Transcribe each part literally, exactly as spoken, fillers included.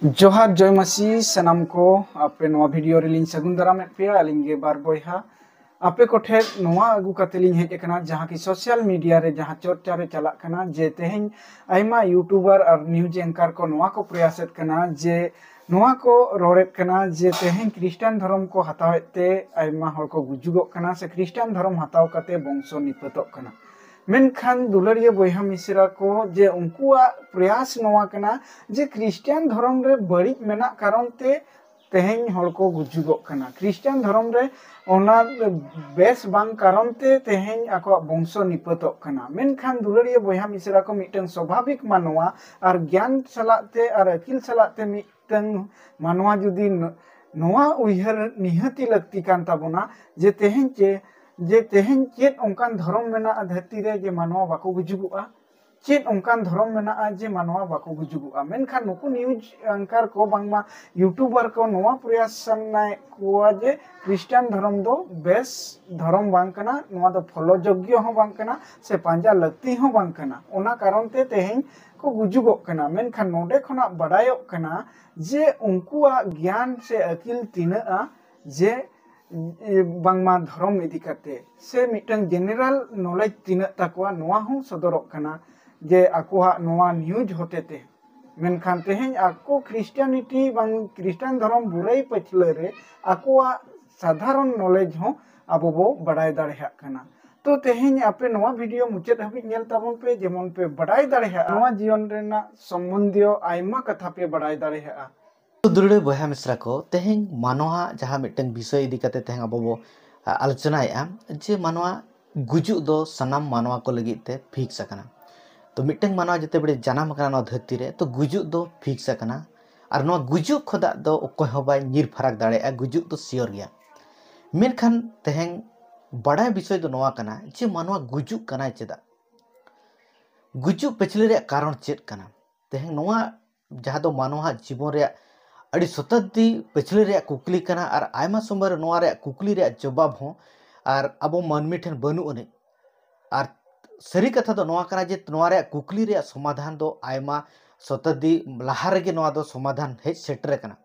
ᱡᱚᱦᱟᱨ ᱡᱚᱭ ᱢᱟᱹᱥᱤ ᱥᱟᱱᱟᱢ ᱠᱚ, ᱟᱯᱮ ᱱᱚᱣᱟ ᱵᱷᱤᱰᱤᱭᱳ ᱨᱮᱞᱤᱧ ᱥᱟᱹᱜᱩᱱ ᱫᱟᱨᱟᱢᱮᱫ ᱯᱮᱭᱟ᱾ ᱟᱹᱞᱤᱧ ᱜᱮ ᱵᱟᱨ ᱵᱚᱭᱦᱟ ᱟᱯᱮ ᱠᱚᱴᱷᱮᱱ ᱱᱚᱣᱟ ᱟᱹᱜᱩ ᱠᱟᱛᱮ ᱞᱤᱧ ᱦᱮᱡ ᱟᱠᱟᱱᱟ, ᱡᱟᱦᱟᱸ ᱠᱤ ᱥᱳᱥᱟᱞ ᱢᱤᱰᱤᱭᱟ ᱨᱮ ᱡᱟᱦᱟᱸ ᱪᱚᱨᱪᱟ ᱨᱮ ᱪᱟᱞᱟᱜ ᱠᱟᱱᱟ ᱡᱮ ᱛᱮᱦᱮᱧ ᱟᱭᱢᱟ ᱭᱩᱴᱩᱵᱟᱨ ᱟᱨ ᱱᱤᱭᱩᱡᱽ ᱮᱝᱠᱟᱨ ᱠᱚ ᱱᱚᱣᱟ ᱠᱚ ᱯᱨᱚᱭᱟᱥᱮᱫ ᱠᱟᱱᱟ ᱡᱮ ᱱᱚᱣᱟ ᱠᱚ ᱨᱚᱲᱮᱫ ᱠᱟᱱᱟ ᱡᱮ ᱛᱮᱦᱮᱧ ᱠᱷᱨᱤᱥᱴᱟᱱ ᱫᱷᱚᱨᱚᱢ ᱠᱚ ᱦᱟᱛᱟᱣᱮᱫ ᱛᱮ ᱟᱭᱢᱟ ᱦᱚᱲ ᱠᱚ ᱜᱩᱡᱩᱜᱚᱜ ᱠᱟᱱᱟ ᱥᱮ ᱠᱷᱨᱤᱥᱴᱟᱱ ᱫᱷᱚᱨᱚᱢ ᱦᱟᱛᱟᱣ ᱠᱟᱛᱮ ᱵᱚᱝᱥᱚ ᱱᱤᱯᱟᱹᱛᱚᱜ ᱠᱟᱱᱟ᱾ ᱢᱮᱱᱠᱷᱟᱱ ᱫᱩᱞᱟᱹᱲᱤᱭᱟᱹ ᱵᱚᱭᱦᱟ ᱢᱤᱥᱨᱟ ᱠᱚ, ᱡᱮ ᱩᱱᱠᱩᱣᱟᱜ ᱯᱨᱚᱭᱟᱥ ᱱᱚᱣᱟ ᱠᱟᱱᱟ ᱡᱮ ᱠᱷᱨᱤᱥᱴᱟᱱ ᱫᱷᱚᱨᱚᱢ ᱨᱮ ᱵᱟᱹᱲᱤᱡ ᱢᱮᱱᱟᱜ ᱠᱟᱨᱚᱱ ᱛᱮ ᱛᱮᱦᱮᱧ ᱦᱚᱲ ᱠᱚ ᱜᱩᱡᱩᱜᱚᱜ ᱠᱟᱱᱟ, ᱠᱷᱨᱤᱥᱴᱟᱱ ᱫᱷᱚᱨᱚᱢ ᱨᱮ ᱚᱱᱟ ᱵᱮᱥ ᱵᱟᱝ ᱠᱟᱨᱚᱱ ᱛᱮ ᱛᱮᱦᱮᱧ ᱟᱠᱚᱣᱟᱜ ᱵᱚᱝᱥᱚ ᱱᱤᱯᱟᱹᱛᱚᱜ ᱠᱟᱱᱟ᱾ ᱢᱮᱱᱠᱷᱟᱱ ᱫᱩᱞᱟᱹᱲᱤᱭᱟᱹ ᱵᱚᱭᱦᱟ ᱢᱤᱥᱨᱟ ᱠᱚ, ᱢᱤᱫᱴᱟᱝ ᱥᱚᱵᱷᱟᱵᱤᱠ ᱢᱟᱱᱣᱟ ᱟᱨ ᱜᱮᱭᱟᱱ ᱥᱟᱞᱟᱜ ᱛᱮ ᱟᱨ ᱟᱹᱠᱤᱞ ᱥᱟᱞᱟᱜ ᱛᱮ ᱢᱤᱫᱴᱟᱝ ᱢᱟᱱᱣᱟ ᱡᱩᱫᱤ ᱱᱚᱣᱟ ᱩᱭᱦᱟᱹᱨ ᱱᱤᱦᱟᱹᱛᱤ ᱞᱟᱹᱠᱛᱤ ᱠᱟᱱ ᱛᱟᱵᱚᱱᱟ ᱡᱮ ᱛᱮᱦᱮᱧ ᱪᱮ ᱡᱮ ᱛᱮᱦᱮᱧ ᱪᱮᱫ ᱚᱱᱠᱟᱱ ᱫᱷᱚᱨᱚᱢ ᱢᱮᱱᱟᱜᱼᱟ ᱫᱷᱟᱹᱨᱛᱤ ᱨᱮ ᱡᱮ ᱢᱟᱱᱣᱟ ᱵᱟᱠᱚ ᱜᱩᱡᱩᱜᱚᱜᱼᱟ? ᱪᱮᱫ ᱚᱱᱠᱟᱱ ᱫᱷᱚᱨᱚᱢ ᱢᱮᱱᱟᱜᱼᱟ ᱡᱮ ᱢᱟᱱᱣᱟ ᱵᱟᱠᱚ ᱜᱩᱡᱩᱜᱚᱜᱼᱟ? ᱢᱮᱱᱠᱷᱟᱱ ᱱᱩᱠᱩ ᱱᱤᱭᱩᱡᱽ ᱮᱝᱠᱟᱨ ᱠᱚ ᱵᱟᱝᱢᱟ ᱭᱩᱴᱩᱵᱟᱨ ᱠᱚ ᱱᱚᱣᱟ ᱯᱨᱚᱭᱟᱥ ᱥᱟᱱᱟᱭᱮᱫ ᱠᱚᱣᱟ ᱡᱮ ᱠᱷᱨᱤᱥᱴᱟᱱ ᱫᱷᱚᱨᱚᱢ ᱫᱚ ᱵᱮᱥ ᱫᱷᱚᱨᱚᱢ ᱵᱟᱝ ᱠᱟᱱᱟ, ᱱᱚᱣᱟ ᱫᱚ ᱯᱷᱚᱞᱚ ᱡᱳᱜᱽᱭᱚ ᱦᱚᱸ ᱵᱟᱝ ᱠᱟᱱᱟ ᱥᱮ ᱯᱟᱸᱡᱟ ᱞᱟᱹᱠᱛᱤ ᱦᱚᱸ ᱵᱟᱝ ᱠᱟᱱᱟ᱾ ᱚᱱᱟ ᱠᱟᱨᱚᱱ ᱛᱮ ᱛᱮᱦᱮᱧ ᱠᱚ ᱜᱩᱡᱩᱜᱚᱜ ᱠᱟᱱᱟ᱾ ᱢᱮᱱᱠᱷᱟᱱ ᱱᱚᱰᱮ ᱠᱷᱚᱱᱟᱜ ᱵᱟᱰᱟᱭᱚᱜ ᱠᱟᱱᱟ ᱡᱮ ᱩᱱᱠᱩᱣᱟᱜ ᱜᱮᱭᱟᱱ ᱥᱮ ᱟᱹᱠᱤᱞ ᱛᱤᱱᱟᱹᱜᱼᱟ ᱡᱮ ᱵᱟᱝᱢᱟ ᱫᱷᱚᱨᱚᱢ ᱤᱫᱤ ᱠᱟᱛᱮ ᱥᱮ ᱢᱤᱫᱴᱟᱝ ᱡᱮᱱᱟᱨᱮᱞ ᱱᱚᱞᱮᱡᱽ ᱛᱤᱱᱟᱹᱜ ᱛᱟᱠᱚᱣᱟ, ᱱᱚᱣᱟ ᱦᱚᱸ ᱥᱚᱫᱚᱨᱚᱜ ᱠᱟᱱᱟ ᱡᱮ ᱟᱠᱚᱣᱟᱜ ᱱᱚᱣᱟ ᱱᱤᱭᱩᱡᱽ ᱦᱚᱛᱮᱛᱮ᱾ ᱢᱮᱱᱠᱷᱟᱱ ᱛᱮᱦᱮᱧ ᱟᱠᱚ ᱠᱷᱨᱤᱥᱴᱟᱱᱤᱴᱤ ᱵᱟᱝ ᱠᱷᱨᱤᱥᱴᱟᱱ ᱫᱷᱚᱨᱚᱢ ᱵᱩᱨᱟᱹᱭ ᱯᱟᱹᱪᱷᱞᱟᱹ ᱨᱮ ᱟᱠᱚᱣᱟᱜ ᱥᱟᱫᱷᱟᱨᱚᱱ ᱱᱚᱞᱮᱡᱽ ᱦᱚᱸ ᱟᱵᱚ ᱵᱚ ᱵᱟᱲᱟᱭ ᱫᱟᱲᱮᱭᱟᱜ ᱠᱟᱱᱟ᱾ ᱛᱚ ᱛᱮᱦᱮᱧ ᱟᱯᱮ ᱱᱚᱣᱟ ᱵᱷᱤᱰᱤᱭᱳ ᱢᱩᱪᱟᱹᱫ ᱦᱟᱹᱵᱤᱡ ᱧᱮᱞ ᱛᱟᱵᱚᱱ ᱯᱮ, ᱡᱮᱢᱚᱱ ᱯᱮ ᱵᱟᱲᱟᱭ ᱫᱟᱲᱮᱭᱟᱜᱼᱟ ᱱᱚᱣᱟ ᱡᱤᱭᱚᱱ ᱨᱮᱱᱟᱜ ᱥᱚᱢᱵᱚᱱᱫᱷᱤᱭᱚ ᱟᱭᱢᱟ ᱠᱟᱛᱷᱟ ᱯᱮ ᱵᱟᱲᱟᱭ ᱫᱟᱲᱮᱭᱟᱜᱼᱟ᱾ ᱫᱩᱞᱟᱹᱲᱤᱭᱟᱹ ᱵᱚᱭᱦᱟ ᱢᱤᱥᱨᱟ ᱠᱚ, ᱛᱮᱦᱮᱧ ᱢᱟᱱᱣᱟ ᱡᱟᱦᱟᱸ ᱢᱤᱫᱴᱟᱝ ᱵᱤᱥᱚᱭ ᱤᱫᱤ ᱠᱟᱛᱮ ᱛᱮᱦᱮᱧ ᱟᱵᱚ ᱵᱚ, ᱟ, ᱟᱞᱳᱪᱚᱱᱟᱭᱮᱫᱼᱟ ᱡᱮ ᱢᱟᱱᱣᱟ ᱜᱩᱡᱩᱜ ᱫᱚ ᱥᱟᱱᱟᱢ ᱢᱟᱱᱣᱟ ᱠᱚ ᱞᱟᱹᱜᱤᱫ ᱛᱮ ᱯᱷᱤᱠᱥ ᱟᱠᱟᱱᱟ᱾ ᱛᱚ ᱢᱤᱫᱴᱟᱝ ᱢᱟᱱᱣᱟ ᱡᱮᱛᱮ ᱵᱮᱲᱮ ᱡᱟᱱᱟᱢ ᱟᱠᱟᱱᱟ ᱱᱚᱣᱟ ᱫᱷᱟᱹᱨᱛᱤ ᱨᱮ, ᱛᱚ ᱜᱩᱡᱩᱜ ᱫᱚ ᱯᱷᱤᱠᱥ ᱟᱠᱟᱱᱟ᱾ ᱟᱨ ᱱᱚᱣᱟ ᱜᱩᱡᱩᱜ ᱠᱷᱚᱱᱟᱜ ᱫᱚ ᱚᱠᱚᱭ ᱦᱚᱸ ᱵᱟᱭ ᱧᱤᱨ ᱯᱷᱟᱨᱟᱠ ᱫᱟᱲᱮᱭᱟᱜᱼᱟ, ᱜᱩᱡᱩᱜ ᱫᱚ ᱥᱤᱭᱳᱨ ᱜᱮᱭᱟ᱾ ᱢᱮᱱᱠᱷᱟᱱ ᱛᱮᱦᱮᱧ ᱵᱟᱲᱟᱭ ᱵᱤᱥᱚᱭ ᱫᱚ ᱱᱚᱣᱟ ᱠᱟᱱᱟ ᱡᱮ ᱢᱟᱱᱣᱟ ᱜᱩᱡᱩᱜ ᱠᱟᱱᱟᱭ ᱪᱮᱫᱟᱜ? ᱜᱩᱡᱩᱜ ᱯᱟᱹᱪᱷᱞᱟᱹ ᱨᱮᱭᱟᱜ ᱠᱟᱨᱚᱱ ᱪᱮᱫ ᱠᱟᱱᱟ? ᱛᱮᱦᱮᱧ ᱱᱚᱣᱟ ᱡᱟᱦᱟᱸ ᱫᱚ ᱢᱟᱱᱣᱟᱣᱟᱜ ᱡᱤᱵᱚᱱ ᱨᱮᱭᱟᱜ ᱟᱹᱰᱤ ᱥᱚᱛᱟᱵᱫᱤ ᱯᱟᱹᱪᱷᱞᱟᱹ ᱨᱮᱭᱟᱜ ᱠᱩᱠᱞᱤ ᱠᱟᱱᱟ, ᱟᱨ ᱟᱭᱢᱟ ᱥᱚᱢᱚᱭ ᱨᱮ ᱱᱚᱣᱟ ᱨᱮᱭᱟᱜ ᱠᱩᱠᱞᱤ ᱨᱮᱭᱟᱜ ᱡᱚᱵᱟᱵ ᱦᱚᱸ ᱟᱨ ᱟᱵᱚ ᱢᱟᱹᱱᱢᱤ ᱴᱷᱮᱱ ᱵᱟᱹᱱᱩᱜ ᱟᱹᱱᱤᱡ᱾ ᱟᱨ ᱥᱟᱹᱨᱤ ᱠᱟᱛᱷᱟ ᱫᱚ ᱱᱚᱣᱟ ᱠᱟᱱᱟ ᱡᱮ ᱱᱚᱣᱟ ᱨᱮᱭᱟᱜ ᱠᱩᱠᱞᱤ ᱨᱮᱭᱟᱜ ᱥᱚᱢᱟᱫᱷᱟᱱ ᱫᱚ ᱟᱭᱢᱟ ᱥᱚᱛᱟᱵᱫᱤ ᱞᱟᱦᱟ ᱨᱮᱜᱮ ᱱᱚᱣᱟ ᱫᱚ ᱥᱚᱢᱟᱫᱷᱟᱱ ᱦᱮᱡ ᱥᱮᱴᱮᱨ ᱟᱠᱟᱱᱟ᱾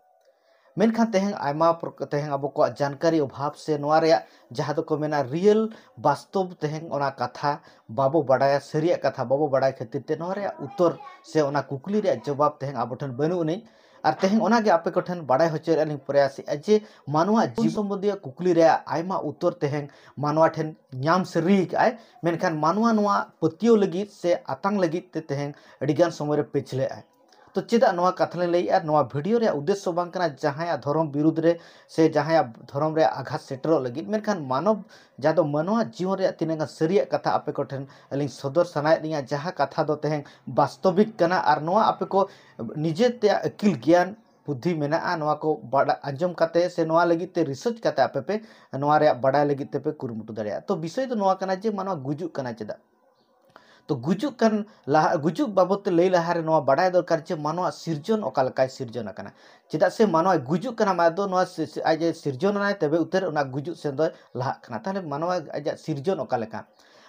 ᱢᱮᱱᱠᱷᱟᱱ ᱛᱮᱦᱮᱧ ᱟᱭᱢᱟ ᱯᱨᱚ- ᱛᱮᱦᱮᱧ ᱟᱵᱚ ᱠᱚᱣᱟᱜ ᱡᱟᱱᱠᱟᱨᱤ ᱚᱵᱷᱟᱵ ᱥᱮ ᱱᱚᱣᱟ ᱨᱮᱭᱟᱜ ᱡᱟᱦᱟᱸ ᱫᱚᱠᱚ ᱢᱮᱱᱟ ᱨᱤᱭᱮᱞ ᱵᱟᱥᱛᱚᱵ ᱛᱮᱦᱮᱧ ᱚᱱᱟ ᱠᱟᱛᱷᱟ ᱵᱟᱵᱚ ᱵᱟᱰᱟᱭᱟ, ᱥᱟᱹᱨᱤᱭᱟᱜ ᱠᱟᱛᱷᱟ ᱵᱟᱵᱚ ᱵᱟᱰᱟᱭ ᱠᱷᱟᱹᱛᱤᱨ ᱛᱮ ᱱᱚᱣᱟ ᱨᱮᱭᱟᱜ ᱩᱛᱛᱚᱨ ᱥᱮ ᱚᱱᱟ ᱠᱩᱠᱞᱤ ᱨᱮᱭᱟᱜ ᱡᱚᱵᱟᱵ ᱛᱮᱦᱮᱧ ᱟᱵᱚ ᱴᱷᱮᱱ ᱵᱟᱹᱱᱩᱜ ᱟᱹᱱᱤᱡ᱾ ᱟᱨ ᱛᱮᱦᱮᱧ ᱚᱱᱟᱜᱮ ᱟᱯᱮ ᱠᱚᱴᱷᱮᱱ ᱵᱟᱰᱟᱭ ᱦᱚᱪᱚᱭ ᱨᱮᱭᱟᱜ ᱞᱤᱧ ᱯᱨᱚᱭᱟᱥᱮᱜᱼᱟ ᱡᱮ ᱢᱟᱱᱣᱟ ᱡᱤᱵᱚᱱ ᱥᱚᱢᱵᱚᱱᱫᱷᱤᱭᱟᱹ ᱠᱩᱠᱞᱤ ᱨᱮᱭᱟᱜ ᱟᱭᱢᱟ ᱩᱛᱛᱚᱨ ᱛᱮᱦᱮᱧ ᱢᱟᱱᱣᱟ ᱴᱷᱮᱱ ᱧᱟᱢ ᱥᱟᱹᱨᱤ ᱟᱠᱟᱫᱼᱟᱭ, ᱢᱮᱱᱠᱷᱟᱱ ᱢᱟᱱᱣᱟ ᱱᱚᱣᱟ ᱯᱟᱹᱛᱭᱟᱹᱣ ᱞᱟᱹᱜᱤᱫ ᱥᱮ ᱟᱛᱟᱝ ᱞᱟᱹᱜᱤᱫ ᱛᱮ ᱛᱮᱦᱮᱧ ᱟᱹᱰᱤᱜᱟᱱ ᱥᱚᱢᱚᱭ ᱨᱮ ᱯᱟᱹᱪᱷᱞᱟᱹᱜᱼᱟᱭ᱾ ᱛᱚ ᱪᱮᱫᱟᱜ ᱱᱚᱣᱟ ᱠᱟᱛᱷᱟ ᱞᱤᱧ ᱞᱟᱹᱭᱮᱫᱼᱟ? ᱱᱚᱣᱟ ᱵᱷᱤᱰᱤᱭᱳ ᱨᱮᱭᱟᱜ ᱩᱫᱽᱫᱮᱥᱥᱚ ᱵᱟᱝ ᱠᱟᱱᱟ ᱡᱟᱦᱟᱸᱭᱟᱜ ᱫᱷᱚᱨᱚᱢ ᱵᱤᱨᱩᱫᱽ ᱨᱮ ᱥᱮ ᱡᱟᱦᱟᱸᱭᱟᱜ ᱫᱷᱚᱨᱚᱢ ᱨᱮ ᱟᱜᱷᱟᱛ ᱥᱮᱴᱮᱨᱚᱜ ᱞᱟᱹᱜᱤᱫ, ᱢᱮᱱᱠᱷᱟᱱ ᱢᱟᱱᱚᱵ ᱡᱟᱦᱟᱸ ᱫᱚ ᱢᱟᱱᱣᱟ ᱡᱤᱭᱚᱱ ᱨᱮᱭᱟᱜ ᱛᱤᱱᱟᱹᱜ ᱜᱟᱱ ᱥᱟᱹᱨᱤᱭᱟᱜ ᱠᱟᱛᱷᱟ ᱟᱯᱮ ᱠᱚᱴᱷᱮᱱ ᱟᱹᱞᱤᱧ ᱥᱚᱫᱚᱨ ᱥᱟᱱᱟᱭᱮᱫ ᱞᱤᱧᱟ, ᱡᱟᱦᱟᱸ ᱠᱟᱛᱷᱟ ᱫᱚ ᱛᱮᱦᱮᱧ ᱵᱟᱥᱛᱚᱵᱤᱠ ᱠᱟᱱᱟ ᱟᱨ ᱱᱚᱣᱟ ᱟᱯᱮ ᱠᱚ ᱱᱤᱡᱮ ᱛᱮᱭᱟᱜ ᱟᱹᱠᱤᱞ ᱜᱮᱭᱟᱱ ᱵᱩᱫᱽᱫᱷᱤ ᱢᱮᱱᱟᱜᱼᱟ, ᱱᱚᱣᱟ ᱠᱚ ᱵᱟᱰ- ᱟᱸᱡᱚᱢ ᱠᱟᱛᱮ ᱥᱮ ᱱᱚᱣᱟ ᱞᱟᱹᱜᱤᱫ ᱛᱮ ᱨᱤᱥᱟᱨᱪ ᱠᱟᱛᱮ ᱟᱯᱮ ᱯᱮ ᱱᱚᱣᱟ ᱨᱮᱭᱟᱜ ᱵᱟᱰᱟᱭ ᱞᱟᱹᱜᱤᱫ ᱛᱮᱯᱮ ᱠᱩᱨᱩᱢᱩᱴᱩ ᱫᱟᱲᱮᱭᱟᱜᱼᱟ᱾ ᱛᱚ ᱵᱤᱥᱚᱭ ᱫᱚ ᱱᱚᱣᱟ ᱠᱟᱱᱟ ᱡᱮ ᱢᱟᱱᱣᱟ ᱜᱩᱡᱩᱜ ᱠᱟᱱᱟ ᱪᱮᱫᱟᱜ? ᱛᱚ ᱜᱩᱡᱩᱜ ᱠᱟᱱ ᱞᱟᱦᱟ, ᱜᱩᱡᱩᱜ ᱵᱟᱵᱚᱫ ᱛᱮ ᱞᱟᱹᱭ ᱞᱟᱦᱟ ᱨᱮ ᱱᱚᱣᱟ ᱵᱟᱰᱟᱭ ᱫᱚᱨᱠᱟᱨ ᱡᱮ ᱢᱟᱱᱣᱟ ᱥᱤᱨᱡᱚᱱ ᱚᱠᱟ ᱞᱮᱠᱟᱭ ᱥᱤᱨᱡᱚᱱ ᱟᱠᱟᱱᱟ᱾ ᱪᱮᱫᱟᱜ ᱥᱮ ᱢᱟᱱᱣᱟᱭ ᱜᱩᱡᱩᱜ ᱠᱟᱱᱟ, ᱢᱟᱱᱮ ᱫᱚ ᱱᱚᱣᱟ ᱥᱤ- ᱥᱤ- ᱟᱡ ᱮ ᱥᱤᱨᱡᱚᱱ ᱮᱱᱟᱭ ᱛᱚᱵᱮ ᱩᱛᱟᱹᱨ ᱚᱱᱟ ᱜᱩᱡᱩᱜ ᱥᱮᱱ ᱫᱚᱭ ᱞᱟᱦᱟᱜ ᱠᱟᱱᱟ᱾ ᱛᱟᱦᱚᱞᱮ ᱢᱟᱱᱣᱟ ᱟᱡᱟᱜ ᱥᱤᱨᱡᱚᱱ ᱚᱠᱟ ᱞᱮᱠᱟ?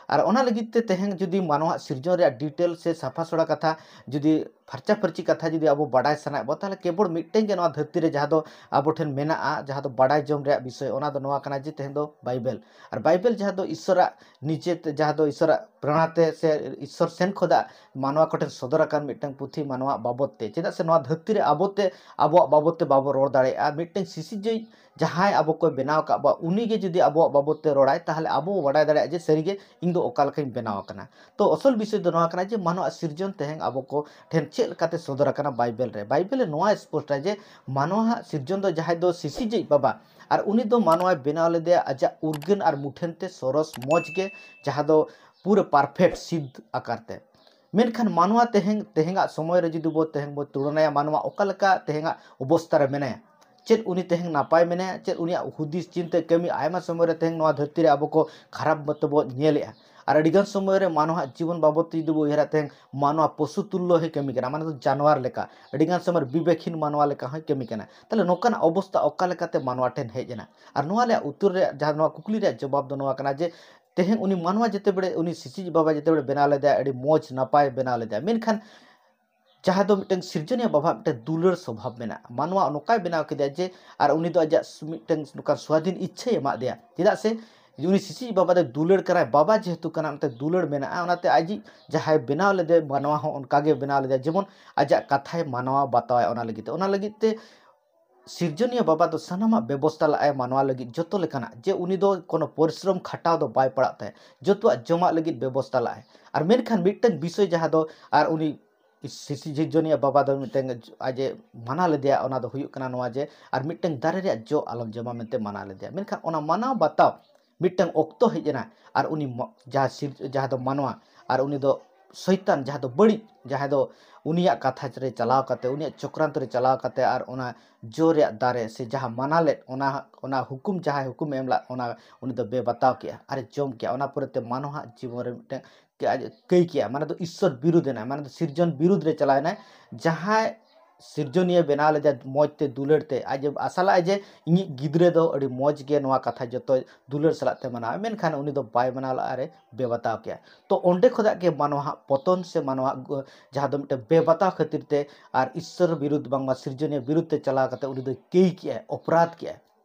ᱟᱨ ᱚᱱᱟ ᱞᱟᱹᱜᱤᱫ ᱛᱮ ᱛᱮᱦᱮᱧ ᱡᱩᱫᱤ ᱢᱟᱱᱣᱟᱜ ᱥᱤᱨᱡᱚᱱ ᱨᱮᱭᱟᱜ ᱰᱤᱴᱮᱞ ᱥᱮ ᱥᱟᱯᱷᱟ ᱥᱚᱲᱟ ᱠᱟᱛᱷᱟ ᱡᱩᱫᱤ ᱯᱷᱟᱨᱪᱟ ᱯᱷᱟᱹᱨᱪᱤ ᱠᱟᱛᱷᱟ ᱡᱩᱫᱤ ᱟᱵᱚ ᱵᱟᱰᱟᱭ ᱥᱟᱱᱟᱭᱮᱫ ᱵᱚ, ᱛᱟᱦᱚᱞᱮ ᱠᱮᱵᱚᱞ ᱢᱤᱫᱴᱮᱱ ᱜᱮ ᱱᱚᱣᱟ ᱫᱷᱟᱹᱨᱛᱤ ᱨᱮ ᱡᱟᱦᱟᱸ ᱫᱚ ᱟᱵᱚ ᱴᱷᱮᱱ ᱢᱮᱱᱟᱜᱼᱟ, ᱡᱟᱦᱟᱸ ᱫᱚ ᱵᱟᱰᱟᱭ ᱡᱚᱝ ᱨᱮᱭᱟᱜ ᱵᱤᱥᱚᱭ, ᱚᱱᱟ ᱫᱚ ᱱᱚᱣᱟ ᱠᱟᱱᱟ ᱡᱮ ᱛᱮᱦᱮᱧ ᱫᱚ ᱵᱟᱭᱵᱮᱞ᱾ ᱟᱨ ᱵᱟᱭᱵᱮᱞ ᱡᱟᱦᱟᱸ ᱫᱚ ᱤᱥᱥᱚᱨᱟᱜ ᱱᱤᱡᱮ ᱛᱮ, ᱡᱟᱦᱟᱸ ᱫᱚ ᱤᱥᱥᱚᱨᱟᱜ ᱯᱨᱮᱨᱚᱱᱟ ᱛᱮ ᱥᱮ ᱤᱥᱥᱚᱨ ᱥᱮᱱ ᱠᱷᱚᱱᱟᱜ ᱢᱟᱱᱣᱟ ᱠᱚᱴᱷᱮᱱ ᱥᱚᱫᱚᱨ ᱟᱠᱟᱱ ᱢᱤᱫᱴᱟᱝ ᱯᱩᱛᱷᱤ ᱢᱟᱱᱣᱟ ᱵᱟᱵᱚᱫ ᱛᱮ᱾ ᱪᱮᱫᱟᱜ ᱥᱮ ᱱᱚᱣᱟ ᱫᱷᱟᱹᱨᱛᱤ ᱨᱮ ᱟᱵᱚ ᱛᱮ ᱟᱵᱚᱣᱟᱜ ᱵᱟᱵᱚᱫ ᱛᱮ ᱵᱟᱵᱚ ᱨᱚᱲ ᱫᱟᱲᱮᱭᱟᱜᱼᱟ᱾ ᱢᱤᱫᱴᱟᱝ ᱥᱤᱥᱤᱨᱡᱟᱹᱣᱤᱡ ᱡᱟᱦᱟᱸᱭ ᱟᱵᱚ ᱠᱚᱭ ᱵᱮᱱᱟᱣ ᱟᱠᱟᱫ ᱵᱚᱱᱟ, ᱩᱱᱤ ᱜᱮ ᱡᱩᱫᱤ ᱟᱵᱚᱣᱟᱜ ᱵᱟᱵᱚᱫ ᱛᱮ ᱨᱚᱲᱟᱭ, ᱛᱟᱦᱚᱞᱮ ᱟᱵᱚ ᱵᱚ ᱵᱟᱰᱟᱭ ᱫᱟᱲᱮᱭᱟᱜᱼᱟ ᱡᱮ ᱥᱟᱹᱨᱤᱜᱮ ᱤᱧ ᱫᱚ ᱚᱠᱟ ᱞᱮᱠᱟᱧ ᱵᱮᱱᱟᱣ ᱟᱠᱟᱱᱟ᱾ ᱛᱚ ᱟᱥᱚᱞ ᱵᱤᱥᱚᱭ ᱫᱚ ᱱᱚᱣᱟ ᱠᱟᱱᱟ ᱡᱮ ᱢᱟᱱᱣᱟᱜ ᱥᱤᱨᱡᱚᱱ ᱛᱮᱦᱮᱧ ᱟᱵᱚ ᱠᱚ ᱴᱷᱮᱱ ᱪᱮᱫ ᱞᱮᱠᱟᱛᱮ ᱥᱚᱫᱚᱨ ᱟᱠᱟᱱᱟ ᱵᱟᱭᱵᱮᱞ ᱨᱮ᱾ ᱵᱟᱭᱵᱮᱞ ᱨᱮ ᱱᱚᱣᱟ ᱥᱯᱚᱥᱴᱟ ᱡᱮ ᱢᱟᱱᱣᱟᱣᱟᱜ ᱥᱤᱨᱡᱚᱱ ᱫᱚ ᱡᱟᱦᱟᱸᱭ ᱫᱚ ᱥᱤᱥᱤᱨᱡᱟᱹᱣᱤᱡ ᱵᱟᱵᱟ, ᱟᱨ ᱩᱱᱤ ᱫᱚ ᱢᱟᱱᱣᱟᱭ ᱵᱮᱱᱟᱣ ᱞᱮᱫᱮᱭᱟ ᱟᱡᱟᱜ ᱩᱨᱜᱟᱹᱱ ᱟᱨ ᱢᱩᱴᱷᱟᱹᱱ ᱛᱮ ᱥᱚᱨᱚᱥ ᱢᱚᱡᱽ ᱜᱮ, ᱡᱟᱦᱟᱸ ᱫᱚ ᱯᱩᱨᱟᱹ ᱯᱟᱨᱯᱷᱮᱠᱴ ᱥᱤᱫᱷ ᱟᱠᱟᱨ ᱛᱮ᱾ ᱢᱮᱱᱠᱷᱟᱱ ᱢᱟᱱᱣᱟ ᱛᱮᱦᱮᱧ, ᱛᱮᱦᱮᱧᱟᱜ ᱥᱚᱢᱚᱭ ᱨᱮ ᱡᱩᱫᱤ ᱵᱚ ᱛᱮᱦᱮᱧ ᱵᱚ ᱛᱩᱞᱚᱱᱟᱭᱟ, ᱢᱟᱱᱣᱟ ᱚᱠᱟ ᱞᱮᱠᱟ ᱛᱮᱦᱮᱧᱟᱜ ᱚᱵᱚᱥᱛᱟ ᱨᱮ ᱢᱮᱱᱟᱭᱟ, ᱪᱮᱫ ᱩᱱᱤ ᱛᱮᱦᱮᱧ ᱱᱟᱯᱟᱭ ᱢᱮᱱᱟᱭᱟ, ᱪᱮᱫ ᱩᱱᱤᱭᱟᱜ ᱦᱩᱫᱤᱥ ᱪᱤᱱᱛᱟᱹ ᱠᱟᱹᱢᱤ ᱟᱭᱢᱟ ᱥᱚᱢᱚᱭ ᱨᱮ ᱛᱮᱦᱮᱧ ᱱᱚᱣᱟ ᱫᱷᱟᱹᱨᱛᱤ ᱨᱮ ᱟᱵᱚ ᱠᱚ ᱠᱷᱟᱨᱟᱯ ᱢᱚᱛᱚ ᱵᱚ ᱧᱮᱞᱮᱜᱼᱟ᱾ ᱟᱨ ᱟᱹᱰᱤᱜᱟᱱ ᱥᱚᱢᱚᱭ ᱨᱮ ᱢᱟᱱᱣᱟᱜ ᱡᱤᱵᱚᱱ ᱵᱟᱵᱚᱫ ᱛᱮ ᱡᱩᱫᱤ ᱵᱚ ᱩᱭᱦᱟᱹᱨᱟ, ᱛᱮᱦᱮᱧ ᱢᱟᱱᱣᱟ ᱯᱚᱥᱩ ᱛᱩᱞᱞᱚ ᱦᱚᱸᱭ ᱠᱟᱹᱢᱤ ᱠᱟᱱᱟ, ᱢᱟᱱᱮ ᱫᱚ ᱡᱟᱱᱣᱟᱨ ᱞᱮᱠᱟ, ᱟᱹᱰᱤᱜᱟᱱ ᱥᱚᱢᱚᱭ ᱨᱮ ᱵᱤᱵᱮᱠᱦᱤᱱ ᱢᱟᱱᱣᱟ ᱞᱮᱠᱟ ᱦᱚᱸᱭ ᱠᱟᱹᱢᱤ ᱠᱟᱱᱟ᱾ ᱛᱟᱦᱚᱞᱮ ᱱᱚᱝᱠᱟᱱᱟᱜ ᱚᱵᱚᱥᱛᱟ ᱚᱠᱟ ᱞᱮᱠᱟᱛᱮ ᱢᱟᱱᱣᱟ ᱴᱷᱮᱱ ᱦᱮᱡ ᱮᱱᱟ? ᱟᱨ ᱱᱚᱣᱟ ᱨᱮᱭᱟᱜ ᱩᱛᱛᱚᱨ ᱨᱮᱭᱟᱜ ᱡᱟᱦᱟᱸ, ᱱᱚᱣᱟ ᱠᱩᱠᱞᱤ ᱨᱮᱭᱟᱜ ᱡᱚᱵᱟᱵ ᱫᱚ ᱱᱚᱣᱟ ᱠᱟᱱᱟ ᱡᱮ ᱛᱮᱦᱮᱧ ᱩᱱᱤ ᱢᱟᱱᱣᱟ ᱡᱮᱛᱮ ᱵᱮᱲᱮ ᱩᱱᱤ ᱥᱤᱥᱤᱨᱡᱟᱹᱣᱤᱡ ᱵᱟᱵᱟ ᱡᱮᱛᱮ ᱵᱮᱲᱮ ᱵᱮᱱᱟᱣ ᱞᱮᱫᱮᱭᱟ, ᱟᱹᱰᱤ ᱢᱚᱡᱽ ᱱᱟᱯᱟᱭ ᱵᱮᱱᱟᱣ ᱞᱮᱫᱮᱭᱟ, ᱢᱮᱱᱠᱷᱟᱱ ᱡᱟᱦᱟᱸ ᱫᱚ ᱢᱤᱫᱴᱟᱝ ᱥᱤᱨᱡᱚᱱᱤᱭᱟᱹ ᱵᱟᱵᱟ ᱢᱤᱫᱴᱟᱝ ᱫᱩᱞᱟᱹᱲ ᱥᱚᱵᱷᱟᱵ ᱢᱮᱱᱟᱜᱼᱟ, ᱢᱟᱱᱣᱟ ᱱᱚᱝᱠᱟᱭ ᱵᱮᱱᱟᱣ ᱠᱮᱫᱮᱭᱟ ᱡᱮ ᱟᱨ ᱩᱱᱤ ᱫᱚ ᱟᱡᱟᱜ ᱥᱩ- ᱢᱤᱫᱴᱟᱝ ᱱᱚᱝᱠᱟᱱ ᱥᱣᱟᱫᱷᱤᱱ ᱤᱪᱪᱷᱟᱹᱭ ᱮᱢᱟᱫ ᱫᱮᱭᱟ᱾ ᱪᱮᱫᱟᱜ ᱥᱮ ᱩᱱᱤ ᱥᱤᱥᱤ ᱵᱟᱵᱟ ᱫᱚᱭ ᱫᱩᱞᱟᱹᱲ ᱠᱟᱱᱟᱭ, ᱵᱟᱵᱟ ᱡᱮᱦᱮᱛᱩ ᱠᱟᱱᱟ, ᱚᱱᱟᱛᱮ ᱫᱩᱞᱟᱹᱲ ᱢᱮᱱᱟᱜᱼᱟ, ᱚᱱᱟᱛᱮ ᱟᱡᱤᱡ ᱡᱟᱦᱟᱸᱭ ᱵᱮᱱᱟᱣ ᱞᱮᱫᱮ ᱢᱟᱱᱣᱟ ᱦᱚᱸ ᱚᱱᱠᱟᱜᱮ ᱵᱮᱱᱟᱣ ᱞᱮᱫᱮᱭᱟ, ᱡᱮᱢᱚᱱ ᱟᱡᱟᱜ ᱠᱟᱛᱷᱟᱭ ᱢᱟᱱᱟᱣ ᱵᱟᱛᱟᱣᱟᱭ᱾ ᱚᱱᱟ ᱞᱟᱹᱜᱤᱫ ᱛᱮ, ᱚᱱᱟ ᱞᱟᱹᱜᱤᱫ ᱛᱮ ᱥᱤᱨᱡᱚᱱᱤᱭᱟᱹ ᱵᱟᱵᱟ ᱫᱚ ᱥᱟᱱᱟᱢᱟᱜ ᱵᱮᱵᱚᱥᱛᱟ ᱞᱟᱜᱼᱟᱭ ᱢᱟᱱᱣᱟ ᱞᱟᱹᱜᱤᱫ, ᱡᱚᱛᱚ ᱞᱮᱠᱟᱱᱟᱜ, ᱡᱮ ᱩᱱᱤ ᱫᱚ ᱠᱳᱱᱳ ᱯᱚᱨᱤᱥᱨᱚᱢ ᱠᱷᱟᱴᱟᱣ ᱫᱚ ᱵᱟᱭ ᱯᱟᱲᱟᱜ ᱛᱟᱭᱟ, ᱡᱚᱛᱚᱣᱟᱜ ᱡᱚᱢᱟᱜ ᱞᱟᱹᱜᱤᱫ ᱵᱮᱵᱚᱥᱛᱟ ᱞᱟᱜᱼᱟᱭ᱾ ᱟᱨ ᱢᱮᱱᱠᱷᱟᱱ ᱢᱤᱫᱴᱟᱝ ᱵᱤᱥᱚᱭ ᱡᱟᱦᱟᱸ ᱫᱚ, ᱟᱨ ᱩᱱᱤ ᱥᱤᱥᱤ ᱥᱤᱨᱡᱚᱱᱤᱭᱟᱹ ᱵᱟᱵᱟ ᱫᱚ ᱢᱤᱫᱴᱟᱝ ᱟᱡ ᱮ ᱢᱟᱱᱟ ᱞᱮᱫᱮᱭᱟ, ᱚᱱᱟ ᱫᱚ ᱦᱩᱭᱩᱜ ᱠᱟᱱᱟ ᱱᱚᱣᱟ ᱡᱮ ᱟᱨ ᱢᱤᱫᱴᱟᱝ ᱫᱟᱨᱮ ᱨᱮᱭᱟᱜ ᱡᱚ ᱟᱞᱚᱢ ᱡᱚᱢᱟ ᱢᱮᱱᱛᱮ ᱢᱟᱱᱟ ᱞᱮᱫᱮᱭᱟ᱾ ᱢᱮᱱᱠᱷᱟᱱ ᱚᱱᱟ ᱢᱟᱱᱟᱣ ᱵᱟᱛᱟᱣ ᱢᱤᱫᱴᱟᱝ ᱚᱠᱛᱚ ᱦᱮᱡ ᱮᱱᱟ, ᱟᱨ ᱩᱱᱤ ᱢᱚ- ᱡᱟᱦᱟᱸ ᱥᱤᱨ- ᱡᱟᱦᱟᱸ ᱫᱚ ᱢᱟᱱᱣᱟ, ᱟᱨ ᱩᱱᱤ ᱫᱚ ᱥᱚᱭᱛᱟᱱ, ᱡᱟᱦᱟᱸ ᱫᱚ ᱵᱟᱹᱲᱤᱡ, ᱡᱟᱦᱟᱸᱭ ᱫᱚ ᱩᱱᱤᱭᱟᱜ ᱠᱟᱛᱷᱟ ᱨᱮ ᱪᱟᱞᱟᱣ ᱠᱟᱛᱮ, ᱩᱱᱤᱭᱟᱜ ᱪᱚᱠᱨᱟᱱᱛ ᱨᱮ ᱪᱟᱞᱟᱣ ᱠᱟᱛᱮ, ᱟᱨ ᱚᱱᱟ ᱡᱚ ᱨᱮᱭᱟᱜ ᱫᱟᱨᱮ ᱥᱮ ᱡᱟᱦᱟᱸ ᱢᱟᱱᱟ ᱞᱮᱫ, ᱚᱱᱟ ᱚᱱᱟ ᱦᱩᱠᱩᱢ, ᱡᱟᱦᱟᱸᱭ ᱦᱩᱠᱩᱢ ᱮᱢ ᱞᱮᱫ, ᱚᱱᱟ ᱩᱱᱤ ᱫᱚ ᱵᱮᱵᱟᱛᱟᱣ ᱠᱮᱜᱼᱟ ᱟᱨ ᱮ ᱡᱚᱢ ᱠᱮᱜᱼᱟ᱾ ᱚᱱᱟ ᱯᱚᱨᱮᱛᱮ ᱢᱟᱱᱣᱟᱣᱟᱜ ᱡᱤᱵᱚᱱ ᱨᱮ ᱢᱤᱫᱴᱟᱝ ᱠᱮ- ᱟᱡ ᱠᱟᱹᱭ ᱠᱮᱜᱼᱟ, ᱢᱟᱱᱮ ᱫᱚ ᱤᱥᱥᱚᱨ ᱵᱤᱨᱩᱫᱷ ᱮᱱᱟᱭ, ᱢᱟᱱᱮ ᱫᱚ ᱥᱤᱨᱡᱚᱱ ᱵᱤᱨᱩᱫᱷ ᱨᱮ ᱪᱟᱞᱟᱣ ᱮᱱᱟᱭ᱾ ᱡᱟᱦᱟᱸᱭ ᱥᱤᱨᱡᱚᱱᱤᱭᱟᱹ ᱵᱮᱱᱟᱣ ᱞᱮᱫᱮᱭᱟ ᱢᱚᱡᱽ ᱛᱮ ᱫᱩᱞᱟᱹᱲ ᱛᱮ, ᱟᱡ ᱮ ᱟᱥᱟ ᱞᱟᱜᱼᱟ ᱡᱮ ᱤᱧᱤᱡ ᱜᱤᱫᱽᱨᱟᱹ ᱫᱚ ᱟᱹᱰᱤ ᱢᱚᱡᱽ ᱜᱮ ᱱᱚᱣᱟ ᱠᱟᱛᱷᱟ ᱡᱚᱛᱚ ᱫᱩᱞᱟᱹᱲ ᱥᱟᱞᱟᱜ ᱛᱮ ᱢᱟᱱᱟᱣᱟ, ᱢᱮᱱᱠᱷᱟᱱ ᱩᱱᱤ ᱫᱚ ᱵᱟᱭ ᱢᱟᱱᱟᱣ ᱞᱟᱜᱼᱟ, ᱟᱨ ᱮ ᱵᱮᱵᱟᱛᱟᱣ ᱠᱮᱜᱼᱟ᱾ ᱛᱚ ᱚᱸᱰᱮ ᱠᱷᱚᱱᱟᱜ ᱜᱮ ᱢᱟᱱᱣᱟᱣᱟᱜ ᱯᱚᱛᱚᱱ ᱥᱮ ᱢᱟᱱᱣᱟᱣᱟᱜ ᱜᱚ- ᱡᱟᱦᱟᱸ ᱫᱚ ᱢᱤᱫᱴᱮᱱ ᱵᱮᱵᱟᱛᱟᱣ ᱠᱷᱟᱹᱛᱤᱨ ᱛᱮ ᱟᱨ ᱤᱥᱥᱚᱨ ᱵᱤᱨᱩᱫᱷ ᱵᱟᱝᱢᱟ ᱥᱤᱨᱡᱚᱱᱤᱭᱟᱹ ᱵᱤᱨᱩᱫᱷ ᱛᱮ ᱪᱟᱞᱟᱣ ᱠᱟᱛᱮ ᱩᱱᱤ ᱫᱚᱭ ᱠᱟᱹᱭ ᱠᱮᱜᱼᱟᱭ, ᱚᱯᱨᱟᱫᱷ ᱠᱮᱜᱼᱟᱭ᱾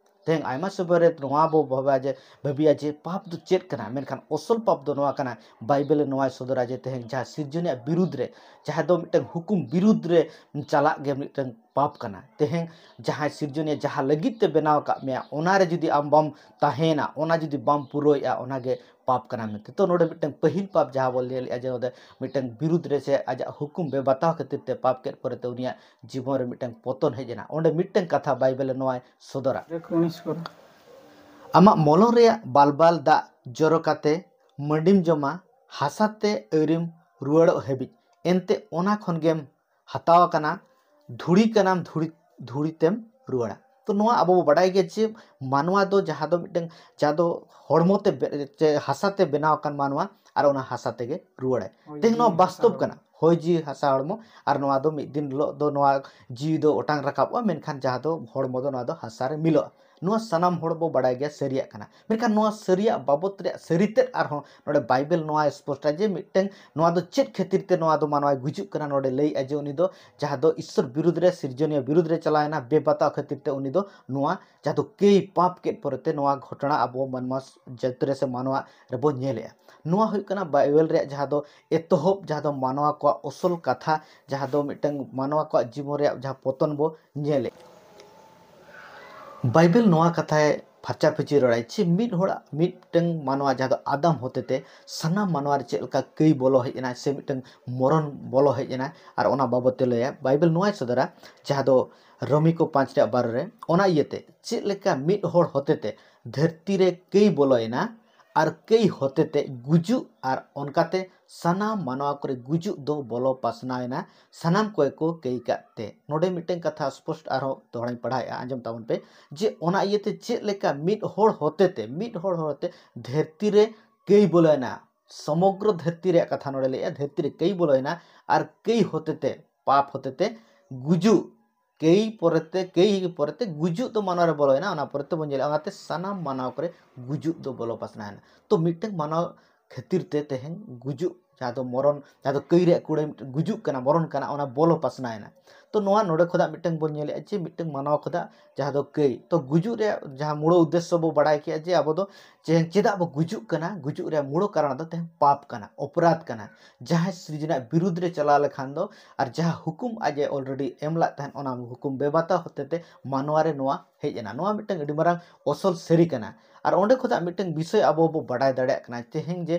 ᱛᱮᱦᱮᱧ ᱟᱭᱢᱟ ᱥᱚᱢᱚᱭ ᱨᱮ ᱱᱚᱣᱟ ᱵᱚ ᱵᱷᱟᱵᱟ ᱡᱮ, ᱵᱷᱟᱹᱵᱤᱭᱟ ᱡᱮ ᱯᱟᱯ ᱫᱚ ᱪᱮᱫ ᱠᱟᱱᱟ, ᱢᱮᱱᱠᱷᱟᱱ ᱚᱥᱚᱞ ᱯᱟᱯ ᱫᱚ ᱱᱚᱣᱟ ᱠᱟᱱᱟ᱾ ᱵᱟᱭᱵᱮᱞ ᱮ ᱱᱚᱣᱟᱭ ᱥᱚᱫᱚᱨᱟ ᱡᱮ ᱛᱮᱦᱮᱧ ᱡᱟᱦᱟᱸ ᱥᱤᱨᱡᱚᱱᱤᱭᱟᱹ ᱵᱤᱨᱩᱫᱷ ᱨᱮ, ᱡᱟᱦᱟᱸ ᱫᱚ ᱢᱤᱫᱴᱟᱝ ᱦᱩᱠᱩᱢ ᱵᱤᱨᱩᱫᱷ ᱨᱮ ᱪᱟᱞᱟᱜ ᱜᱮ ᱢᱤᱫᱴᱟᱝ ᱯᱟᱯ ᱠᱟᱱᱟ᱾ ᱛᱮᱦᱮᱧ ᱡᱟᱦᱟᱸᱭ ᱥᱤᱨᱡᱚᱱᱤᱭᱟᱹ ᱡᱟᱦᱟᱸ ᱞᱟᱹᱜᱤᱫ ᱛᱮ ᱵᱮᱱᱟᱣ ᱟᱠᱟᱫ ᱢᱮᱭᱟ, ᱚᱱᱟ ᱨᱮ ᱡᱩᱫᱤ ᱟᱢ ᱵᱟᱢ ᱛᱟᱦᱮᱱᱟ, ᱚᱱᱟ ᱡᱩᱫᱤ ᱵᱟᱢ ᱯᱩᱨᱟᱹᱣᱮᱫᱼᱟ, ᱚᱱᱟ ᱜᱮ ᱯᱟᱯ ᱠᱟᱱᱟ ᱢᱮᱱᱛᱮ᱾ ᱛᱚ ᱱᱚᱰᱮ ᱢᱤᱫᱴᱟᱝ ᱯᱟᱹᱦᱤᱞ ᱯᱟᱯ ᱡᱟᱦᱟᱸ ᱵᱚᱱ ᱞᱟᱹᱭ ᱞᱮᱜᱼᱟ, ᱡᱮ ᱱᱚᱰᱮ ᱢᱤᱫᱴᱟᱝ ᱵᱤᱨᱩᱫᱷ ᱨᱮ ᱥᱮ ᱟᱡᱟᱜ ᱦᱩᱠᱩᱢ ᱵᱮᱵᱟᱛᱟᱣ ᱠᱷᱟᱹᱛᱤᱨ ᱛᱮ ᱯᱟᱯ ᱠᱮᱫ ᱯᱚᱨᱮ ᱛᱮ ᱩᱱᱤᱭᱟᱜ ᱡᱤᱵᱚᱱ ᱨᱮ ᱢᱤᱫᱴᱟᱝ ᱯᱚᱛᱚᱱ ᱦᱮᱡ ᱮᱱᱟ᱾ ᱚᱸᱰᱮ ᱢᱤᱫᱴᱟᱝ ᱠᱟᱛᱷᱟ ᱵᱟᱭᱵᱮᱞ ᱮ ᱱᱚᱣᱟᱭ ᱥᱚᱫᱚᱨᱟ᱾ ᱮᱠ ᱩᱱᱤᱥ ᱠᱚᱨᱮ᱾ ᱟᱢᱟᱜ ᱢᱚᱞᱚᱝ ᱨᱮᱭᱟᱜ ᱵᱟᱞᱵᱟᱞ ᱫᱟᱜ ᱡᱚᱨᱚ ᱠᱟᱛᱮ ᱢᱟᱹᱰᱤᱢ ᱡᱚᱢᱟ, ᱦᱟᱥᱟ ᱛᱮ ᱟᱹᱣᱨᱤᱢ ᱨᱩᱣᱟᱹᱲᱚᱜ ᱦᱟᱹᱵᱤᱡ᱾ ᱮᱱᱛᱮ ᱚᱱᱟ ᱠᱷᱚᱱ ᱜᱮᱢ ᱦᱟᱛᱟᱣ ᱟᱠᱟᱱᱟ, ᱫᱷᱩᱲᱤ ᱠᱟᱱᱟᱢ, ᱫᱷᱩᱲᱤ, ᱫᱷᱩᱲᱤ ᱛᱮᱢ ᱨᱩᱣᱟᱹᱲᱟ᱾ ᱛᱚ ᱱᱚᱣᱟ ᱟᱵᱚ ᱵᱚ ᱵᱟᱰᱟᱭ ᱜᱮᱭᱟ ᱡᱮ ᱢᱟᱱᱣᱟ ᱫᱚ ᱡᱟᱦᱟᱸ ᱫᱚ ᱢᱤᱫᱴᱟᱝ, ᱡᱟᱦᱟᱸ ᱫᱚ ᱦᱚᱲᱢᱚ ᱛᱮ ᱵᱮ- ᱪᱮ ᱦᱟᱥᱟ ᱛᱮ ᱵᱮᱱᱟᱣ ᱟᱠᱟᱱ ᱢᱟᱱᱣᱟ, ᱟᱨ ᱚᱱᱟ ᱦᱟᱥᱟ ᱛᱮᱜᱮ ᱨᱩᱣᱟᱹᱲᱟᱭ᱾ ᱦᱳᱭ, ᱛᱮᱦᱮᱧ ᱱᱚᱣᱟ ᱡᱤᱣᱤ ᱦᱟᱥᱟ ᱵᱟᱥᱛᱚᱵ ᱦᱚᱲᱢᱚ᱾ ᱠᱟᱱᱟ, ᱦᱚᱭ ᱡᱤᱣᱤ ᱦᱟᱥᱟ ᱦᱚᱲᱢᱚ, ᱟᱨ ᱱᱚᱣᱟ ᱫᱚ ᱢᱤᱫ ᱫᱤᱱ ᱦᱤᱞᱳᱜ ᱫᱚ ᱱᱚᱣᱟ ᱡᱤᱣᱤ ᱫᱚ ᱚᱴᱟᱝ ᱨᱟᱠᱟᱵᱚᱜᱼᱟ, ᱢᱮᱱᱠᱷᱟᱱ ᱡᱟᱦᱟᱸ ᱫᱚ ᱦᱚᱲᱢᱚ ᱫᱚ ᱱᱚᱣᱟ ᱫᱚ ᱦᱟᱥᱟ ᱨᱮ ᱢᱤᱞᱚᱜᱼᱟ᱾ ᱱᱚᱣᱟ ᱥᱟᱱᱟᱢ ᱦᱚᱲ ᱵᱚ ᱵᱟᱲᱟᱭ ᱜᱮᱭᱟ ᱥᱟᱹᱨᱤᱭᱟᱜ ᱠᱟᱱᱟ᱾ ᱢᱮᱱᱠᱷᱟᱱ ᱱᱚᱣᱟ ᱥᱟᱹᱨᱤᱭᱟᱜ ᱵᱟᱵᱚᱛ ᱨᱮᱭᱟᱜ ᱥᱟᱹᱨᱤ ᱛᱮᱫ ᱟᱨᱦᱚᱸ ᱱᱚᱰᱮ ᱵᱟᱭᱵᱮᱞ ᱱᱚᱣᱟᱭ ᱥᱯᱚᱥᱴᱟ ᱡᱮ ᱢᱤᱫᱴᱟᱝ ᱱᱚᱣᱟ ᱫᱚ ᱪᱮᱫ ᱠᱷᱟᱹᱛᱤᱨ ᱛᱮ ᱱᱚᱣᱟ ᱫᱚ ᱢᱟᱱᱣᱟᱭ ᱜᱩᱡᱩᱜ ᱠᱟᱱᱟ᱾ ᱱᱚᱰᱮ ᱞᱟᱹᱭᱮᱜᱼᱟ ᱡᱮ ᱩᱱᱤ ᱫᱚ ᱡᱟᱦᱟᱸ ᱫᱚ ᱤᱥᱥᱚᱨ ᱵᱤᱨᱩᱫᱽ ᱨᱮ, ᱥᱤᱨᱡᱚᱱᱤᱭᱟᱹ ᱵᱤᱨᱩᱫᱽ ᱨᱮ ᱪᱟᱞᱟᱣ ᱮᱱᱟ, ᱵᱮᱵᱟᱛᱟᱣ ᱠᱷᱟᱹᱛᱤᱨ ᱛᱮ ᱩᱱᱤ ᱫᱚ ᱱᱚᱣᱟ ᱡᱟᱦᱟᱸ ᱫᱚ ᱠᱟᱹᱭ ᱯᱟᱯ ᱠᱮᱫ ᱯᱚᱨᱮᱛᱮ ᱱᱚᱣᱟ ᱜᱷᱚᱴᱚᱱᱟ ᱟᱵᱚ ᱢᱟᱱᱣᱟ ᱡᱟᱹᱛ ᱨᱮ ᱥᱮ ᱢᱟᱱᱣᱟ ᱨᱮᱵᱚ ᱧᱮᱞᱮᱜᱼᱟ᱾ ᱱᱚᱣᱟ ᱦᱩᱭᱩᱜ ᱠᱟᱱᱟ ᱵᱟᱭᱵᱮᱞ ᱨᱮᱭᱟᱜ ᱡᱟᱦᱟᱸ ᱫᱚ ᱮᱛᱚᱦᱚᱵ, ᱡᱟᱦᱟᱸ ᱫᱚ ᱢᱟᱱᱣᱟ ᱠᱚᱣᱟᱜ ᱚᱥᱚᱞ ᱠᱟᱛᱷᱟ, ᱡᱟᱦᱟᱸ ᱫᱚ ᱢᱤᱫᱴᱟᱝ ᱢᱟᱱᱣᱟ ᱠᱚᱣᱟᱜ ᱡᱤᱵᱚᱱ ᱨᱮᱭᱟᱜ ᱡᱟᱦᱟᱸ ᱯᱚᱛᱚᱱ ᱵᱚ ᱧᱮᱞᱮᱫ᱾ ᱵᱟᱭᱵᱮᱞ ᱱᱚᱣᱟ ᱠᱟᱛᱷᱟᱭ ᱯᱷᱟᱨᱪᱟ ᱯᱷᱤᱪᱤ ᱨᱚᱲᱟᱭ ᱡᱮ ᱢᱤᱫ ᱦᱚᱲᱟᱜ, ᱢᱤᱫᱴᱟᱝ ᱢᱟᱱᱣᱟ ᱡᱟᱦᱟᱸ ᱫᱚ ᱟᱫᱟᱢ ᱦᱚᱛᱮᱛᱮ ᱥᱟᱱᱟᱢ ᱢᱟᱱᱣᱟ ᱨᱮ ᱪᱮᱫ ᱞᱮᱠᱟ ᱠᱟᱹᱭ ᱵᱚᱞᱚ ᱦᱮᱡ ᱮᱱᱟ ᱥᱮ ᱢᱤᱫᱴᱟᱝ ᱢᱚᱨᱚᱱ ᱵᱚᱞᱚ ᱦᱮᱡ ᱮᱱᱟ, ᱟᱨ ᱚᱱᱟ ᱵᱟᱵᱚᱛ ᱛᱮ ᱞᱟᱹᱭᱟ᱾ ᱵᱟᱭᱵᱮᱞ ᱱᱚᱣᱟᱭ ᱥᱚᱫᱚᱨᱟ, ᱡᱟᱦᱟᱸ ᱫᱚ ᱨᱳᱢᱤ ᱠᱚ ᱯᱟᱸᱪ ᱨᱮᱭᱟᱜ ᱵᱟᱨᱚ ᱨᱮ, ᱚᱱᱟ ᱤᱭᱟᱹᱛᱮ ᱪᱮᱫ ᱞᱮᱠᱟ ᱢᱤᱫ ᱦᱚᱲ ᱦᱚᱛᱮᱛᱮ ᱫᱷᱟᱹᱨᱛᱤ ᱨᱮ ᱠᱟᱹᱭ ᱵᱚᱞᱚᱭᱮᱱᱟ, ᱟᱨ ᱠᱟᱹᱭ ᱦᱚᱛᱮᱛᱮ ᱜᱩᱡᱩᱜ, ᱟᱨ ᱚᱱᱠᱟᱛᱮ ᱥᱟᱱᱟᱢ ᱢᱟᱱᱣᱟ ᱠᱚᱨᱮ ᱜᱩᱡᱩᱜ ᱫᱚ ᱵᱚᱞᱚ ᱯᱟᱥᱱᱟᱣ ᱮᱱᱟ, ᱥᱟᱱᱟᱢ ᱠᱚᱜᱮ ᱠᱚ ᱠᱟᱹᱭ ᱠᱟᱜ ᱛᱮ᱾ ᱱᱚᱰᱮ ᱢᱤᱫᱴᱟᱝ ᱠᱟᱛᱷᱟ ᱥᱯᱚᱥᱴ ᱟᱨᱦᱚᱸ ᱫᱚᱦᱲᱟᱧ ᱯᱟᱲᱦᱟᱣᱮᱫᱼᱟ, ᱟᱸᱡᱚᱢ ᱛᱟᱵᱚᱱ ᱯᱮ, ᱡᱮ ᱚᱱᱟ ᱤᱭᱟᱹᱛᱮ ᱪᱮᱫ ᱞᱮᱠᱟ ᱢᱤᱫ ᱦᱚᱲ ᱦᱚᱛᱮᱛᱮ, ᱢᱤᱫ ᱦᱚᱲ ᱦᱚᱛᱮ ᱫᱷᱟᱹᱨᱛᱤ ᱨᱮ ᱠᱟᱹᱭ ᱵᱚᱞᱚᱭᱮᱱᱟ, ᱥᱚᱢᱚᱜᱨᱚ ᱫᱷᱟᱹᱨᱛᱤ ᱨᱮᱭᱟᱜ ᱠᱟᱛᱷᱟ ᱱᱚᱰᱮ ᱞᱟᱹᱭᱮᱜᱼᱟ, ᱫᱷᱟᱹᱨᱛᱤ ᱨᱮ ᱠᱟᱹᱭ ᱵᱚᱞᱚᱭᱮᱱᱟ, ᱟᱨ ᱠᱟᱹᱭ ᱦᱚᱛᱮᱛᱮ, ᱯᱟᱯ ᱦᱚᱛᱮᱛᱮ ᱜᱩᱡᱩᱜ, ᱠᱟᱹᱭ ᱯᱚᱨᱮᱛᱮ, ᱠᱟᱹᱭ ᱯᱚᱨᱮᱛᱮ ᱜᱩᱡᱩᱜ ᱫᱚ ᱢᱟᱱᱣᱟ ᱨᱮ ᱵᱚᱞᱚᱭᱮᱱᱟ, ᱚᱱᱟ ᱯᱚᱨᱮᱛᱮ ᱵᱚᱱ ᱧᱮᱞᱟ, ᱚᱱᱟᱛᱮ ᱥᱟᱱᱟᱢ ᱢᱟᱱᱣᱟ ᱠᱚᱨᱮ ᱜᱩᱡᱩᱜ ᱫᱚ ᱵᱚᱞᱚ ᱯᱟᱥᱱᱟᱣᱮᱱᱟ᱾ ᱛᱚ ᱢᱤᱫᱴᱟᱝ ᱢᱟᱱᱣᱟ ᱠᱷᱟᱹᱛᱤᱨ ᱛᱮ ᱛᱮᱦᱮᱧ ᱜᱩᱡᱩᱜ, ᱡᱟᱦᱟᱸ ᱫᱚ ᱢᱚᱨᱚᱱ, ᱡᱟᱦᱟᱸ ᱫᱚ ᱠᱟᱹᱭ ᱨᱮᱭᱟᱜ ᱠᱩᱲᱟᱹᱭ ᱢᱤᱫᱴᱟᱝ ᱜᱩᱡᱩᱜ ᱠᱟᱱᱟ, ᱢᱚᱨᱚᱱ ᱠᱟᱱᱟ, ᱚᱱᱟ ᱵᱚᱞᱚ ᱯᱟᱥᱱᱟᱣᱮᱱᱟ᱾ ᱛᱚ ᱱᱚᱣᱟ ᱱᱚᱰᱮ ᱠᱷᱚᱱᱟᱜ ᱢᱤᱫᱴᱟᱝ ᱵᱚᱱ ᱧᱮᱞᱮᱜᱼᱟ ᱡᱮ ᱢᱤᱫᱴᱟᱝ ᱢᱟᱱᱣᱟ ᱠᱷᱚᱱᱟᱜ ᱡᱟᱦᱟᱸ ᱫᱚ ᱠᱟᱹᱭ, ᱛᱚ ᱜᱩᱡᱩᱜ ᱨᱮᱭᱟᱜ ᱡᱟᱦᱟᱸ ᱢᱩᱲ ᱩᱫᱽᱫᱮᱥᱥᱚ ᱵᱚ ᱵᱟᱲᱟᱭ ᱠᱮᱜᱼᱟ ᱡᱮ ᱟᱵᱚ ᱫᱚ ᱪᱮ-, ᱪᱮᱫᱟᱜ ᱵᱚ ᱜᱩᱡᱩᱜ ᱠᱟᱱᱟ, ᱜᱩᱡᱩᱜ ᱨᱮᱭᱟᱜ ᱢᱩᱲ ᱠᱟᱨᱚᱱ ᱫᱚ ᱛᱮᱦᱮᱧ ᱯᱟᱯ ᱠᱟᱱᱟ, ᱚᱯᱚᱨᱟᱫᱷ ᱠᱟᱱᱟ᱾ ᱡᱟᱦᱟᱸᱭ ᱥᱤᱨᱡᱚᱱᱟᱜ ᱵᱤᱨᱩᱫᱽ ᱨᱮ ᱪᱟᱞᱟᱣ ᱞᱮᱠᱷᱟᱱ ᱫᱚ, ᱟᱨ ᱡᱟᱦᱟᱸ ᱦᱩᱠᱩᱢ ᱟᱡ ᱮ already ᱮᱢ ᱞᱟᱫ ᱛᱟᱦᱮᱸᱫ, ᱚᱱᱟ ᱦᱩᱠᱩᱢ ᱵᱮᱵᱟᱛᱟᱣ ᱦᱚᱛᱮᱛᱮ ᱢᱟᱱᱣᱟ ᱨᱮ ᱱᱚᱣᱟ ᱦᱮᱡ ᱮᱱᱟ᱾ ᱱᱚᱣᱟ ᱢᱤᱫᱴᱟᱝ ᱟᱹᱰᱤ ᱢᱟᱨᱟᱝ ᱚᱥᱚᱞ ᱥᱟᱹᱨᱤ ᱠᱟᱱᱟ᱾ ᱟᱨ ᱚᱸᱰᱮ ᱠᱷᱚᱱᱟᱜ ᱢᱤᱫᱴᱟᱝ ᱵᱤᱥᱚᱭ ᱟᱵᱚ ᱵᱚ ᱵᱟᱰᱟᱭ ᱫᱟᱲᱮᱭᱟᱜ ᱠᱟᱱᱟ ᱛᱮᱦᱮᱧ ᱡᱮ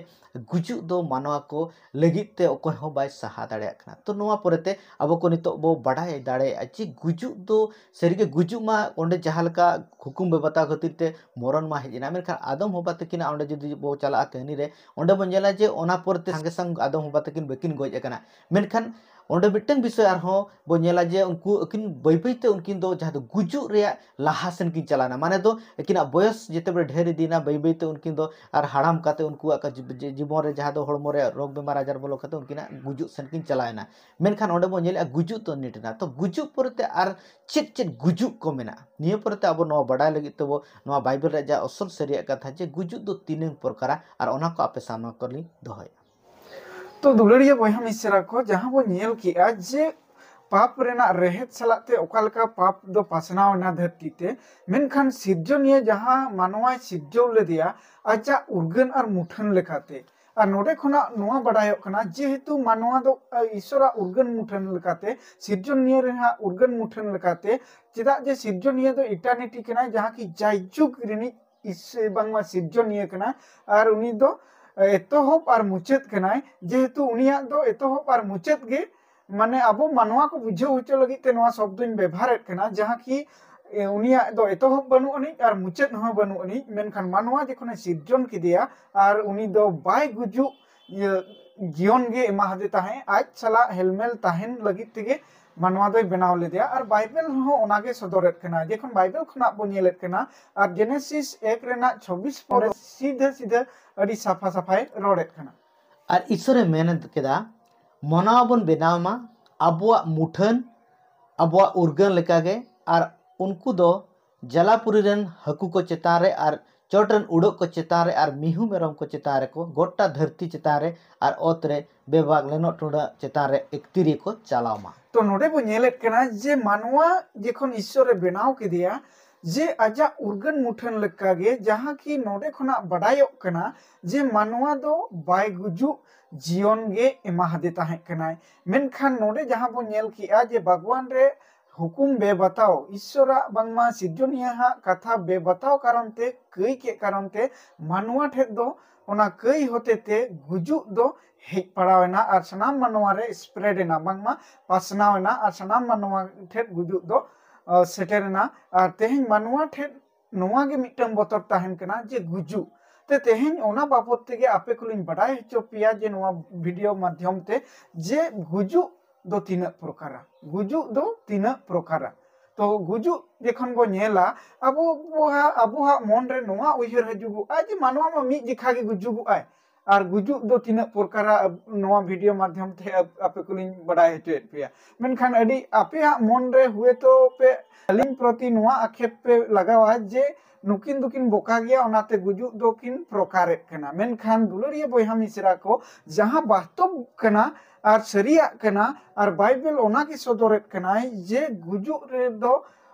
ᱜᱩᱡᱩᱜ ᱫᱚ ᱢᱟᱱᱣᱟ ᱠᱚ ᱞᱟᱹᱜᱤᱫ ᱛᱮ ᱚᱠᱚᱭ ᱦᱚᱸ ᱵᱟᱭ ᱥᱟᱦᱟ ᱫᱟᱲᱮᱭᱟᱜ ᱠᱟᱱᱟ᱾ ᱛᱚ ᱱᱚᱣᱟ ᱯᱚᱨᱮᱛᱮ ᱟᱵᱚ ᱠᱚ ᱱᱤᱛᱚᱜ ᱵᱚ ᱵᱟᱰᱟᱭ ᱫᱟᱲᱮᱭᱟᱜᱼᱟ ᱡᱮ ᱜᱩᱡᱩᱜ ᱫᱚ ᱥᱟᱹᱨᱤᱜᱮ ᱜᱩᱡᱩᱜ ᱢᱟ ᱚᱸᱰᱮ ᱡᱟᱦᱟᱸ ᱞᱮᱠᱟ ᱦᱩᱠᱩᱢ ᱵᱮᱵᱟᱛᱟᱣ ᱠᱷᱟᱹᱛᱤᱨ ᱛᱮ ᱢᱚᱨᱚᱱ ᱢᱟ ᱦᱮᱡ ᱮᱱᱟ, ᱢᱮᱱᱠᱷᱟᱱ ᱟᱫᱚᱢ ᱦᱚᱵᱟ ᱛᱟᱹᱠᱤᱱᱟᱜ ᱚᱸᱰᱮ ᱡᱩᱫᱤ ᱵᱚ ᱪᱟᱞᱟᱜᱼᱟ ᱠᱟᱹᱦᱱᱤ ᱨᱮ, ᱚᱸᱰᱮ ᱵᱚᱱ ᱧᱮᱞᱟ ᱡᱮ ᱚᱱᱟ ᱯᱚᱨᱮᱛᱮ ᱥᱟᱸᱜᱮ ᱥᱟᱝ ᱟᱫᱚᱢ ᱦᱚᱵᱟ ᱛᱟᱹᱠᱤᱱ ᱵᱟᱹᱠᱤᱱ ᱜᱚᱡ ᱟᱠᱟᱱᱟ᱾ ᱢᱮᱱᱠᱷᱟᱱ ᱚᱸᱰᱮ ᱢᱤᱫᱴᱟᱝ ᱵᱤᱥᱚᱭ ᱟᱨᱦᱚᱸ ᱵᱚ ᱧᱮᱞᱟ ᱡᱮ ᱩᱱᱠᱩ ᱟᱹᱠᱤᱱ ᱵᱟᱹᱭ ᱵᱟᱹᱭᱛᱮ ᱩᱱᱠᱤᱱ ᱫᱚ ᱡᱟᱦᱟᱸ ᱫᱚ ᱜᱩᱡᱩᱜ ᱨᱮᱭᱟᱜ ᱞᱟᱦᱟ ᱥᱮᱱ ᱠᱤᱱ ᱪᱟᱞᱟᱣᱱᱟ᱾ ᱢᱟᱱᱮ ᱫᱚ ᱟᱹᱠᱤᱱᱟᱜ ᱵᱚᱭᱚᱥ ᱡᱮᱛᱮ ᱵᱮᱲᱮ ᱰᱷᱮᱨ ᱤᱫᱤᱭᱮᱱᱟ, ᱵᱟᱹᱭ ᱵᱟᱹᱭᱛᱮ ᱩᱱᱠᱤᱱ ᱫᱚ ᱟᱨ ᱦᱟᱲᱟᱢ ᱠᱟᱛᱮ ᱩᱱᱠᱩᱣᱟᱜ ᱠᱟ-, ᱡᱤᱵ-, ᱡᱤ-, ᱡᱤᱵᱚᱱ ᱨᱮ ᱡᱟᱦᱟᱸ ᱫᱚ ᱦᱚᱲᱢᱚ ᱨᱮ ᱨᱳᱜᱽ ᱵᱮᱢᱟᱨ ᱟᱡᱟᱨ ᱵᱚᱞᱚ ᱠᱟᱛᱮ ᱩᱱᱠᱤᱱᱟᱜ ᱜᱩᱡᱩᱜ ᱥᱮᱱ ᱠᱤᱱ ᱪᱟᱞᱟᱣᱮᱱᱟ᱾ ᱢᱮᱱᱠᱷᱟᱱ ᱚᱸᱰᱮ ᱵᱚᱱ ᱧᱮᱞᱮᱜᱼᱟ ᱜᱩᱡᱩᱜ ᱫᱚ ᱱᱤᱴ ᱮᱱᱟ᱾ ᱛᱚ ᱜᱩᱡᱩᱜ ᱯᱚᱨᱮᱛᱮ ᱟᱨ ᱪᱮᱫ ᱪᱮᱫ ᱜᱩᱡᱩᱜ ᱠᱚ ᱢᱮᱱᱟᱜᱼᱟ? ᱱᱤᱭᱟᱹ ᱯᱚᱨᱮᱛᱮ ᱟᱵᱚ ᱱᱚᱣᱟ ᱵᱟᱰᱟᱭ ᱞᱟᱹᱜᱤᱫ ᱛᱮᱵᱚ ᱱᱚᱣᱟ ᱵᱟᱭᱵᱮᱞ ᱨᱮᱭᱟᱜ ᱡᱟ ᱟᱥᱚᱞ ᱥᱟᱹᱨᱤᱭᱟᱜ ᱠᱟᱛᱷᱟ ᱡᱮ ᱜᱩᱡᱩᱜ ᱫᱚ ᱛᱤᱱᱟᱹᱝ ᱯᱨᱚᱠᱟᱨᱟ, ᱟᱨ ᱚᱱᱟ ᱠᱚ ᱟᱯᱮ ᱥᱟᱢᱟᱝ ᱠᱚᱨᱮ ᱞᱤᱧ ᱫᱚᱦᱚᱭᱟ᱾ ᱛᱚ ᱫᱩᱞᱟᱹᱲᱤᱭᱟᱹ ᱵᱚᱭᱦᱟ ᱢᱤᱥᱨᱟ ᱠᱚ, ᱡᱟᱦᱟᱸ ᱵᱚᱱ ᱧᱮᱞ ᱠᱮᱜᱼᱟ ᱡᱮ ᱯᱟᱯ ᱨᱮᱱᱟᱜ ᱨᱮᱦᱮᱫ ᱥᱟᱞᱟᱜ ᱛᱮ ᱚᱠᱟ ᱞᱮᱠᱟ ᱯᱟᱯ ᱫᱚ ᱯᱟᱥᱱᱟᱣ ᱮᱱᱟ ᱫᱷᱟᱹᱨᱛᱤ ᱛᱮ, ᱢᱮᱱᱠᱷᱟᱱ ᱥᱤᱨᱡᱚᱱᱤᱭᱟᱹ ᱡᱟᱦᱟᱸ ᱢᱟᱱᱣᱟᱭ ᱥᱤᱨᱡᱟᱹᱣ ᱞᱮᱫᱮᱭᱟ ᱟᱡᱟᱜ ᱩᱨᱜᱟᱹᱱ ᱟᱨ ᱢᱩᱴᱷᱟᱹᱱ ᱞᱮᱠᱟᱛᱮ᱾ ᱟᱨ ᱱᱚᱰᱮ ᱠᱷᱚᱱᱟᱜ ᱱᱚᱣᱟ ᱵᱟᱰᱟᱭᱚᱜ ᱠᱟᱱᱟ, ᱡᱮᱦᱮᱛᱩ ᱢᱟᱱᱣᱟ ᱫᱚ, ᱟ, ᱤᱥᱚᱨᱟᱜ ᱩᱨᱜᱟᱹᱱ ᱢᱩᱴᱷᱟᱹᱱ ᱞᱮᱠᱟᱛᱮ, ᱥᱤᱨᱡᱚᱱᱤᱭᱟᱹ ᱨᱮᱱᱟᱜ ᱩᱨᱜᱟᱹᱱ ᱢᱩᱴᱷᱟᱹᱱ ᱞᱮᱠᱟᱛᱮ, ᱪᱮᱫᱟᱜ ᱡᱮ ᱥᱤᱨᱡᱚᱱᱤᱭᱟᱹ ᱫᱚ eternity ᱠᱟᱱᱟᱭ, ᱡᱟᱦᱟᱸ ᱠᱤ ᱡᱟᱭᱡᱩᱜᱽ ᱨᱤᱱᱤᱡ ᱤᱥ-, ᱵᱟᱝᱢᱟ ᱥᱤᱨᱡᱚᱱᱤᱭᱟᱹ ᱠᱟᱱᱟᱭ, ᱟᱨ ᱩᱱᱤ ᱫᱚ ᱮᱛᱚᱦᱚᱵ ᱟᱨ ᱢᱩᱪᱟᱹᱫ ᱠᱟᱱᱟᱭ᱾ ᱡᱮᱦᱮᱛᱩ ᱩᱱᱤᱭᱟᱜ ᱫᱚ ᱮᱛᱚᱦᱚᱵ ᱟᱨ ᱢᱩᱪᱟᱹᱫ ᱜᱮ, ᱢᱟᱱᱮ ᱟᱵᱚ ᱢᱟᱱᱣᱟ ᱠᱚ ᱵᱩᱡᱷᱟᱹᱣ ᱦᱚᱪᱚ ᱞᱟᱹᱜᱤᱫ ᱛᱮ ᱱᱚᱣᱟ ᱥᱚᱵᱫᱚᱧ ᱵᱮᱵᱷᱟᱨᱮᱫ ᱠᱟᱱᱟ, ᱡᱟᱦᱟᱸ ᱠᱤ, ᱮ, ᱩᱱᱤᱭᱟᱜ ᱫᱚ ᱮᱛᱚᱦᱚᱵ ᱵᱟᱹᱱᱩᱜ ᱟᱹᱱᱤᱡ ᱟᱨ ᱢᱩᱪᱟᱹᱫ ᱦᱚᱸ ᱵᱟᱹᱱᱩᱜ ᱟᱹᱱᱤᱡ᱾ ᱢᱮᱱᱠᱷᱟᱱ ᱢᱟᱱᱣᱟ ᱡᱚᱠᱷᱚᱱᱮ ᱥᱤᱨᱡᱚᱱ ᱠᱮᱫᱮᱭᱟ ᱟᱨ ᱩᱱᱤ ᱫᱚ ᱵᱟᱭ ᱜᱩᱡᱩᱜ, ᱤᱭᱟᱹ, ᱡᱤᱭᱚᱱ ᱜᱮ ᱮᱢᱟᱦᱟᱫᱮ ᱛᱟᱦᱮᱸᱫ, ᱟᱡ ᱥᱟᱞᱟᱜ ᱦᱮᱞᱢᱮᱞ ᱛᱟᱦᱮᱱ ᱞᱟᱹᱜᱤᱫ ᱛᱮᱜᱮ ᱢᱟᱱᱣᱟ ᱫᱚᱭ ᱵᱮᱱᱟᱣ ᱞᱮᱫᱮᱭᱟ᱾ ᱟᱨ ᱵᱟᱭᱵᱮᱞ ᱦᱚᱸ ᱚᱱᱟᱜᱮ ᱥᱚᱫᱚᱨᱮᱫ ᱠᱟᱱᱟ᱾ ᱡᱚᱠᱷᱚᱱ ᱵᱟᱭᱵᱮᱞ ᱠᱷᱚᱱᱟᱜ ᱵᱚᱱ ᱧᱮᱞᱮᱫ ᱠᱟᱱᱟ, ᱟᱨ ᱡᱮᱱᱮᱥᱤᱥ ᱮᱠ ᱨᱮᱱᱟᱜ ᱪᱷᱚᱵᱵᱤᱥ ᱯᱚᱫ ᱥᱤᱫᱷᱟᱹ ᱥᱤᱫᱷᱟᱹ ᱟᱹᱰᱤ ᱥᱟᱯᱷᱟ ᱥᱟᱯᱷᱟᱭ ᱨᱚᱲᱮᱫ ᱠᱟᱱᱟ᱾ ᱟᱨ ᱤᱥᱚᱨᱮ ᱢᱮᱱ ᱠᱮᱫᱟ, ᱢᱟᱱᱣᱟ ᱵᱚᱱ ᱵᱮᱱᱟᱣ ᱢᱟ ᱟᱵᱚᱣᱟᱜ ᱢᱩᱴᱷᱟᱹᱱ, ᱟᱵᱚᱣᱟᱜ ᱩᱨᱜᱟᱹᱱ ᱞᱮᱠᱟᱜᱮ, ᱟᱨ ᱩᱱᱠᱩ ᱫᱚ ᱡᱟᱞᱟᱯᱩᱨᱤ ᱨᱮᱱ ᱦᱟᱹᱠᱩ ᱠᱚ ᱪᱮᱛᱟᱱ ᱨᱮ ᱟᱨ ᱪᱚᱴ ᱨᱮᱱ ᱩᱰᱟᱹᱜ ᱠᱚ ᱪᱮᱛᱟᱱ ᱨᱮ ᱟᱨ ᱢᱤᱦᱩ ᱢᱮᱨᱚᱢ ᱠᱚ ᱪᱮᱛᱟᱱ ᱨᱮᱠᱚ, ᱜᱚᱴᱟ ᱫᱷᱟᱹᱨᱛᱤ ᱪᱮᱛᱟᱱ ᱨᱮ ᱟᱨ ᱚᱛ ᱨᱮ ᱵᱮᱵᱟᱜ ᱞᱮᱱᱚᱜ ᱴᱩᱰᱟᱹᱜ ᱪᱮᱛᱟᱱ ᱨᱮ ᱮᱠᱛᱤᱨᱤ ᱠᱚ ᱪᱟᱞᱟᱣ ᱢᱟ᱾ ᱛᱚ ᱱᱚᱰᱮ ᱵᱚ ᱧᱮᱞᱮᱫ ᱠᱟᱱᱟ ᱡᱮ ᱢᱟᱱᱣᱟ ᱡᱚᱠᱷᱚᱱ ᱤᱥᱥᱚᱨᱮ ᱵᱮᱱᱟᱣ ᱠᱮᱫᱮᱭᱟ, ᱡᱮ ᱟᱡᱟᱜ ᱩᱨᱜᱟᱹᱱ ᱢᱩᱴᱷᱟᱹᱱ ᱞᱮᱠᱟᱜᱮ, ᱡᱟᱦᱟᱸ ᱠᱤ ᱱᱚᱰᱮ ᱠᱷᱚᱱᱟᱜ ᱵᱟᱰᱟᱭᱚᱜ ᱠᱟᱱᱟ ᱡᱮ ᱢᱟᱱᱣᱟ ᱫᱚ ᱵᱟᱭ ᱜᱩᱡᱩᱜ ᱡᱤᱭᱚᱱ ᱜᱮ ᱮᱢᱟᱦᱟᱫᱮ ᱛᱟᱦᱮᱸ ᱠᱟᱱᱟᱭ᱾ ᱢᱮᱱᱠᱷᱟᱱ ᱱᱚᱰᱮ ᱡᱟᱦᱟᱸ ᱵᱚ ᱧᱮᱞ ᱠᱮᱜᱼᱟ ᱡᱮ ᱵᱟᱜᱽᱣᱟᱱ ᱨᱮ ᱦᱩᱠᱩᱢ ᱵᱮᱵᱟᱛᱟᱣ, ᱤᱥᱥᱚᱨᱟᱜ ᱵᱟᱝᱢᱟ ᱥᱤᱨᱡᱚᱱᱤᱭᱟᱹ ᱦᱟᱜ ᱠᱟᱛᱷᱟ ᱵᱮᱵᱟᱛᱟᱣ ᱠᱟᱨᱚᱱ ᱛᱮ, ᱠᱟᱹᱭ ᱠᱮᱫ ᱠᱟᱨᱚᱱ ᱛᱮ ᱢᱟᱱᱣᱟ ᱴᱷᱮᱱ ᱫᱚ ᱚᱱᱟ ᱠᱟᱹᱭ ᱦᱚᱛᱮ ᱛᱮ ᱜᱩᱡᱩᱜ ᱫᱚ ᱦᱮᱡ ᱯᱟᱲᱟᱣ ᱮᱱᱟ ᱟᱨ ᱥᱟᱱᱟᱢ ᱢᱟᱱᱣᱟ ᱨᱮ spread ᱮᱱᱟ, ᱵᱟᱝᱢᱟ ᱯᱟᱥᱱᱟᱣ ᱮᱱᱟ ᱟᱨ ᱥᱟᱱᱟᱢ ᱢᱟᱱᱣᱟ ᱴᱷᱮᱱ ᱜᱩᱡᱩᱜ ᱫᱚ, ᱟ, ᱥᱮᱴᱮᱨ ᱮᱱᱟ᱾ ᱟᱨ ᱛᱮᱦᱮᱧ ᱢᱟᱱᱣᱟ ᱴᱷᱮᱱ ᱱᱚᱣᱟ ᱜᱮ ᱢᱤᱫᱴᱟᱝ ᱵᱚᱛᱚᱨ ᱛᱟᱦᱮᱱ ᱠᱟᱱᱟ ᱡᱮ ᱜᱩᱡᱩᱜ᱾ ᱛᱮ ᱛᱮᱦᱮᱧ ᱚᱱᱟ ᱵᱟᱵᱚᱛ ᱛᱮᱜᱮ ᱟᱯᱮ ᱠᱚᱞᱤᱧ ᱵᱟᱰᱟᱭ ᱦᱚᱪᱚ ᱯᱮᱭᱟ ᱡᱮ ᱱᱚᱣᱟ video ᱢᱟᱫᱽᱫᱷᱚᱢ ᱛᱮ ᱡᱮ ᱜᱩᱡᱩᱜ ᱫᱚ ᱛᱤᱱᱟᱹᱜ ᱯᱨᱚᱠᱟᱨᱟ? ᱜᱩᱡᱩᱜ ᱫᱚ ᱛᱤᱱᱟᱹᱜ ᱯᱨᱚᱠᱟᱨᱟ? ᱛᱚ ᱜᱩᱡᱩᱜ ᱡᱚᱠᱷᱚᱱ ᱵᱚ ᱧᱮᱞᱟ, ᱟᱵᱚ ᱟᱵᱚᱣᱟᱜ ᱢᱚᱱ ᱨᱮ ᱱᱚᱣᱟ ᱩᱭᱦᱟᱹᱨ ᱦᱤᱡᱩᱜᱚᱜᱼᱟ ᱡᱮ ᱢᱟᱱᱣᱟ ᱢᱟ ᱢᱤᱫ ᱡᱮᱠᱷᱟ ᱜᱮ ᱜᱩᱡᱩᱜᱚᱜᱼᱟᱭ᱾ ᱟᱨ ᱜᱩᱡᱩᱜ ᱫᱚ ᱛᱤᱱᱟᱹᱜ ᱯᱨᱚᱠᱟᱨᱟ, ᱱᱚᱣᱟ ᱵᱷᱤᱰᱤᱭᱳ ᱢᱟᱫᱽᱫᱷᱚᱢ ᱛᱮ ᱟᱯᱮ ᱠᱚᱞᱤᱧ ᱵᱟᱰᱟᱭ ᱦᱚᱪᱚᱭᱮᱫ ᱯᱮᱭᱟ᱾ ᱢᱮᱱᱠᱷᱟᱱ ᱟᱹᱰᱤ ᱟᱯᱮᱭᱟᱜ ᱢᱚᱱ ᱨᱮ ᱦᱩᱭᱛᱚ ᱯᱮ ᱟᱹᱞᱤᱧ ᱯᱨᱚᱛᱤ ᱱᱚᱣᱟ ᱟᱠᱷᱮᱯ ᱯᱮ ᱞᱟᱜᱟᱣᱟ ᱡᱮ ᱱᱩᱠᱤᱱ ᱫᱚᱠᱤᱱ ᱵᱚᱠᱟ ᱜᱮᱭᱟ, ᱚᱱᱟᱛᱮ ᱜᱩᱡᱩᱜ ᱫᱚᱠᱤᱱ ᱯᱨᱚᱠᱟᱨᱮᱫ ᱠᱟᱱᱟ᱾ ᱢᱮᱱᱠᱷᱟᱱ ᱫᱩᱞᱟᱹᱲᱤᱭᱟᱹ ᱵᱚᱭᱦᱟ ᱢᱤᱥᱨᱟ ᱠᱚ, ᱡᱟᱦᱟᱸ ᱵᱟᱥᱛᱚᱵ ᱠᱟᱱᱟ ᱟᱨ ᱥᱟᱹᱨᱤᱭᱟᱜ ᱠᱟᱱᱟ, ᱟᱨ ᱵᱟᱭᱵᱮᱞ ᱚᱱᱟ ᱜᱮ ᱥᱚᱫᱚᱨᱮᱫ ᱠᱟᱱᱟᱭ ᱡᱮ ᱜᱩᱡᱩᱜ ᱨᱮᱫᱚ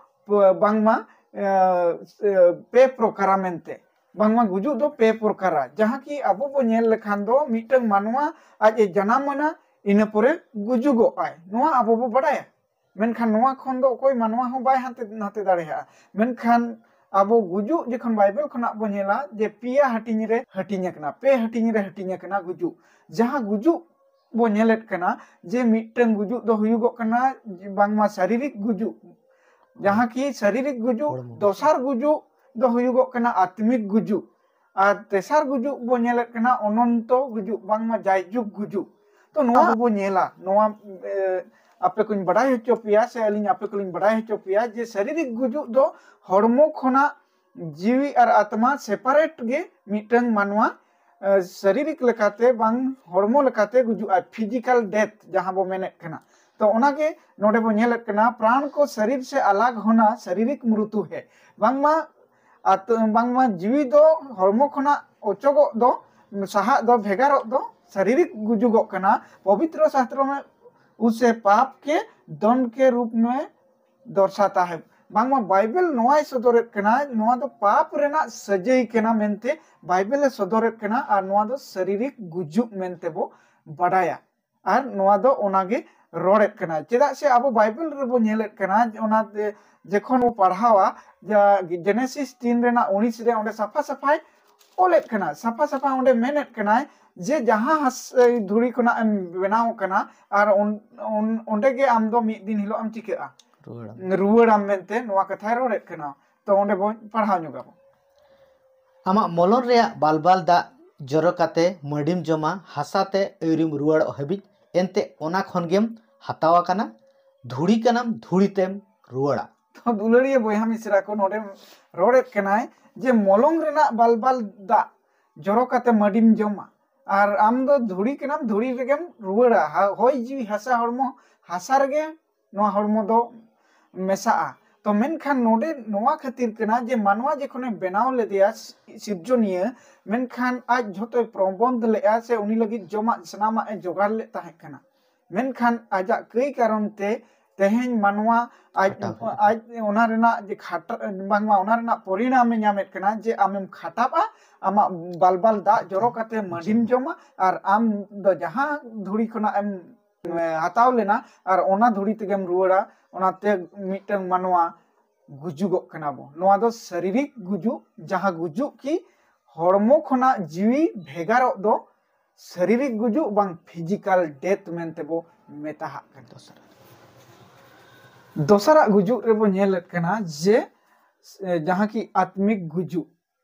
ᱵᱟᱝᱢᱟ ᱯᱮ ᱯᱨᱚᱠᱟᱨᱟ ᱢᱮᱱᱛᱮ, ᱵᱟᱝᱢᱟ ᱜᱩᱡᱩᱜ ᱫᱚ ᱯᱮ ᱯᱨᱚᱠᱟᱨᱟ, ᱡᱟᱦᱟᱸ ᱠᱤ ᱟᱵᱚ ᱵᱚ ᱧᱮᱞ ᱞᱮᱠᱷᱟᱱ ᱫᱚ ᱢᱤᱫᱴᱟᱝ ᱢᱟᱱᱣᱟ ᱟᱡ ᱮ ᱡᱟᱱᱟᱢ ᱮᱱᱟ, ᱤᱱᱟᱹ ᱯᱚᱨᱮ ᱜᱩᱡᱩᱜᱚᱜ ᱟᱭ, ᱱᱚᱣᱟ ᱟᱵᱚ ᱵᱚ ᱵᱟᱰᱟᱭᱟ᱾ ᱢᱮᱱᱠᱷᱟᱱ ᱱᱚᱣᱟ ᱠᱷᱚᱱ ᱫᱚ ᱚᱠᱚᱭ ᱢᱟᱱᱣᱟ ᱦᱚᱸ ᱵᱟᱭ ᱦᱟᱱᱛᱮ ᱱᱟᱛᱮ ᱫᱟᱲᱮᱭᱟᱜᱼᱟ᱾ ᱢᱮᱱᱠᱷᱟᱱ ᱟᱵᱚ ᱜᱩᱡᱩᱜ ᱡᱚᱠᱷᱚᱱ ᱵᱟᱭᱵᱮᱞ ᱠᱷᱚᱱᱟᱜ ᱵᱚ ᱧᱮᱞᱟ ᱡᱮ ᱯᱮᱭᱟ ᱦᱟᱹᱴᱤᱧ ᱨᱮ ᱦᱟᱹᱴᱤᱧ ᱟᱠᱟᱱᱟ, ᱯᱮ ᱦᱟᱹᱴᱤᱧ ᱨᱮ ᱦᱟᱹᱴᱤᱧ ᱟᱠᱟᱱᱟ ᱜᱩᱡᱩᱜ᱾ ᱡᱟᱦᱟᱸ ᱜᱩᱡᱩᱜ ᱵᱚ ᱧᱮᱞᱮᱫ ᱠᱟᱱᱟ ᱡᱮ ᱢᱤᱫᱴᱟᱝ ᱜᱩᱡᱩᱜ ᱫᱚ ᱦᱩᱭᱩᱜᱚᱜ ᱠᱟᱱᱟ ᱵᱟᱝᱢᱟ ᱥᱟᱨᱤᱨᱤᱠ ᱜᱩᱡᱩᱜ, ᱡᱟᱦᱟᱸ ᱠᱤ ᱥᱟᱨᱤᱨᱤᱠ ᱜᱩᱡᱩᱜ᱾ ᱦᱚᱲᱢᱚ᱾ ᱫᱚᱥᱟᱨ ᱜᱩᱡᱩᱜ ᱫᱚ ᱦᱩᱭᱩᱜᱚᱜ ᱠᱟᱱᱟ ᱟᱛᱢᱤᱠ ᱜᱩᱡᱩᱜ, ᱟᱨ ᱛᱮᱥᱟᱨ ᱜᱩᱡᱩᱜ ᱵᱚ ᱧᱮᱞᱮᱫ ᱠᱟᱱᱟ ᱚᱱᱚᱱᱛᱚ ᱜᱩᱡᱩᱜ, ᱵᱟᱝᱢᱟ ᱡᱟᱭᱡᱩᱜᱽ ᱜᱩᱡᱩᱜ᱾ ᱛᱚ ᱱᱚᱣᱟ ᱵᱚ ᱧᱮᱞᱟ, ᱱᱚᱣᱟ ᱮ, ᱟᱯᱮ ᱠᱚᱧ ᱵᱟᱰᱟᱭ ᱦᱚᱪᱚ ᱯᱮᱭᱟ ᱥᱮ ᱟᱹᱞᱤᱧ ᱟᱯᱮ ᱠᱚᱞᱤᱧ ᱵᱟᱰᱟᱭ ᱦᱚᱪᱚ ᱯᱮᱭᱟ ᱡᱮ ᱥᱟᱨᱤᱨᱤᱠ ᱜᱩᱡᱩᱜ ᱫᱚ ᱦᱚᱲᱢᱚ ᱠᱷᱚᱱᱟᱜ ᱡᱤᱣᱤ ᱟᱨ ᱟᱛᱢᱟ ᱥᱮᱯᱟᱨᱮᱴ ᱜᱮ ᱢᱤᱫᱴᱟᱝ ᱢᱟᱱᱣᱟ ᱮ, ᱥᱟᱨᱤᱨᱤᱠ ᱞᱮᱠᱟᱛᱮ ᱵᱟᱝ ᱦᱚᱲᱢᱚ ᱞᱮᱠᱟᱛᱮ ᱜᱩᱡᱩᱜᱼᱟ, ᱯᱷᱤᱡᱤᱠᱟᱞ ᱰᱮᱛᱷ ᱡᱟᱦᱟᱸ ᱵᱚ ᱢᱮᱱᱮᱫ ᱠᱟᱱᱟ᱾ ᱛᱚ ᱚᱱᱟᱜᱮ ᱱᱚᱰᱮ ᱵᱚ ᱧᱮᱞᱮᱫ ᱠᱟᱱᱟ, ᱯᱨᱟᱱ ᱠᱚ ᱥᱟᱨᱤᱨ ᱥᱮ ᱟᱞᱟᱜᱽ ᱦᱳᱱᱟ ᱥᱟᱨᱤᱨᱤᱠ ᱢᱨᱩᱛᱩ ᱦᱮ, ᱵᱟᱝᱢᱟ ᱟᱛ-, ᱵᱟᱝᱢᱟ ᱡᱤᱣᱤ ᱫᱚ ᱦᱚᱲᱢᱚ ᱠᱷᱚᱱᱟᱜ ᱚᱪᱚᱜᱚᱜ ᱫᱚ, ᱥᱟᱦᱟᱜ ᱫᱚ, ᱵᱷᱮᱜᱟᱨᱚᱜ ᱫᱚ ᱥᱟᱨᱤᱨᱤᱠ ᱜᱩᱡᱩᱜᱚᱜ ᱠᱟᱱᱟ᱾ ᱯᱚᱵᱤᱛᱨᱚ ᱥᱟᱥᱛᱨᱚ ᱢᱮ ᱩᱥᱮ ᱯᱟᱯ ᱠᱮ ᱫᱚᱱᱰ ᱠᱮ ᱨᱩᱯ ᱢᱮ ᱫᱚᱨᱥᱟᱛᱟ ᱦᱮ, ᱵᱟᱝᱢᱟ ᱵᱟᱭᱵᱮᱞ ᱱᱚᱣᱟᱭ ᱥᱚᱫᱚᱨᱮᱫ ᱠᱟᱱᱟ, ᱱᱚᱣᱟ ᱫᱚ ᱯᱟᱯ ᱨᱮᱱᱟᱜ ᱥᱟᱹᱡᱟᱹᱭ ᱠᱟᱱᱟ ᱢᱮᱱᱛᱮ ᱵᱟᱭᱵᱮᱞ ᱮ ᱥᱚᱫᱚᱨᱮᱫ ᱠᱟᱱᱟ, ᱟᱨ ᱱᱚᱣᱟ ᱫᱚ ᱥᱟᱨᱤᱨᱤᱠ ᱜᱩᱡᱩᱜ ᱢᱮᱱᱛᱮ ᱵᱚ ᱵᱟᱰᱟᱭᱟ᱾ ᱟᱨ ᱱᱚᱣᱟ ᱫᱚ ᱚᱱᱟᱜᱮ ᱨᱚᱲᱮᱫ ᱠᱟᱱᱟ᱾ ᱪᱮᱫᱟᱜ ᱥᱮ ᱟᱵᱚ ᱵᱟᱭᱵᱮᱞ ᱨᱮᱵᱚ ᱧᱮᱞᱮᱫ ᱠᱟᱱᱟ, ᱚᱱᱟ ᱡᱮ-, ᱡᱚᱠᱷᱚᱱ ᱵᱚ ᱯᱟᱲᱦᱟᱣᱟ, ᱡᱟ-, ᱡᱮᱱᱮᱥᱤᱥ ᱛᱤᱱ ᱨᱮᱱᱟᱜ ᱩᱱᱤᱥ ᱨᱮ ᱚᱸᱰᱮ ᱥᱟᱯᱷᱟ ᱥᱟᱯᱷᱟᱭ ᱚᱞᱮᱫ ᱠᱟᱱᱟ, ᱥᱟᱯᱷᱟ ᱥᱟᱯᱷᱟ ᱚᱸᱰᱮ ᱢᱮᱱᱮᱫ ᱠᱟᱱᱟᱭ ᱡᱮ ᱡᱟᱦᱟᱸ ᱦᱟᱥ-, ᱫᱷᱩᱲᱤ ᱠᱷᱚᱱᱟᱜ ᱮᱢ ᱵᱮᱱᱟᱣ ᱠᱟᱱᱟ, ᱟᱨ ᱚᱱ-, ᱚᱱ-, ᱚᱸᱰᱮ ᱜᱮ ᱟᱢ ᱫᱚ ᱢᱤᱫ ᱫᱤᱱ ᱦᱤᱞᱳᱜ ᱮᱢ ᱪᱤᱠᱟᱹᱜᱼᱟ? ᱨᱩᱣᱟᱹᱲᱟᱢ᱾ ᱨᱩᱣᱟᱹᱲᱟᱢ ᱢᱮᱱᱛᱮ ᱱᱚᱣᱟ ᱠᱟᱛᱷᱟᱭ ᱨᱚᱲᱮᱫ ᱠᱟᱱᱟ᱾ ᱛᱚ ᱚᱸᱰᱮ ᱵᱚᱱ ᱯᱟᱲᱦᱟᱣ ᱧᱚᱜ ᱟᱵᱚᱱ᱾ ᱟᱢᱟᱜ ᱢᱚᱞᱚᱱ ᱨᱮᱭᱟᱜ ᱵᱟᱞᱵᱟᱞ ᱫᱟᱜ ᱡᱚᱨᱚ ᱠᱟᱛᱮ ᱢᱟᱹᱰᱤᱢ ᱡᱚᱢᱟ, ᱦᱟᱥᱟ ᱛᱮ ᱟᱹᱣᱨᱤᱢ ᱨᱩᱣᱟᱹᱲᱚᱜ ᱦᱟᱹᱵᱤᱡ, ᱮᱱᱛᱮ ᱚᱱᱟ ᱠᱷᱚᱱ ᱜᱮᱢ ᱦᱟᱛᱟᱣ ᱟᱠᱟᱱᱟ, ᱫᱷᱩᱲᱤ ᱠᱟᱱᱟᱢ ᱫᱷᱩᱲᱤ ᱛᱮᱢ ᱨᱩᱣᱟᱹᱲᱟ᱾ ᱛᱚ ᱫᱩᱞᱟᱹᱲᱤᱭᱟᱹ ᱵᱚᱭᱦᱟ ᱢᱤᱥᱨᱟ ᱠᱚ, ᱱᱚᱰᱮ ᱨᱚᱲᱮᱫ ᱠᱟᱱᱟᱭ ᱡᱮ ᱢᱚᱞᱚᱝ ᱨᱮᱱᱟᱜ ᱵᱟᱞᱵᱟᱞ ᱫᱟᱜ ᱡᱚᱨᱚ ᱠᱟᱛᱮ ᱢᱟᱹᱰᱤᱢ ᱡᱚᱢᱟ, ᱟᱨ ᱟᱢ ᱫᱚ ᱫᱷᱩᱲᱤ ᱠᱟᱱᱟᱢ, ᱫᱷᱩᱲᱤ ᱨᱮᱜᱮᱢ ᱨᱩᱣᱟᱹᱲᱟ᱾ ᱦᱟ- ᱦᱚᱭ ᱡᱤᱣᱤ ᱦᱟᱥᱟ ᱦᱚᱲᱢᱚ ᱦᱟᱥᱟ ᱨᱮᱜᱮ ᱱᱚᱣᱟ ᱦᱚᱲᱢᱚ ᱫᱚ ᱢᱮᱥᱟᱜᱼᱟ᱾ ᱛᱚ ᱢᱮᱱᱠᱷᱟᱱ ᱱᱚᱰᱮ ᱱᱚᱣᱟ ᱠᱷᱟᱹᱛᱤᱨ ᱠᱟᱱᱟ ᱡᱮ ᱢᱟᱱᱣᱟ ᱡᱚᱠᱷᱚᱱᱮ ᱵᱮᱱᱟᱣ ᱞᱮᱫᱮᱭᱟ ᱥᱤᱨᱡᱚᱱᱤᱭᱟᱹ, ᱢᱮᱱᱠᱷᱟᱱ ᱟᱡ ᱡᱷᱚᱛᱚᱭ ᱯᱨᱚᱵᱚᱱᱫᱷ ᱞᱮᱫᱼᱟ ᱥᱮ ᱩᱱᱤ ᱞᱟᱹᱜᱤᱫ ᱡᱚᱢᱟᱜ ᱥᱟᱱᱟᱢᱟᱜ ᱮ ᱡᱚᱜᱟᱲ ᱞᱮᱫ ᱛᱟᱦᱮᱸ ᱠᱟᱱᱟ᱾ ᱢᱮᱱᱠᱷᱟᱱ ᱟᱡᱟᱜ ᱠᱟᱹᱭ ᱠᱟᱨᱚᱱ ᱛᱮ ᱛᱮᱦᱮᱧ ᱢᱟᱱᱣᱟ ᱟᱡ ᱠᱷᱟᱴᱟᱣ ᱦᱩᱭᱩᱜ ᱟᱡ ᱚᱱᱟ ᱨᱮᱱᱟᱜ ᱡᱮ ᱠᱷᱟᱴ ᱵᱟᱝᱢᱟ ᱚᱱᱟ ᱨᱮᱱᱟᱜ ᱯᱚᱨᱤᱱᱟᱢᱮ ᱧᱟᱢᱮᱫ ᱠᱟᱱᱟ ᱡᱮ ᱟᱢᱮᱢ ᱠᱷᱟᱴᱟᱜᱼᱟ, ᱟᱢᱟᱜ ᱵᱟᱞᱵᱟᱞ ᱫᱟᱜ ᱡᱚᱨᱚ ᱠᱟᱛᱮ ᱢᱟᱹᱰᱤᱢ ᱡᱚᱢᱟ, ᱟᱨ ᱟᱢ ᱫᱚ ᱡᱟᱦᱟᱸ ᱫᱷᱩᱲᱤ ᱠᱷᱚᱱᱟᱜ ᱮᱢ ᱦᱟᱛᱟᱣ ᱞᱮᱱᱟ ᱟᱨ ᱚᱱᱟ ᱫᱷᱩᱲᱤ ᱛᱮᱜᱮᱢ ᱨᱩᱣᱟᱹᱲᱟ᱾ ᱚᱱᱟᱛᱮ ᱢᱤᱫᱴᱟᱝ ᱢᱟᱱᱣᱟ ᱜᱩᱡᱩᱜᱚᱜ ᱠᱟᱱᱟ ᱵᱚ᱾ ᱱᱚᱣᱟ ᱫᱚ ᱥᱟᱨᱤᱨᱤᱠ ᱜᱩᱡᱩᱜ, ᱡᱟᱦᱟᱸ ᱜᱩᱡᱩᱜ ᱠᱤ ᱦᱚᱲᱢᱚ ᱠᱷᱚᱱᱟᱜ ᱡᱤᱣᱤ ᱵᱷᱮᱜᱟᱨᱚᱜ ᱫᱚ ᱥᱟᱨᱤᱨᱤᱠ ᱜᱩᱡᱩᱜ ᱵᱟᱝ ᱯᱷᱤᱡᱤᱠᱟᱞ ᱰᱮᱛᱷ ᱢᱮᱱᱛᱮ ᱵᱚ ᱢᱮᱛᱟᱦᱟᱜ ᱠᱟᱱᱟ᱾ ᱫᱚᱥᱟᱨᱟᱜ ᱜᱩᱡᱩᱜ ᱨᱮᱵᱚ ᱧᱮᱞᱮᱫ ᱠᱟᱱᱟ ᱡᱮ ᱮ, ᱡᱟᱦᱟᱸ ᱠᱤ ᱟᱛᱢᱤᱠ ᱜᱩᱡᱩᱜ,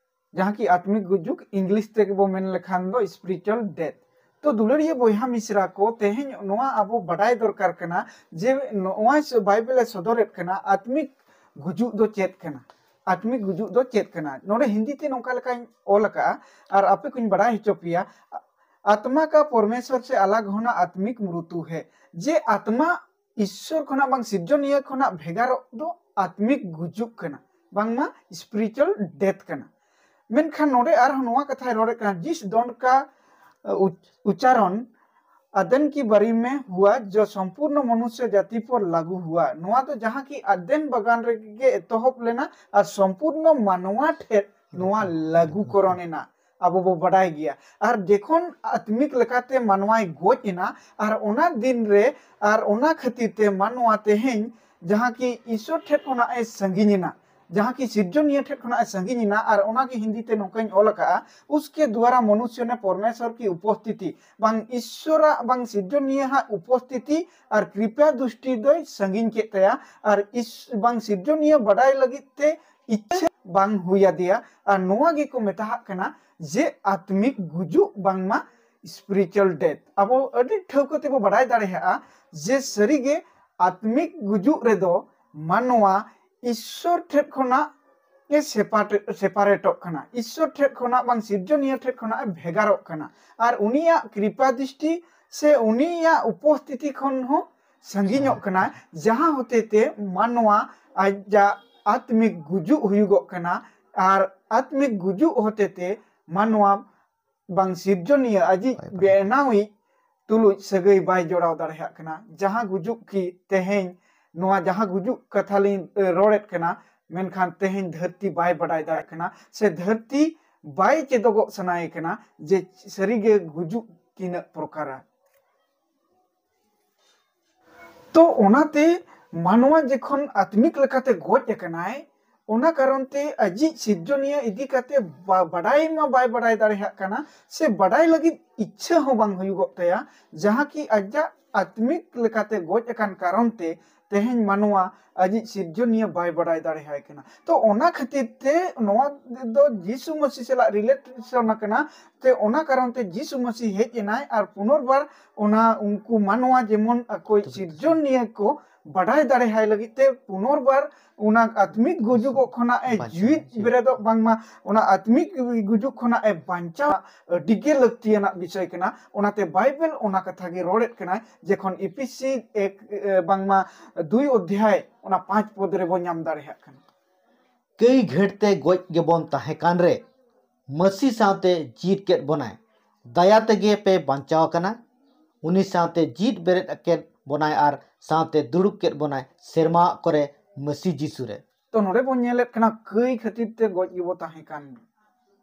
ᱡᱟᱦᱟᱸ ᱠᱤ ᱟᱛᱢᱤᱠ ᱜᱩᱡᱩᱜ ᱤᱝᱞᱤᱥ ᱛᱮᱜᱮ ᱵᱚ ᱢᱮᱱ ᱞᱮᱠᱷᱟᱱ ᱫᱚ ᱥᱯᱤᱨᱤᱪᱩᱣᱟᱞ ᱰᱮᱛᱷ᱾ ᱛᱚ ᱫᱩᱞᱟᱹᱲᱤᱭᱟᱹ ᱵᱚᱭᱦᱟ ᱢᱤᱥᱨᱟ ᱠᱚ, ᱛᱮᱦᱮᱧ ᱱᱚᱣᱟ ᱟᱵᱚ ᱵᱟᱰᱟᱭ ᱫᱚᱨᱠᱟᱨ ᱠᱟᱱᱟ ᱡᱮ ᱱᱚᱜᱼᱚᱭ ᱥᱮ ᱵᱟᱭᱵᱮᱞ ᱮ ᱥᱚᱫᱚᱨᱮᱫ ᱠᱟᱱᱟ ᱟᱛᱢᱤᱠ ᱜᱩᱡᱩᱜ ᱫᱚ ᱪᱮᱫ ᱠᱟᱱᱟ, ᱟᱛᱢᱤᱠ ᱜᱩᱡᱩᱜ ᱫᱚ ᱪᱮᱫ ᱠᱟᱱᱟ᱾ ᱱᱚᱰᱮ ᱦᱤᱱᱫᱤ ᱛᱮ ᱱᱚᱝᱠᱟ ᱞᱮᱠᱟᱧ ᱚᱞ ᱟᱠᱟᱜᱼᱟ ᱟᱨ ᱟᱯᱮ ᱠᱚᱧ ᱵᱟᱰᱟᱭ ᱦᱚᱪᱚ ᱯᱮᱭᱟ, ᱟᱛᱢᱟ ᱠᱟ ᱯᱚᱨᱢᱮᱥᱣᱚᱨ ᱥᱮ ᱟᱞᱟᱜ ᱦᱳᱱᱟ ᱟᱛᱢᱤᱠ ᱢᱨᱩᱛᱩ ᱦᱮ, ᱡᱮ ᱟᱛᱢᱟ ᱤᱥᱥᱚᱨ ᱠᱷᱚᱱᱟᱜ ᱵᱟᱝ ᱥᱤᱨᱡᱚᱱᱤᱭᱟᱹ ᱠᱷᱚᱱᱟᱜ ᱵᱷᱮᱜᱟᱨᱚᱜ ᱫᱚ ᱟᱛᱢᱤᱠ ᱜᱩᱡᱩᱜ ᱠᱟᱱᱟ, ᱵᱟᱝᱢᱟ ᱥᱯᱤᱨᱤᱪᱩᱣᱟᱞ ᱰᱮᱛᱷ ᱠᱟᱱᱟ᱾ ᱢᱮᱱᱠᱷᱟᱱ ᱱᱚᱰᱮ ᱟᱨᱦᱚᱸ ᱱᱚᱣᱟ ᱠᱟᱛᱷᱟᱭ ᱨᱚᱲᱮᱫ ᱠᱟᱱᱟ, ᱡᱤᱥ ᱫᱚᱱ ᱠᱟ ᱩᱪ- ᱩᱪᱟᱨᱚᱱ ᱟᱫᱮᱱ ᱠᱤ ᱵᱟᱨᱤ ᱢᱮ ᱦᱩᱣᱟ ᱡᱚ ᱥᱚᱢᱯᱩᱨᱱᱚ ᱢᱚᱱᱩᱥᱭᱚ ᱡᱟᱛᱤ ᱯᱚᱨ ᱞᱟᱜᱩ ᱦᱩᱣᱟ᱾ ᱱᱚᱣᱟ ᱫᱚ ᱡᱟᱦᱟᱸ ᱠᱤ ᱟᱫᱮᱱ ᱵᱟᱜᱟᱱ ᱨᱮᱜᱮ ᱮᱛᱚᱦᱚᱵ ᱞᱮᱱᱟ ᱟᱨ ᱥᱚᱢᱯᱩᱨᱱᱚ ᱢᱟᱱᱣᱟ ᱴᱷᱮᱱ ᱱᱚᱣᱟ ᱞᱟᱹᱜᱩ ᱠᱚᱨᱚᱱ ᱮᱱᱟ᱾ ᱟᱵᱚ ᱵᱚ ᱵᱟᱰᱟᱭ ᱜᱮᱭᱟ᱾ ᱟᱨ ᱡᱮᱠᱷᱚᱱ ᱟᱛᱢᱤᱠ ᱞᱮᱠᱟᱛᱮ ᱢᱟᱱᱣᱟᱭ ᱜᱚᱡ ᱮᱱᱟ ᱟᱨ ᱚᱱᱟ ᱫᱤᱱ ᱨᱮ ᱟᱨ ᱚᱱᱟ ᱠᱷᱟᱹᱛᱤᱨ ᱛᱮ ᱢᱟᱱᱣᱟ ᱛᱮᱦᱮᱧ ᱡᱟᱦᱟᱸ ᱠᱤ ᱤᱥᱥᱚᱨ ᱴᱷᱮᱱ ᱠᱷᱚᱱᱟᱜ ᱮ ᱥᱟᱺᱜᱤᱧ ᱮᱱᱟ, ᱡᱟᱦᱟᱸ ᱠᱤ ᱥᱤᱨᱡᱚᱱᱤᱭᱟᱹ ᱴᱷᱮᱱ ᱠᱷᱚᱱᱟᱜ ᱮ ᱥᱟᱺᱜᱤᱧ ᱮᱱᱟ, ᱟᱨ ᱚᱱᱟ ᱜᱮ ᱦᱤᱱᱫᱤ ᱛᱮ ᱱᱚᱝᱠᱟᱧ ᱚᱞ ᱟᱠᱟᱜᱼᱟ, ᱩᱥᱠᱮ ᱫᱩᱣᱟᱨᱟ ᱢᱚᱱᱩᱥᱭᱚ ᱱᱮ ᱯᱚᱨᱢᱮᱥᱣᱚᱨ ᱠᱤ ᱩᱯᱚᱥᱛᱷᱤᱛᱤ, ᱵᱟᱝ ᱤᱥᱥᱚᱨᱟᱜ ᱵᱟᱝ ᱥᱤᱨᱡᱚᱱᱤᱭᱟᱹ ᱦᱟᱜ ᱩᱯᱚᱥᱛᱷᱤᱛᱤ ᱟᱨ ᱠᱨᱤᱯᱟ ᱫᱩᱥᱴᱤ ᱫᱚᱭ ᱥᱟᱺᱜᱤᱧ ᱠᱮᱫ ᱛᱟᱭᱟ, ᱟᱨ ᱤᱥ ᱵᱟᱝ ᱥᱤᱨᱡᱚᱱᱤᱭᱟᱹ ᱵᱟᱰᱟᱭ ᱞᱟᱹᱜᱤᱫ ᱛᱮ ᱤᱪᱪᱷᱟᱹ ᱵᱟᱝ ᱦᱩᱭ ᱟᱫᱮᱭᱟ᱾ ᱟᱨ ᱱᱚᱣᱟ ᱜᱮᱠᱚ ᱢᱮᱛᱟᱦᱟᱜ ᱠᱟᱱᱟ ᱡᱮ ᱟᱛᱢᱤᱠ ᱜᱩᱡᱩᱜ ᱵᱟᱝᱢᱟ spiritual death. ᱟᱵᱚ ᱟᱹᱰᱤ ᱴᱷᱟᱹᱣᱠᱟᱹ ᱛᱮᱵᱚ ᱵᱟᱰᱟᱭ ᱫᱟᱲᱮᱭᱟᱜᱼᱟ ᱡᱮ ᱥᱟᱹᱨᱤᱜᱮ ᱟᱛᱢᱤᱠ ᱜᱩᱡᱩᱜ ᱨᱮᱫᱚ ᱢᱟᱱᱣᱟ ᱤᱥᱥᱚᱨ ᱴᱷᱮᱱ ᱠᱷᱚᱱᱟᱜ ᱮ ᱥᱮᱯᱟᱨᱮᱴᱚᱜ ᱠᱟᱱᱟ, ᱤᱥᱥᱚᱨ ᱴᱷᱮᱱ ᱠᱷᱚᱱᱟᱜ ᱵᱟᱝ ᱥᱤᱨᱡᱚᱱᱤᱭᱟᱹ ᱴᱷᱮᱱ ᱠᱷᱚᱱᱟᱜ ᱮ ᱵᱷᱮᱜᱟᱨᱚᱜ ᱠᱟᱱᱟ᱾ ᱟᱨ ᱩᱱᱤᱭᱟᱜ ᱠᱨᱤᱯᱟ ᱫᱨᱤᱥᱴᱤ ᱥᱮ ᱩᱱᱤᱭᱟᱜ ᱩᱯᱚᱥᱛᱷᱤᱛᱤ ᱠᱷᱚᱱ ᱦᱚᱸ ᱥᱟᱺᱜᱤᱧᱚᱜ ᱠᱟᱱᱟ, ᱡᱟᱦᱟᱸ ᱦᱚᱛᱮᱛᱮ ᱢᱟᱱᱣᱟ ᱟᱡᱟᱜ ᱟᱛᱢᱤᱠ ᱜᱩᱡᱩᱜ ᱦᱩᱭᱩᱜᱚᱜ ᱠᱟᱱᱟ᱾ ᱟᱨ ᱟᱛᱢᱤᱠ ᱜᱩᱡᱩᱜ ᱦᱚᱛᱮᱛᱮ ᱢᱟᱱᱣᱟ ᱵᱟᱝ ᱥᱤᱨᱡᱚᱱᱤᱭᱟᱹ ᱟᱡᱤᱡ ᱵᱮᱱᱟᱣᱤᱡ ᱛᱩᱞᱩᱡ ᱥᱟᱹᱜᱟᱹᱭ ᱵᱟᱭ ᱡᱚᱲᱟᱣ ᱫᱟᱲᱮᱭᱟᱜ ᱠᱟᱱᱟ᱾ ᱡᱟᱦᱟᱸ ᱜᱩᱡᱩᱜ ᱠᱤ ᱛᱮᱦᱮᱧ, ᱱᱚᱣᱟ ᱡᱟᱦᱟᱸ ᱜᱩᱡᱩᱜ ᱠᱟᱛᱷᱟ ᱞᱤᱧ ᱨᱚᱲᱮᱫ ᱠᱟᱱᱟ, ᱢᱮᱱᱠᱷᱟᱱ ᱛᱮᱦᱮᱧ ᱫᱷᱟᱹᱨᱛᱤ ᱵᱟᱭ ᱵᱟᱰᱟᱭ ᱫᱟᱲᱮᱭᱟᱜ ᱠᱟᱱᱟ ᱥᱮ ᱫᱷᱟᱹᱨᱛᱤ ᱵᱟᱭ ᱪᱮᱫᱚᱜᱚᱜ ᱥᱟᱱᱟᱭᱮ ᱠᱟᱱᱟ ᱡᱮ ᱥᱟᱹᱨᱤᱜᱮ ᱜᱩᱡᱩᱜ ᱛᱤᱱᱟᱹᱜ ᱯᱨᱚᱠᱟᱨᱟ᱾ ᱛᱚ ᱚᱱᱟᱛᱮ ᱢᱟᱱᱣᱟ ᱡᱚᱠᱷᱚᱱ ᱟᱛᱢᱤᱠ ᱞᱮᱠᱟᱛᱮ ᱜᱚᱡ ᱟᱠᱟᱱᱟᱭ, ᱚᱱᱟ ᱠᱟᱨᱚᱱ ᱛᱮ ᱟᱡᱤᱡ ᱥᱤᱨᱡᱚᱱᱤᱭᱟᱹ ᱤᱫᱤ ᱠᱟᱛᱮ ᱵᱟ-, ᱵᱟᱰᱟᱭ ᱢᱟ ᱵᱟᱭ ᱵᱟᱰᱟᱭ ᱫᱟᱲᱮᱭᱟᱜ ᱠᱟᱱᱟ ᱥᱮ ᱵᱟᱰᱟᱭ ᱞᱟᱹᱜᱤᱫ ᱤᱪᱪᱷᱟᱹ ᱦᱚᱸ ᱵᱟᱝ ᱦᱩᱭᱩᱜᱚᱜ ᱛᱟᱭᱟ, ᱡᱟᱦᱟᱸ ᱠᱤ ᱟᱡᱟᱜ ᱟᱛᱢᱤᱠ ᱞᱮᱠᱟᱛᱮ ᱜᱚᱡ ᱟᱠᱟᱱ ᱠᱟᱨᱚᱱ ᱛᱮ ᱛᱮᱦᱮᱧ ᱢᱟᱱᱣᱟ ᱟᱡᱤᱡ ᱥᱤᱨᱡᱚᱱᱤᱭᱟᱹ ᱵᱟᱭ ᱵᱟᱰᱟᱭ ᱫᱟᱲᱮᱭᱟᱭ ᱠᱟᱱᱟ᱾ ᱛᱚ ᱚᱱᱟ ᱠᱷᱟᱹᱛᱤᱨ ᱛᱮ ᱱᱚᱣᱟ ᱫᱚ ᱡᱤᱥᱩ ᱢᱟᱹᱥᱤ ᱥᱟᱞᱟᱜ ᱨᱤᱞᱮᱴᱮᱥᱚᱱ ᱟᱠᱟᱱᱟ᱾ ᱛᱮ ᱚᱱᱟ ᱠᱟᱨᱚᱱ ᱛᱮ ᱡᱤᱥᱩ ᱢᱟᱹᱥᱤ ᱦᱮᱡ ᱮᱱᱟᱭ ᱟᱨ ᱯᱩᱱᱚᱨᱵᱟᱨ ᱚᱱᱟ ᱩᱱᱠᱩ ᱢᱟᱱᱣᱟ ᱡᱮᱢᱚᱱ ᱟᱠᱚᱭ ᱥᱤᱨᱡᱚᱱᱤᱭᱟᱹ ᱠᱚ ᱵᱟᱰᱟᱭ ᱫᱟᱲᱮᱭᱟᱭ ᱞᱟᱹᱜᱤᱫ ᱛᱮ ᱯᱩᱱᱚᱨᱵᱟᱨ ᱚᱱᱟ ᱟᱛᱢᱤᱠ ᱜᱩᱡᱩᱜᱚᱜ ᱠᱷᱚᱱᱟᱜ ᱮ ᱵᱟᱧᱪᱟᱣ ᱡᱤᱣᱤᱫ ᱦᱚᱪᱚᱭᱮ᱾ ᱵᱮᱨᱮᱫᱚᱜ, ᱵᱟᱝᱢᱟ ᱚᱱᱟ ᱟᱛᱢᱤᱠ ᱜᱩᱡᱩᱜ ᱠᱷᱚᱱᱟᱜ ᱮ ᱵᱟᱧᱪᱟᱣ ᱟᱹᱰᱤ ᱜᱮ ᱞᱟᱹᱠᱛᱤᱭᱟᱱᱟᱜ ᱵᱤᱥᱚᱭ ᱠᱟᱱᱟ᱾ ᱚᱱᱟᱛᱮ ᱵᱟᱭᱵᱮᱞ ᱚᱱᱟ ᱠᱟᱛᱷᱟ ᱜᱮ ᱨᱚᱲᱮᱫ ᱠᱟᱱᱟᱭ, ᱡᱮᱠᱷᱚᱱ ᱤᱯᱤᱥᱤ ᱮᱠ, ᱮ, ᱵᱟᱝᱢᱟ ᱫᱩᱭ ᱚᱫᱷᱭᱟᱭ ᱚᱱᱟ ᱯᱟᱸᱪ ᱯᱚᱫ ᱨᱮᱵᱚ ᱧᱟᱢ ᱫᱟᱲᱮᱭᱟᱜ ᱠᱟᱱᱟ᱾ ᱠᱟᱹᱭ ᱜᱷᱟᱹᱲ ᱛᱮ ᱜᱚᱡ ᱜᱮᱵᱚᱱ ᱛᱟᱦᱮᱸ ᱠᱟᱱ ᱨᱮ, ᱢᱟᱹᱥᱤ ᱥᱟᱶᱛᱮ ᱡᱤᱣᱤᱫ ᱠᱮᱫ ᱵᱚᱱᱟᱭ᱾ ᱫᱟᱭᱟ ᱛᱮᱜᱮ ᱯᱮ ᱵᱟᱧᱪᱟᱣ ᱟᱠᱟᱱᱟ᱾ ᱩᱱᱤ ᱥᱟᱶᱛᱮ ᱡᱤᱣᱤᱫ ᱵᱮᱨᱮᱫ ᱠᱮᱫ ᱵᱚᱱᱟᱭ ᱟᱨ ᱥᱟᱶᱛᱮ ᱫᱩᱲᱩᱵ ᱠᱮᱫ ᱵᱚᱱᱟᱭ ᱥᱮᱨᱢᱟ ᱠᱚᱨᱮ ᱢᱟᱹᱥᱤ ᱡᱤᱥᱩ ᱨᱮ᱾ ᱛᱚ ᱱᱚᱰᱮ ᱵᱚᱱ ᱧᱮᱞᱮᱫ ᱠᱟᱱᱟ, ᱠᱟᱹᱭ ᱠᱷᱟᱹᱛᱤᱨ ᱛᱮ ᱜᱚᱡ ᱜᱮᱵᱚ ᱛᱟᱦᱮᱸ ᱠᱟᱱ᱾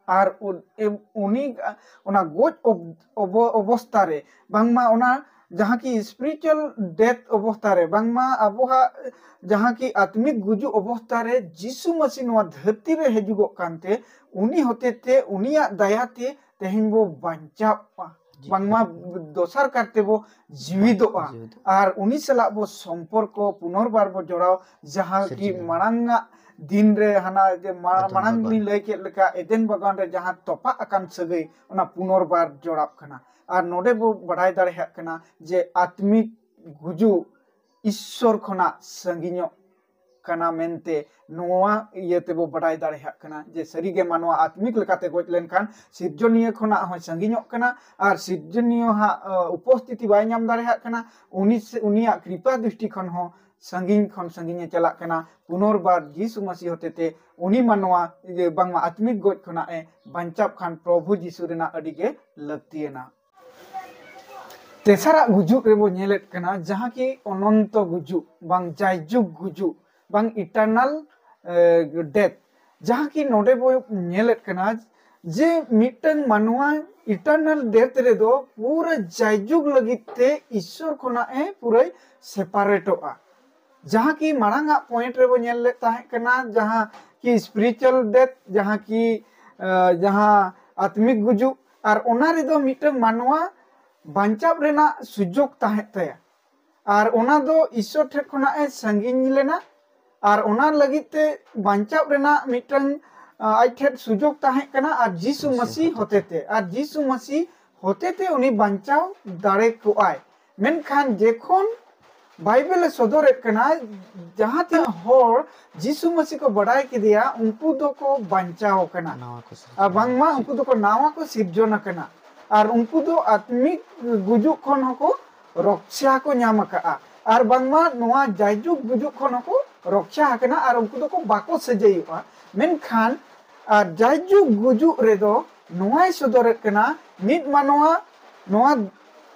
ᱟᱨ ᱩᱱ-, ᱮ-, ᱩᱱᱤ, ᱟ, ᱚᱱᱟ ᱜᱚᱡ ᱚᱵ-, ᱚᱵᱚ-, ᱚᱵᱚᱥᱛᱟ ᱨᱮ, ᱵᱟᱝᱢᱟ ᱚᱱᱟ ᱡᱟᱦᱟᱸ ᱠᱤ spiritual death ᱚᱵᱚᱥᱛᱟ ᱨᱮ, ᱵᱟᱝᱢᱟ ᱟᱵᱚᱣᱟᱜ ᱡᱟᱦᱟᱸ ᱠᱤ ᱟᱛᱢᱤᱠ ᱜᱩᱡᱩᱜ ᱚᱵᱚᱥᱛᱟ ᱨᱮ ᱡᱤᱥᱩ ᱢᱟᱹᱥᱤ ᱱᱚᱣᱟ ᱫᱷᱟᱹᱨᱛᱤ ᱨᱮ ᱦᱤᱡᱩᱜᱚᱜ ᱠᱟᱱᱛᱮ, ᱩᱱᱤ ᱦᱚᱛᱮᱛᱮ, ᱩᱱᱤᱭᱟᱜ ᱫᱟᱭᱟᱛᱮ ᱛᱮᱦᱮᱧ ᱵᱚ ᱵᱟᱧᱪᱟᱜᱼᱟ, ᱡᱤᱣᱤᱫ ᱵᱟᱝᱢᱟ ᱠᱟᱛᱮ᱾ ᱫᱚᱥᱟᱨ ᱠᱟᱨᱛᱮ ᱵᱚ ᱡᱤᱣᱤᱫᱚᱜᱼᱟ᱾ ᱡᱤᱣᱤᱫᱚᱜᱼᱟ᱾ ᱟᱨ ᱩᱱᱤ ᱥᱟᱞᱟᱜ ᱵᱚ ᱥᱚᱢᱯᱚᱨᱠᱚ, ᱯᱩᱱᱚᱨᱵᱟᱨ ᱵᱚ ᱡᱚᱲᱟᱣ, ᱡᱟᱦᱟᱸ ᱠᱤ ᱥᱤᱨᱡᱚᱱ᱾ ᱢᱟᱲᱟᱝ ᱟᱜ ᱫᱤᱱ ᱨᱮ ᱦᱟᱱᱟ ᱡᱮ ᱢᱟ-, ᱮᱫᱮᱱ ᱢᱟᱲᱟᱝ ᱵᱟᱜᱟᱱ᱾ ᱞᱤᱧ ᱞᱟᱹᱭ ᱠᱮᱫ ᱞᱮᱠᱟ, ᱮᱫᱮᱱ ᱵᱟᱜᱟᱱ ᱨᱮ ᱡᱟᱦᱟᱸ ᱛᱚᱯᱟᱜ ᱟᱠᱟᱱ ᱥᱟᱹᱜᱟᱹᱭ, ᱚᱱᱟ ᱯᱩᱱᱚᱨᱵᱟᱨ ᱡᱚᱲᱟᱜ ᱠᱟᱱᱟ᱾ ᱟᱨ ᱱᱚᱰᱮ ᱵᱚ ᱵᱟᱰᱟᱭ ᱫᱟᱲᱮᱭᱟᱜ ᱠᱟᱱᱟ ᱡᱮ ᱟᱛᱢᱤᱠ ᱜᱩᱡᱩᱜ ᱤᱥᱥᱚᱨ ᱠᱷᱚᱱᱟᱜ ᱥᱟᱺᱜᱤᱧᱚᱜ ᱠᱟᱱᱟ ᱢᱮᱱᱛᱮ ᱱᱚᱣᱟ ᱤᱭᱟᱹ ᱛᱮᱵᱚ ᱵᱟᱰᱟᱭ ᱫᱟᱲᱮᱭᱟᱜ ᱠᱟᱱᱟ ᱡᱮ ᱥᱟᱹᱨᱤᱜᱮ ᱢᱟᱱᱣᱟ ᱟᱛᱢᱤᱠ ᱞᱮᱠᱟᱛᱮ ᱜᱚᱡ ᱞᱮᱱᱠᱷᱟᱱ ᱥᱤᱨᱡᱚᱱᱤᱭᱟᱹ ᱠᱷᱚᱱᱟᱜ ᱦᱚᱸ ᱥᱟᱺᱜᱤᱧᱚᱜ ᱠᱟᱱᱟ ᱟᱨ ᱥᱤᱨᱡᱚᱱᱤᱭᱟᱹ ᱦᱟᱜ, ᱟᱹ, ᱩᱯᱚᱥᱛᱷᱤᱛᱤ ᱵᱟᱭ ᱧᱟᱢ ᱫᱟᱲᱮᱭᱟᱜ ᱠᱟᱱᱟ᱾ ᱩᱱᱤ ᱥᱮ, ᱩᱱᱤᱭᱟᱜ ᱠᱨᱤᱯᱟ ᱫᱨᱤᱥᱴᱤ ᱠᱷᱚᱱ ᱦᱚᱸ ᱥᱟᱺᱜᱤᱧ ᱠᱷᱚᱱ ᱥᱟᱺᱜᱤᱧᱮ ᱪᱟᱞᱟᱜ ᱠᱟᱱᱟ᱾ ᱯᱩᱱᱚᱨᱵᱟᱨ ᱡᱤᱥᱩ ᱢᱟᱹᱥᱤ ᱦᱚᱛᱮᱛᱮ ᱩᱱᱤ ᱢᱟᱱᱣᱟ ᱡᱮ ᱵᱟᱝᱢᱟ ᱟᱛᱢᱤᱠ ᱜᱚᱡ ᱠᱷᱚᱱᱟᱜ ᱮ ᱵᱟᱧᱪᱟᱣ ᱠᱷᱟᱱ ᱯᱨᱚᱵᱷᱩ ᱡᱤᱥᱩ ᱨᱮᱱᱟᱜ ᱟᱹᱰᱤ ᱜᱮ ᱞᱟᱹᱠᱛᱤᱭᱟᱱᱟ᱾ ᱛᱮᱥᱟᱨᱟᱜ ᱜᱩᱡᱩᱜ ᱨᱮᱵᱚ ᱧᱮᱞᱮᱫ ᱠᱟᱱᱟ ᱡᱟᱦᱟᱸ ᱠᱤ ᱚᱱᱚᱱᱛᱚ ᱜᱩᱡᱩᱜ ᱵᱟᱝ ᱡᱟᱭᱡᱩᱜᱽ ᱜᱩᱡᱩᱜ ᱵᱟᱝ eternal, ᱮ, death, ᱡᱟᱦᱟᱸ ᱠᱤ ᱱᱚᱰᱮ ᱵᱚ ᱧᱮᱞᱮᱫ ᱠᱟᱱᱟ ᱡᱮ ᱢᱤᱫᱴᱟᱝ ᱢᱟᱱᱣᱟ eternal death ᱨᱮᱫᱚ ᱯᱩᱨᱟᱹ ᱡᱟᱭᱡᱩᱜᱽ ᱞᱟᱹᱜᱤᱫ ᱛᱮ ᱤᱥᱥᱚᱨ ᱠᱷᱚᱱᱟᱜ ᱮ ᱯᱩᱨᱟᱹᱭ ᱥᱮᱯᱟᱨᱮᱴᱚᱜᱼᱟ᱾ ᱡᱟᱦᱟᱸ ᱠᱤ ᱢᱟᱲᱟᱝ ᱟᱜ ᱯᱚᱭᱮᱱᱴ ᱨᱮᱵᱚ ᱧᱮᱞ ᱞᱮᱫ ᱛᱟᱦᱮᱸ ᱠᱟᱱᱟ, ᱡᱟᱦᱟᱸ ᱠᱤ spiritual death, ᱡᱟᱦᱟᱸ ᱠᱤ, ᱟᱸ, ᱡᱟᱦᱟᱸ ᱟᱛᱢᱤᱠ ᱜᱩᱡᱩᱜ, ᱟᱨ ᱚᱱᱟ ᱨᱮᱫᱚ ᱢᱤᱫᱴᱟᱝ ᱢᱟᱱᱣᱟ ᱵᱟᱧᱪᱟᱣ ᱨᱮᱱᱟᱜ ᱥᱩᱡᱳᱜᱽ ᱛᱟᱦᱮᱸ ᱛᱟᱭᱟ, ᱟᱨ ᱚᱱᱟ ᱫᱚ ᱤᱥᱥᱚᱨ ᱴᱷᱮᱱ ᱠᱷᱚᱱᱟᱜ ᱮ ᱥᱟᱺᱜᱤᱧ ᱞᱮᱱᱟ, ᱟᱨ ᱚᱱᱟ ᱞᱟᱹᱜᱤᱫ ᱛᱮ ᱵᱟᱧᱪᱟᱣ ᱨᱮᱱᱟᱜ ᱢᱤᱫᱴᱟᱝ, ᱟᱸ, ᱟᱡ ᱴᱷᱮᱱ ᱥᱩᱡᱳᱜᱽ ᱛᱟᱦᱮᱸ ᱠᱟᱱᱟ, ᱟᱨ ᱡᱤᱥᱩ ᱡᱤᱥᱩ ᱢᱟᱹᱥᱤ ᱦᱚᱛᱮᱛᱮ᱾ ᱦᱚᱛᱮᱛᱮ, ᱟᱨ ᱡᱤᱥᱩ ᱢᱟᱹᱥᱤ ᱦᱚᱛᱮᱛᱮ ᱩᱱᱤ ᱵᱟᱧᱪᱟᱣ ᱫᱟᱲᱮ ᱠᱚᱜᱼᱟᱭ᱾ ᱢᱮᱱᱠᱷᱟᱱ ᱡᱮᱠᱷᱚᱱ ᱵᱟᱭᱵᱮᱞ ᱮ ᱥᱚᱫᱚᱨᱮᱫ ᱠᱟᱱᱟ, ᱡᱟᱦᱟᱸ ᱛᱤᱱᱟᱹᱜ ᱦᱚᱲ ᱡᱤᱥᱩ ᱢᱟᱹᱥᱤ ᱠᱚ ᱵᱟᱰᱟᱭ ᱠᱮᱫᱮᱭᱟ, ᱩᱱᱠᱩ ᱫᱚᱠᱚ ᱵᱟᱧᱪᱟᱣ ᱟᱠᱟᱱᱟ᱾ ᱱᱟᱣᱟ ᱠᱚ ᱥᱤᱨᱡᱚᱱ ᱟᱨ ᱵᱟᱝᱢᱟ ᱟᱠᱟᱱᱟ᱾ ᱩᱱᱠᱩ ᱫᱚᱠᱚ ᱱᱟᱣᱟ ᱠᱚ ᱥᱤᱨᱡᱚᱱ ᱟᱠᱟᱱᱟ᱾ ᱟᱨ ᱩᱱᱠᱩ ᱫᱚ ᱟᱛᱢᱤᱠ ᱜᱩᱡᱩᱜ ᱠᱷᱚᱱ ᱦᱚᱸᱠᱚ ᱨᱚᱠᱷᱟ ᱠᱚ ᱧᱟᱢ ᱟᱠᱟᱫᱼᱟ᱾ ᱟᱨ ᱵᱟᱝᱢᱟ ᱱᱚᱣᱟ ᱡᱟᱭᱡᱩᱜᱽ ᱜᱩᱡᱩᱜ ᱠᱷᱚᱱ ᱦᱚᱸᱠᱚ ᱨᱚᱠᱷᱟ ᱟᱠᱟᱱᱟ ᱟᱨ ᱩᱱᱠᱩ ᱫᱚᱠᱚ ᱵᱟᱠᱚ ᱥᱟᱹᱡᱟᱹᱭᱚᱜᱼᱟ᱾ ᱢᱮᱱᱠᱷᱟᱱ ᱟᱨ ᱡᱟᱭᱡᱩᱜᱽ ᱜᱩᱡᱩᱜ ᱨᱮᱫᱚ ᱱᱚᱣᱟᱭ ᱥᱚᱫᱚᱨᱮᱫ ᱠᱟᱱᱟ, ᱢᱤᱫ ᱢᱟᱱᱣᱟ ᱱᱚᱣᱟ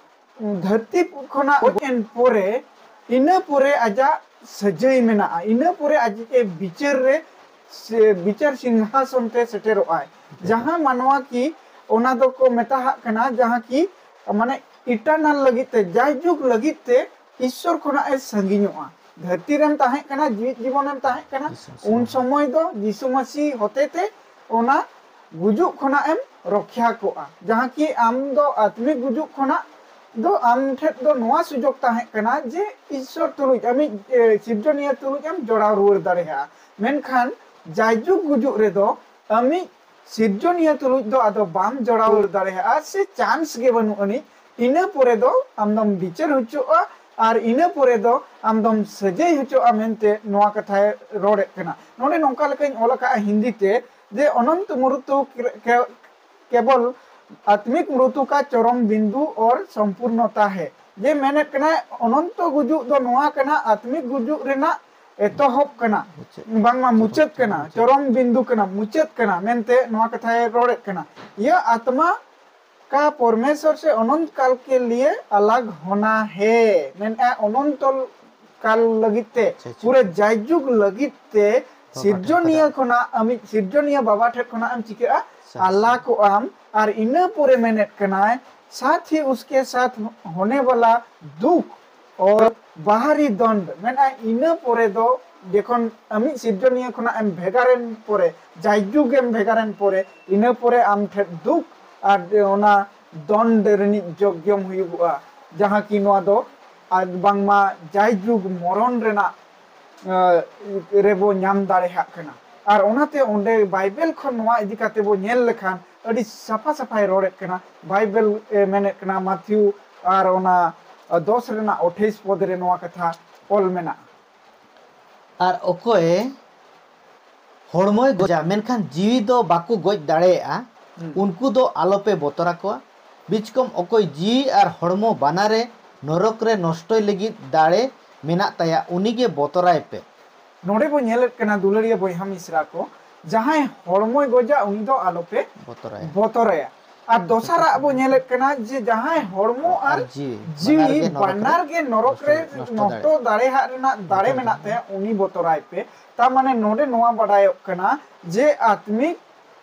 ᱫᱷᱟᱹᱨᱛᱤ ᱠᱷᱚᱱᱟᱜ ᱜᱚᱡ ᱮᱱ ᱯᱚᱨᱮ, ᱤᱱᱟᱹ ᱯᱚᱨᱮ ᱟᱡᱟᱜ ᱥᱟᱹᱡᱟᱹᱭ ᱢᱮᱱᱟᱜᱼᱟ, ᱤᱱᱟᱹ ᱯᱚᱨᱮ ᱟᱡ ᱮ ᱵᱤᱪᱟᱹᱨ ᱨᱮ, ᱥᱮ ᱵᱤᱪᱟᱹᱨ ᱥᱤᱝᱦᱟᱥᱚᱱ ᱛᱮ ᱥᱮᱴᱮᱨᱚᱜ ᱟᱭ᱾ ᱡᱟᱦᱟᱸ ᱢᱟᱱᱣᱟ ᱠᱤ ᱚᱱᱟ ᱫᱚᱠᱚ ᱢᱮᱛᱟᱦᱟᱜ ᱠᱟᱱᱟ, ᱡᱟᱦᱟᱸ ᱠᱤ ᱢᱟᱱᱮ eternal ᱞᱟᱹᱜᱤᱫ ᱛᱮ, ᱡᱟᱭᱡᱩᱜᱽ ᱞᱟᱹᱜᱤᱫ ᱛᱮ ᱤᱥᱥᱚᱨ ᱠᱷᱚᱱᱟᱜ ᱮ ᱥᱟᱺᱜᱤᱧᱚᱜᱼᱟ᱾ ᱫᱷᱟᱹᱨᱛᱤ ᱨᱮᱢ ᱛᱟᱦᱮᱸ ᱠᱟᱱᱟ, ᱡᱤᱣᱤᱫ ᱡᱤᱵᱚᱱᱮᱢ ᱛᱟᱦᱮᱸ ᱠᱟᱱᱟ, ᱡᱤᱥᱩ ᱢᱟᱹᱥᱤ ᱩᱱ ᱦᱚᱛᱮᱛᱮ᱾ ᱥᱚᱢᱚᱭ ᱫᱚ ᱡᱤᱥᱩ ᱢᱟᱹᱥᱤ ᱦᱚᱛᱮᱛᱮ ᱚᱱᱟ ᱜᱩᱡᱩᱜ ᱠᱷᱚᱱᱟᱜ ᱮᱢ ᱨᱚᱠᱷᱟ ᱠᱚᱜᱼᱟ, ᱡᱟᱦᱟᱸ ᱠᱤ ᱟᱢ ᱫᱚ ᱟᱛᱢᱤᱠ ᱜᱩᱡᱩᱜ ᱠᱷᱚᱱᱟᱜ ᱫᱚ ᱟᱢ ᱴᱷᱮᱱ ᱫᱚ ᱱᱚᱣᱟ ᱥᱩᱡᱳᱜᱽ ᱛᱟᱦᱮᱸ ᱠᱟᱱᱟ ᱡᱮ ᱤᱥᱥᱚᱨ ᱛᱩᱞᱩᱡ, ᱟᱢᱤᱡ, ᱮ, ᱥᱤᱨᱡᱚᱱᱤᱭᱟᱹ ᱛᱩᱞᱩᱡ ᱮᱢ ᱡᱚᱲᱟᱣ ᱨᱩᱣᱟᱹᱲ ᱫᱟᱲᱮᱭᱟᱜᱼᱟ᱾ ᱢᱮᱱᱠᱷᱟᱱ ᱡᱟᱭᱡᱩᱜᱽ ᱜᱩᱡᱩᱜ ᱨᱮᱫᱚ ᱟᱢᱤᱡ ᱥᱤᱨᱡᱚᱱᱤᱭᱟᱹ ᱛᱩᱞᱩᱡ ᱫᱚ ᱟᱫᱚ ᱵᱟᱢ ᱡᱚᱲᱟᱣ ᱫᱟᱲᱮᱭᱟᱜᱼᱟ, ᱥᱮ ᱪᱟᱱᱥ ᱜᱮ ᱵᱟᱹᱱᱩᱜ ᱟᱹᱱᱤᱡ᱾ ᱤᱱᱟᱹ ᱯᱚᱨᱮ ᱫᱚ ᱟᱢᱫᱚᱢ ᱵᱤᱪᱟᱹᱨ ᱦᱚᱪᱚᱜᱼᱟ, ᱟᱨ ᱤᱱᱟᱹ ᱯᱚᱨᱮ ᱫᱚ ᱟᱢᱫᱚᱢ ᱥᱟᱹᱡᱟᱹᱭ ᱦᱚᱪᱚᱜᱼᱟ ᱢᱮᱱᱛᱮ ᱱᱚᱣᱟ ᱠᱟᱛᱷᱟᱭ ᱨᱚᱲᱮᱫ ᱠᱟᱱᱟ᱾ ᱱᱚᱰᱮ ᱱᱚᱝᱠᱟ ᱞᱮᱠᱟᱧ ᱚᱞ ᱟᱠᱟᱫᱼᱟ ᱦᱤᱱᱫᱤ ᱛᱮ, ᱡᱮ ᱚᱱᱚᱱᱛ ᱢᱨᱩᱛᱩ ᱠᱮ-, ᱠᱮ-, ᱠᱮᱵᱚᱞ ᱟᱛᱢᱤᱠ ᱢᱨᱩᱛᱩ ᱠᱟ ᱪᱚᱨᱚᱢ ᱵᱤᱱᱫᱩ ᱚᱨ ᱥᱚᱢᱯᱩᱨᱱᱚᱛᱟ ᱦᱮ᱾ ᱡᱮ ᱢᱮᱱᱮᱫ ᱠᱟᱱᱟᱭ, ᱚᱱᱚᱱᱛᱚ ᱜᱩᱡᱩᱜ ᱫᱚ ᱱᱚᱣᱟ ᱠᱟᱱᱟ, ᱟᱛᱢᱤᱠ ᱜᱩᱡᱩᱜ ᱨᱮᱱᱟᱜ ᱮᱛᱚᱦᱚᱵ ᱠᱟᱱᱟ, ᱢᱩᱪᱟᱹᱫ᱾ ᱵᱟᱝᱢᱟ ᱢᱩᱪᱟᱹᱫ ᱠᱟᱱᱟ, ᱢᱩᱪᱟᱹᱫ᱾ ᱪᱚᱨᱚᱢ ᱵᱤᱱᱫᱩ ᱠᱟᱱᱟ, ᱢᱩᱪᱟᱹᱫ ᱠᱟᱱᱟ ᱢᱮᱱᱛᱮ ᱱᱚᱣᱟ ᱠᱟᱛᱷᱟᱭ ᱨᱚᱲᱮᱫ ᱠᱟᱱᱟ᱾ ᱤᱭᱟᱹ ᱟᱛᱢᱟ ᱠᱟ ᱯᱚᱨᱢᱮᱥᱚᱨ ᱥᱮ ᱚᱱᱚᱱᱛ ᱠᱟᱞ ᱠᱮ ᱞᱤᱭᱮ ᱟᱞᱟᱜᱽ ᱦᱳᱱᱟ ᱦᱮ, ᱢᱮᱱᱮᱫᱼᱟ ᱚᱱᱚᱱᱛᱚ ᱠᱟᱞ ᱞᱟᱹᱜᱤᱫ ᱛᱮ, ᱟᱪᱪᱷᱟ, ᱟᱪᱪᱷᱟ᱾ ᱯᱩᱨᱟᱹ ᱡᱟᱭᱡᱩᱜᱽ ᱞᱟᱹᱜᱤᱫ ᱛᱮ ᱵᱟᱵᱟ ᱴᱷᱮᱱ ᱥᱤᱨᱡᱚᱱᱤᱭᱟᱹ ᱠᱷᱚᱱᱟᱜ᱾ ᱠᱷᱚᱱᱟᱜ, ᱟᱢᱤᱡ ᱥᱤᱨᱡᱚᱱᱤᱭᱟᱹ ᱵᱟᱵᱟ ᱴᱷᱮᱱ ᱠᱷᱚᱱᱟᱜ ᱮᱢ ᱪᱤᱠᱟᱹᱜᱼᱟ? ᱥᱟᱦᱟ᱾ ᱟᱞᱟᱜᱽ ᱚᱜᱼᱟᱢ᱾ ᱟᱨ ᱤᱱᱟᱹ ᱯᱚᱨᱮ ᱢᱮᱱᱮᱫ ᱠᱟᱱᱟᱭ, ᱥᱟᱛ ᱦᱤ ᱩᱥᱠᱮ ᱥᱟᱛ ᱦᱳᱱᱮ ᱣᱟᱞᱟ ᱫᱩᱠᱷ ᱚᱨ ᱵᱟᱦᱟᱨᱤ ᱫᱚᱱᱰ, ᱢᱮᱱᱟᱜᱼᱟ᱾ ᱤᱱᱟᱹ ᱯᱚᱨᱮ ᱫᱚ ᱡᱚᱠᱷᱚᱱ ᱟᱢᱤᱡ ᱥᱤᱨᱡᱚᱱᱤᱭᱟᱹ ᱠᱷᱚᱱᱟᱜ ᱮᱢ ᱵᱷᱮᱜᱟᱨᱮᱱ ᱯᱚᱨᱮ, ᱡᱟᱭᱡᱩᱜᱽ ᱮᱢ ᱵᱷᱮᱜᱟᱨᱮᱱ ᱯᱚᱨᱮ, ᱤᱱᱟᱹ ᱯᱚᱨᱮ ᱟᱢ ᱴᱷᱮᱱ ᱫᱩᱠᱷ ᱟᱨ ᱚᱱᱟ ᱫᱚᱱᱰ ᱨᱤᱱᱤᱡ ᱡᱚᱜᱽᱭᱚᱢ ᱦᱩᱭᱩᱜᱚᱜᱼᱟ, ᱡᱟᱦᱟᱸ ᱠᱤ ᱱᱚᱣᱟ ᱫᱚ ᱟᱨ ᱵᱟᱝᱢᱟ ᱡᱟᱭᱡᱩᱜᱽ ᱢᱚᱨᱚᱱ ᱨᱮᱱᱟᱜ, ᱟᱸ, ᱨᱮᱵᱚ ᱧᱟᱢ ᱫᱟᱲᱮᱭᱟᱜ ᱠᱟᱱᱟ᱾ ᱟᱨ ᱚᱱᱟᱛᱮ ᱚᱸᱰᱮ ᱵᱟᱭᱵᱮᱞ ᱠᱷᱚᱱ ᱱᱚᱣᱟ ᱤᱫᱤ ᱠᱟᱛᱮ ᱵᱚ ᱧᱮᱞ ᱞᱮᱠᱷᱟᱱ ᱟᱹᱰᱤ ᱥᱟᱯᱷᱟ ᱥᱟᱯᱷᱟᱭ ᱨᱚᱲᱮᱫ ᱠᱟᱱᱟ᱾ ᱵᱟᱭᱵᱮᱞ ᱮ ᱢᱮᱱᱮᱫ ᱠᱟᱱᱟ, ᱢᱟᱛᱷᱤᱭᱩ ᱟᱨ ᱚᱱᱟ ᱫᱚᱥ ᱨᱮᱱᱟᱜ ᱟᱴᱷᱟᱭᱤᱥ ᱯᱚᱫ ᱨᱮ ᱱᱚᱣᱟ ᱠᱟᱛᱷᱟ ᱚᱞ ᱢᱮᱱᱟᱜᱼᱟ᱾ ᱟᱨ ᱚᱠᱚᱭ ᱦᱚᱲᱢᱚᱭ ᱜᱚᱡᱟ, ᱢᱮᱱᱠᱷᱟᱱ ᱡᱤᱣᱤ ᱫᱚ ᱵᱟᱠᱚ ᱜᱚᱡ ᱫᱟᱲᱮᱭᱟᱜᱼᱟ, ᱦᱩᱸ᱾ ᱩᱱᱠᱩ ᱫᱚ ᱟᱞᱚᱯᱮ ᱵᱚᱛᱚᱨ ᱟᱠᱚᱣᱟ᱾ ᱵᱤᱪᱠᱚᱢ ᱚᱠᱚᱭ ᱡᱤᱣᱤ ᱟᱨ ᱦᱚᱲᱢᱚ ᱵᱟᱱᱟᱨᱮ ᱱᱚᱨᱚᱠ ᱨᱮ ᱱᱚᱥᱴᱚᱭ ᱞᱟᱹᱜᱤᱫ ᱫᱟᱲᱮ ᱢᱮᱱᱟᱜ ᱛᱟᱭᱟ, ᱩᱱᱤᱜᱮ ᱵᱚᱛᱚᱨᱟᱭ ᱯᱮ᱾ ᱱᱚᱰᱮ ᱵᱚ ᱧᱮᱞᱮᱫ ᱠᱟᱱᱟ, ᱫᱩᱞᱟᱹᱲᱤᱭᱟᱹ ᱵᱚᱭᱦᱟ ᱢᱤᱥᱨᱟ ᱠᱚ, ᱡᱟᱦᱟᱸᱭ ᱦᱚᱲᱢᱚᱭ ᱜᱚᱡᱟ, ᱩᱱᱤ ᱫᱚ ᱟᱞᱚᱯᱮ ᱵᱚᱛᱚᱨᱟᱭᱟ᱾ ᱵᱚᱛᱚᱨᱟᱭᱟ᱾ ᱟᱨ ᱫᱚᱥᱟᱨᱟᱜ ᱵᱚ ᱧᱮᱞᱮᱫ ᱠᱟᱱᱟ ᱡᱮ ᱡᱟᱦᱟᱸᱭ ᱦᱚᱲᱢᱚ ᱟᱨ ᱟᱨ ᱡᱤᱣᱤ ᱡᱤᱣᱤ ᱵᱟᱱᱟᱨ ᱜᱮ ᱱᱚᱨᱚᱠ ᱵᱟᱱᱟᱨ ᱨᱮ ᱜᱮ ᱱᱚᱨᱚᱠ ᱨᱮ ᱱᱚᱥᱴᱚ, ᱱᱚᱥᱴᱚ ᱱᱚᱥᱴᱚ ᱫᱟᱲᱮᱭᱟᱜᱼᱟ᱾ ᱫᱟᱲᱮ ᱦᱟᱜ ᱨᱮᱱᱟᱜ ᱫᱟᱲᱮ ᱵᱚᱛᱚᱨ ᱢᱮᱱᱟᱜ ᱛᱟᱭᱟ, ᱩᱱᱤ ᱵᱚᱛᱚᱨᱟᱭ ᱯᱮ᱾ ᱛᱟ ᱢᱟᱱᱮ ᱱᱚᱰᱮ ᱱᱚᱣᱟ ᱵᱟᱰᱟᱭᱚᱜ ᱠᱟᱱᱟ ᱡᱮ ᱟᱛᱢᱤᱠ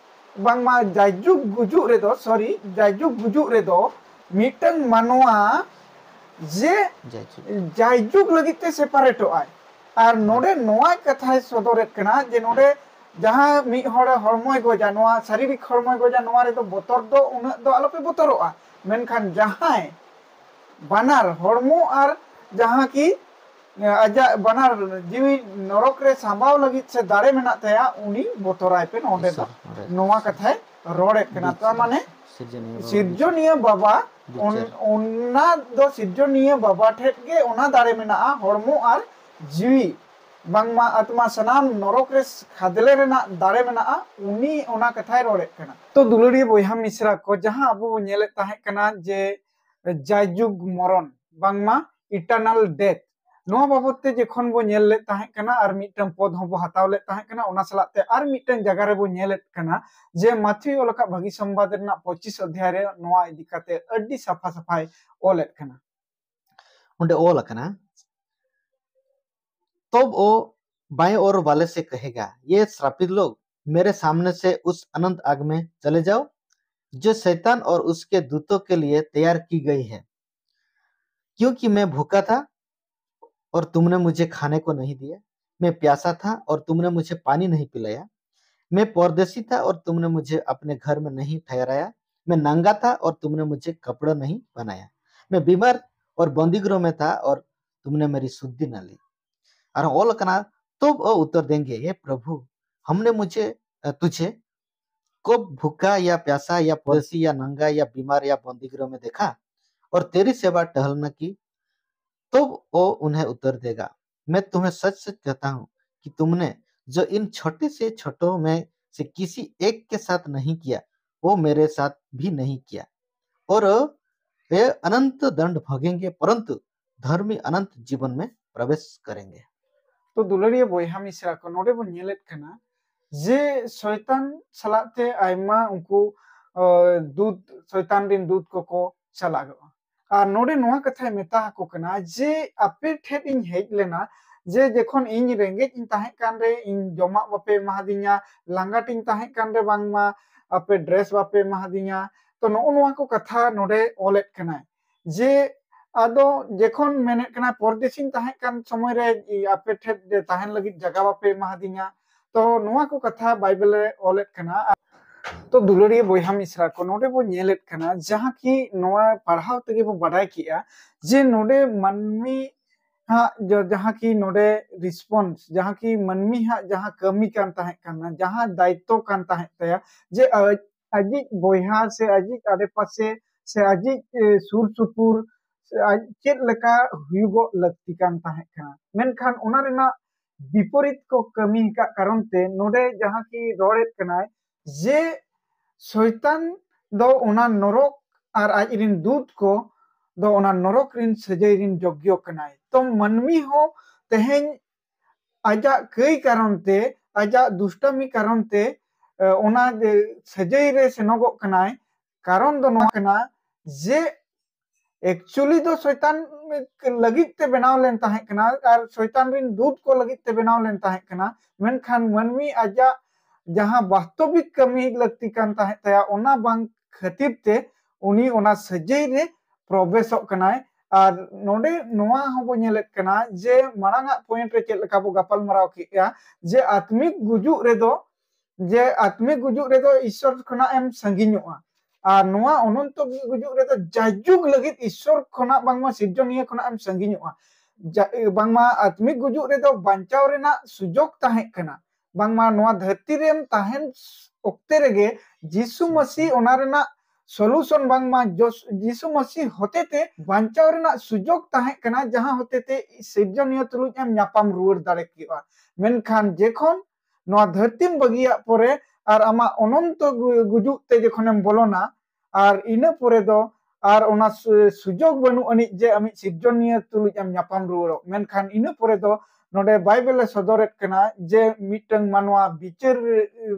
ᱵᱟᱝᱢᱟ ᱡᱟᱭᱡᱩᱜᱽ ᱜᱩᱡᱩᱜ ᱨᱮᱫᱚ, ᱥᱚᱨᱤ, ᱡᱟᱭᱡᱩᱜᱽ ᱜᱩᱡᱩᱜ ᱨᱮᱫᱚ ᱢᱤᱫᱴᱟᱝ ᱢᱟᱱᱣᱟ ᱡᱮ ᱡᱟᱭᱡᱩᱜᱽ᱾ ᱡᱟᱭᱡᱩᱜᱽ ᱞᱟᱹᱜᱤᱫ ᱛᱮ ᱥᱮᱯᱟᱨᱮᱴᱚᱜ ᱟᱭ᱾ ᱟᱨ ᱱᱚᱰᱮ ᱱᱚᱣᱟ ᱠᱟᱛᱷᱟᱭ ᱥᱚᱫᱚᱨᱮᱫ ᱠᱟᱱᱟ ᱡᱮ ᱱᱚᱰᱮ ᱡᱟᱦᱟᱸ ᱢᱤᱫ ᱦᱚᱲ ᱦᱚᱲᱢᱚᱭ ᱜᱚᱡᱟ, ᱱᱚᱣᱟ ᱥᱟᱨᱤᱨᱤᱠ ᱦᱚᱲᱢᱚᱭ ᱜᱚᱡᱟ, ᱱᱚᱣᱟ ᱨᱮᱫᱚ ᱵᱚᱛᱚᱨ ᱫᱚ ᱩᱱᱟᱹᱜ ᱫᱚ ᱟᱞᱚᱯᱮ ᱵᱚᱛᱚᱨᱚᱜᱼᱟ᱾ ᱢᱮᱱᱠᱷᱟᱱ ᱡᱟᱦᱟᱸᱭ ᱵᱟᱱᱟᱨ ᱦᱚᱲᱢᱚ ᱟᱨ ᱡᱟᱦᱟᱸ ᱠᱤ ᱟᱡᱟᱜ ᱵᱟᱱᱟᱨ ᱡᱤᱣᱤ ᱱᱚᱨᱚᱠ ᱨᱮ ᱥᱟᱢᱵᱟᱣ ᱞᱟᱹᱜᱤᱫ ᱥᱮ ᱫᱟᱲᱮ ᱢᱮᱱᱟᱜ ᱛᱟᱭᱟ, ᱩᱱᱤ ᱵᱚᱛᱚᱨᱟᱭ ᱯᱮ᱾ ᱚᱸᱰᱮ ᱫᱚ ᱤᱥᱥᱚᱨ, ᱚᱸᱰᱮ ᱱᱚᱣᱟ ᱠᱟᱛᱷᱟᱭ ᱨᱚᱲᱮᱫ ᱠᱟᱱᱟ᱾ ᱵᱤᱪᱟᱹᱨ ᱛᱟ ᱢᱟᱱᱮ ᱥᱤᱨᱡᱚᱱᱤᱭᱟᱹ ᱵᱟᱵᱟ᱾ ᱥᱤᱨᱡᱚᱱᱤᱭᱟᱹ ᱵᱟᱵᱟ, ᱚᱱ-, ᱵᱤᱪᱟᱹᱨ᱾ ᱚᱱᱟ ᱫᱚ ᱥᱤᱨᱡᱚᱱᱤᱭᱟᱹ ᱵᱟᱵᱟ ᱴᱷᱮᱱ ᱜᱮ ᱚᱱᱟ ᱫᱟᱲᱮ ᱢᱮᱱᱟᱜᱼᱟ, ᱦᱚᱲᱢᱚ ᱟᱨ ᱡᱤᱣᱤ, ᱵᱟᱝᱢᱟ ᱟᱛᱢᱟ ᱥᱟᱱᱟᱢ ᱱᱚᱨᱚᱠ ᱨᱮ ᱠᱷᱟᱫᱽᱞᱮ ᱨᱮᱱᱟᱜ ᱫᱟᱲᱮ ᱢᱮᱱᱟᱜᱼᱟ, ᱩᱱᱤ ᱚᱱᱟ ᱠᱟᱛᱷᱟᱭ ᱨᱚᱲᱮᱫ ᱠᱟᱱᱟ᱾ ᱛᱚ ᱫᱩᱞᱟᱹᱲᱤᱭᱟᱹ ᱵᱚᱭᱦᱟ ᱢᱤᱥᱨᱟ ᱠᱚ, ᱡᱟᱦᱟᱸ ᱟᱵᱚ ᱵᱚᱱ ᱧᱮᱞᱮᱫ ᱛᱟᱦᱮᱸ ᱠᱟᱱᱟ ᱡᱮ ᱡᱟᱭᱡᱩᱜᱽ ᱢᱚᱨᱚᱱ, ᱵᱟᱝᱢᱟ eternal death, ᱱᱚᱣᱟ ᱵᱟᱵᱚᱛ ᱛᱮ ᱡᱚᱠᱷᱚᱱ ᱵᱚ ᱧᱮᱞ ᱞᱮᱫ ᱛᱟᱦᱮᱸ ᱠᱟᱱᱟ ᱟᱨ ᱢᱤᱫᱴᱟᱝ ᱯᱚᱫ ᱦᱚᱸᱵᱚ ᱦᱟᱛᱟᱣ ᱞᱮᱫ ᱛᱟᱦᱮᱸ ᱠᱟᱱᱟ, ᱚᱱᱟ ᱥᱟᱞᱟᱜ ᱛᱮ ᱟᱨ ᱢᱤᱫᱴᱟᱝ ᱡᱟᱭᱜᱟ ᱨᱮᱵᱚ ᱧᱮᱞᱮᱫ ᱠᱟᱱᱟ ᱡᱮ ᱢᱟᱛᱷᱤᱭ ᱚᱞ ᱟᱠᱟᱫ ᱵᱷᱟᱹᱜᱤ ᱥᱚᱢᱵᱟᱫ ᱨᱮᱱᱟᱜ ᱯᱚᱸᱪᱤᱥ ᱚᱫᱷᱭᱟᱭ ᱨᱮ ᱱᱚᱣᱟ ᱤᱫᱤ ᱠᱟᱛᱮ ᱟᱹᱰᱤ ᱥᱟᱯᱷᱟ ᱥᱟᱯᱷᱟᱭ ᱚᱞᱮᱫ ᱠᱟᱱᱟ᱾ ᱚᱸᱰᱮ ᱚᱞ ᱟᱠᱟᱱᱟ, "तब वो बाएं ओर वाले से कहेगा, ये श्रापित लोग, मेरे सामने से उस अनंत आग में चले जाओ, जो शैतान और उसके दूतों के लिए तैयार की गई है। क्योंकि मैं भूखा था और तुमने मुझे खाने को नहीं दिया, मैं प्यासा था और तुमने मुझे पानी नहीं पिलाया, मैं परदेसी था और तुमने मुझे अपने घर में नहीं ठहराया, मैं नंगा था और तुमने मुझे कपड़ा नहीं पहनाया, मैं बीमार और बंदीगृह में था और तुमने मेरी सुधि न ली।" और ᱚᱞ ᱟᱠᱟᱱᱟ, "तब वो उत्तर देंगे, हे प्रभु, हमने मुझे, अ, तुझे कब भूखा या प्यासा या परदेसी या नंगा या बीमार या बंदीगृह में देखा और तेरी सेवा टहलना की?" तब वो उन्हें उत्तर देगा, "मैं तुम्हें सच सच कहता हूँ कि तुमने जो इन छोटे से छोटों में से किसी एक के साथ नहीं किया, वो मेरे साथ भी नहीं किया। और वे अनंत दंड भोगेंगे, परंतु धर्मी अनंत जीवन में प्रवेश करेंगे।" ᱛᱚ ᱫᱩᱞᱟᱹᱲᱤᱭᱟᱹ ᱵᱚᱭᱦᱟ ᱢᱤᱥᱨᱟ ᱠᱚ, ᱱᱚᱰᱮ ᱵᱚᱱ ᱧᱮᱞᱮᱫ ᱠᱟᱱᱟ ᱡᱮ ᱥᱚᱭᱛᱟᱱ ᱥᱟᱞᱟᱜ ᱛᱮ ᱟᱭᱢᱟ ᱩᱱᱠᱩ, ᱟ, ᱫᱩᱛ, ᱥᱚᱭᱛᱟᱱ ᱨᱮᱱ ᱫᱩᱛ ᱠᱚᱠᱚ ᱪᱟᱞᱟᱜᱚᱜᱼᱟ᱾ ᱟᱨ ᱱᱚᱰᱮ ᱱᱚᱣᱟ ᱠᱟᱛᱷᱟᱭ ᱢᱮᱛᱟ ᱟᱠᱚ ᱠᱟᱱᱟ ᱡᱮ ᱟᱯᱮ ᱴᱷᱮᱱ ᱤᱧ ᱦᱮᱡ ᱞᱮᱱᱟ, ᱡᱮ ᱡᱚᱠᱷᱚᱱ ᱤᱧ ᱨᱮᱸᱜᱮᱡ ᱤᱧ ᱛᱟᱦᱮᱸ ᱠᱟᱱ ᱨᱮ ᱤᱧ ᱡᱚᱢᱟᱜ ᱵᱟᱯᱮ ᱮᱢᱟᱫᱤᱧᱟ, ᱞᱟᱸᱜᱟᱴ ᱤᱧ ᱛᱟᱦᱮᱸ ᱠᱟᱱ ᱨᱮ ᱵᱟᱝᱢᱟ ᱟᱯᱮ dress ᱵᱟᱯᱮ ᱮᱢᱟᱫᱤᱧᱟ᱾ ᱛᱚ ᱱᱚᱜᱼᱚ ᱱᱚᱣᱟ ᱠᱚ ᱠᱟᱛᱷᱟ ᱱᱚᱰᱮ ᱚᱞᱮᱫ ᱠᱟᱱᱟᱭ ᱡᱮ ᱟᱫᱚ ᱡᱚᱠᱷᱚᱱ ᱢᱮᱱᱮᱫ ᱠᱟᱱᱟ ᱯᱚᱨᱫᱮᱥᱤᱧ ᱛᱟᱦᱮᱸ ᱠᱟᱱ ᱥᱚᱢᱚᱭ ᱨᱮ ᱟᱯᱮ ᱴᱷᱮᱱ ᱛᱟᱦᱮᱱ ᱞᱟᱹᱜᱤᱫ ᱡᱟᱭᱜᱟ ᱵᱟᱯᱮ ᱮᱢᱟᱫᱤᱧᱟ᱾ ᱛᱚ ᱱᱚᱣᱟ ᱠᱚ ᱠᱟᱛᱷᱟ ᱵᱟᱭᱵᱮᱞ ᱨᱮ ᱚᱞᱮᱫ ᱠᱟᱱᱟ᱾ ᱛᱚ ᱫᱩᱞᱟᱹᱲᱤᱭᱟᱹ ᱵᱚᱭᱦᱟ ᱢᱤᱥᱨᱟ ᱠᱚ, ᱱᱚᱰᱮ ᱵᱚ ᱧᱮᱞᱮᱫ ᱠᱟᱱᱟ, ᱡᱟᱦᱟᱸ ᱠᱤ ᱱᱚᱣᱟ ᱯᱟᱲᱦᱟᱣ ᱛᱮᱜᱮ ᱵᱚ ᱵᱟᱰᱟᱭ ᱠᱮᱜᱼᱟ ᱡᱮ ᱱᱚᱰᱮ ᱢᱟᱹᱱᱢᱤ ᱦᱟᱸᱜ ᱡᱟ- ᱡᱟᱦᱟᱸ ᱠᱤ ᱱᱚᱰᱮ ᱨᱮᱥᱯᱚᱱᱥ, ᱡᱟᱦᱟᱸ ᱠᱤ ᱢᱟᱹᱱᱢᱤ ᱦᱟᱸᱜ ᱡᱟᱦᱟᱸ ᱠᱟᱹᱢᱤ ᱠᱟᱱ ᱛᱟᱦᱮᱸ ᱠᱟᱱᱟ, ᱡᱟᱦᱟᱸ ᱫᱟᱭᱤᱛᱛᱚ ᱠᱟᱱ ᱛᱟᱦᱮᱸ ᱛᱟᱭᱟ, ᱡᱮ ᱟᱡ- ᱟᱡᱤᱡ ᱵᱚᱭᱦᱟ ᱥᱮ ᱟᱡᱤᱡ ᱟᱰᱮᱯᱟᱥᱮ ᱥᱮ ᱟᱡᱤᱡ ᱮ, ᱥᱩᱨ ᱥᱩᱯᱩᱨ ᱥᱮ ᱟᱡ ᱪᱮᱫ ᱞᱮᱠᱟ ᱦᱩᱭᱩᱜᱚᱜ ᱞᱟᱹᱠᱛᱤ ᱠᱟᱱ ᱛᱟᱦᱮᱸ ᱠᱟᱱᱟ, ᱢᱮᱱᱠᱷᱟᱱ ᱚᱱᱟ ᱨᱮᱱᱟᱜ ᱵᱤᱯᱚᱨᱤᱛ ᱠᱚ ᱠᱟᱹᱢᱤ ᱟᱠᱟᱫ ᱠᱟᱨᱚᱱ ᱛᱮ ᱱᱚᱰᱮ ᱡᱟᱦᱟᱸ ᱠᱤ ᱨᱚᱲᱮᱫ ᱠᱟᱱᱟᱭ ᱡᱮ ᱥᱚᱭᱛᱟᱱ ᱫᱚ ᱚᱱᱟ ᱱᱚᱨᱚᱠ ᱟᱨ ᱟᱡ ᱨᱤᱱ ᱫᱩᱛ ᱠᱚ ᱫᱚ ᱚᱱᱟ ᱱᱚᱨᱚᱠ ᱨᱤᱱ ᱥᱟᱹᱡᱟᱹᱭ ᱨᱤᱱ ᱡᱳᱜᱽᱭᱚ ᱠᱟᱱᱟᱭ᱾ ᱛᱚ ᱢᱟᱹᱱᱢᱤ ᱦᱚᱸ ᱛᱮᱦᱮᱧ ᱟᱡᱟᱜ ᱠᱟᱹᱭ ᱠᱟᱨᱚᱱ ᱛᱮ, ᱟᱡᱟᱜ ᱫᱩᱥᱴᱟᱢᱤ ᱠᱟᱨᱚᱱ ᱛᱮ ᱮ, ᱚᱱᱟ ᱡᱮ ᱥᱟᱹᱡᱟᱹᱭ ᱨᱮ ᱥᱮᱱᱚᱜᱚᱜ ᱠᱟᱱᱟᱭ, ᱠᱟᱨᱚᱱ ᱫᱚ ᱱᱚᱣᱟ ᱠᱟᱱᱟ ᱡᱮ ᱮᱠᱪᱩᱭᱮᱞᱤ ᱫᱚ ᱥᱚᱭᱛᱟᱱ ᱞᱟᱹᱜᱤᱫ ᱛᱮ ᱵᱮᱱᱟᱣ ᱞᱮᱱ ᱛᱟᱦᱮᱸ ᱠᱟᱱᱟ ᱟᱨ ᱥᱚᱭᱛᱟᱱ ᱨᱤᱱ ᱫᱩᱛ ᱠᱚ ᱞᱟᱹᱜᱤᱫ ᱛᱮ ᱵᱮᱱᱟᱣ ᱞᱮᱱ ᱛᱟᱦᱮᱸ ᱠᱟᱱᱟ, ᱢᱮᱱᱠᱷᱟᱱ ᱢᱟᱹᱱᱢᱤ ᱟᱡᱟᱜ ᱡᱟᱦᱟᱸ ᱵᱟᱥᱛᱚᱵᱤᱠ ᱠᱟᱹᱢᱤ ᱞᱟᱹᱠᱛᱤ ᱠᱟᱱ ᱛᱟᱦᱮᱸ ᱛᱟᱭᱟ, ᱚᱱᱟ ᱵᱟᱝ ᱠᱷᱟᱹᱛᱤᱨ ᱛᱮ ᱩᱱᱤ ᱚᱱᱟ ᱥᱟᱹᱡᱟᱹᱭ ᱨᱮ ᱯᱨᱚᱵᱮᱥᱚᱜ ᱠᱟᱱᱟᱭ᱾ ᱟᱨ ᱱᱚᱰᱮ ᱱᱚᱣᱟ ᱦᱚᱸᱵᱚ ᱧᱮᱞᱮᱫ ᱠᱟᱱᱟ ᱡᱮ ᱢᱟᱲᱟᱝ ᱟᱜ ᱯᱚᱭᱮᱱᱴ ᱨᱮ ᱪᱮᱫ ᱞᱮᱠᱟ ᱵᱚ ᱜᱟᱯᱟᱞ ᱢᱟᱨᱟᱣ ᱠᱮᱫᱼᱟ ᱡᱮ ᱟᱛᱢᱤᱠ ᱜᱩᱡᱩᱜ ᱨᱮᱫᱚ, ᱡᱮ ᱟᱛᱢᱤᱠ ᱜᱩᱡᱩᱜ ᱨᱮᱫᱚ ᱤᱥᱥᱚᱨ ᱠᱷᱚᱱᱟᱜ ᱮᱢ ᱥᱟᱺᱜᱤᱧᱚᱜᱼᱟ, ᱟᱨ ᱱᱚᱣᱟ ᱚᱱᱚᱱᱛᱚ ᱜᱩᱡᱩᱜ ᱨᱮᱫᱚ ᱡᱟᱭᱡᱩᱜᱽ ᱞᱟᱹᱜᱤᱫ ᱤᱥᱥᱚᱨ ᱠᱷᱚᱱᱟᱜ ᱵᱟᱝᱢᱟ ᱥᱤᱨᱡᱚᱱᱤᱭᱟᱹ ᱠᱷᱚᱱᱟᱜ ᱮᱢ ᱥᱟᱺᱜᱤᱧᱚᱜᱼᱟ᱾ ᱡᱟ- ᱵᱟᱝᱢᱟ ᱟᱛᱢᱤᱠ ᱜᱩᱡᱩᱜ ᱨᱮᱫᱚ ᱵᱟᱧᱪᱟᱣ ᱨᱮᱱᱟᱜ ᱥᱩᱡᱳᱜᱽ ᱛᱟᱦᱮᱸ ᱠᱟᱱᱟ, ᱵᱟᱝᱢᱟ ᱱᱚᱣᱟ ᱫᱷᱟᱹᱨᱛᱤ ᱨᱮᱢ ᱛᱟᱦᱮᱱ ᱚᱠᱛᱮ ᱨᱮᱜᱮ ᱡᱤᱥᱩ ᱢᱟᱹᱥᱤ ᱚᱱᱟ ᱨᱮᱱᱟᱜ ᱥᱚᱞᱩᱥᱚᱱ ᱵᱟᱝᱢᱟ ᱡᱚᱥ- ᱡᱤᱥᱩ ᱢᱟᱹᱥᱤ ᱦᱚᱛᱮᱛᱮ ᱵᱟᱧᱪᱟᱣ ᱨᱮᱱᱟᱜ ᱥᱩᱡᱳᱜᱽ ᱛᱟᱦᱮᱸ ᱠᱟᱱᱟ, ᱡᱟᱦᱟᱸ ᱦᱚᱛᱮᱛᱮ ᱥᱤᱨᱡᱚᱱᱤᱭᱟᱹ ᱛᱩᱞᱩᱡ ᱮᱢ ᱧᱟᱯᱟᱢ ᱨᱩᱣᱟᱹᱲ ᱫᱟᱲᱮ ᱠᱮᱜᱼᱟ᱾ ᱢᱮᱱᱠᱷᱟᱱ ᱡᱮᱠᱷᱚᱱ ᱱᱚᱣᱟ ᱫᱷᱟᱹᱨᱛᱤᱢ ᱵᱟᱹᱜᱤᱭᱟᱜ ᱯᱚᱨᱮ ᱟᱨ ᱟᱢᱟᱜ ᱚᱱᱚᱱᱛᱚ ᱜᱩ- ᱜᱩᱡᱩᱜ ᱛᱮ ᱡᱚᱠᱷᱚᱱᱮᱢ ᱵᱚᱞᱚᱱᱟ, ᱟᱨ ᱤᱱᱟᱹ ᱯᱚᱨᱮ ᱫᱚ ᱟᱨ ᱚᱱᱟ ᱥᱩ- ᱥᱩᱡᱳᱜᱽ ᱵᱟᱹᱱᱩᱜ ᱟᱹᱱᱤᱡ ᱡᱮ ᱟᱢᱤᱡ ᱥᱤᱨᱡᱚᱱᱤᱭᱟᱹ ᱛᱩᱞᱩᱡ ᱮᱢ ᱧᱟᱯᱟᱢ ᱨᱩᱣᱟᱹᱲᱚᱜ᱾ ᱢᱮᱱᱠᱷᱟᱱ ᱤᱱᱟᱹ ᱯᱚᱨᱮ ᱫᱚ ᱱᱚᱰᱮ ᱵᱟᱭᱵᱮᱞᱮ ᱥᱚᱫᱚᱨᱮᱫ ᱠᱟᱱᱟ ᱡᱮ ᱢᱤᱫᱴᱟᱝ ᱢᱟᱱᱣᱟ ᱵᱤᱪᱟᱹᱨ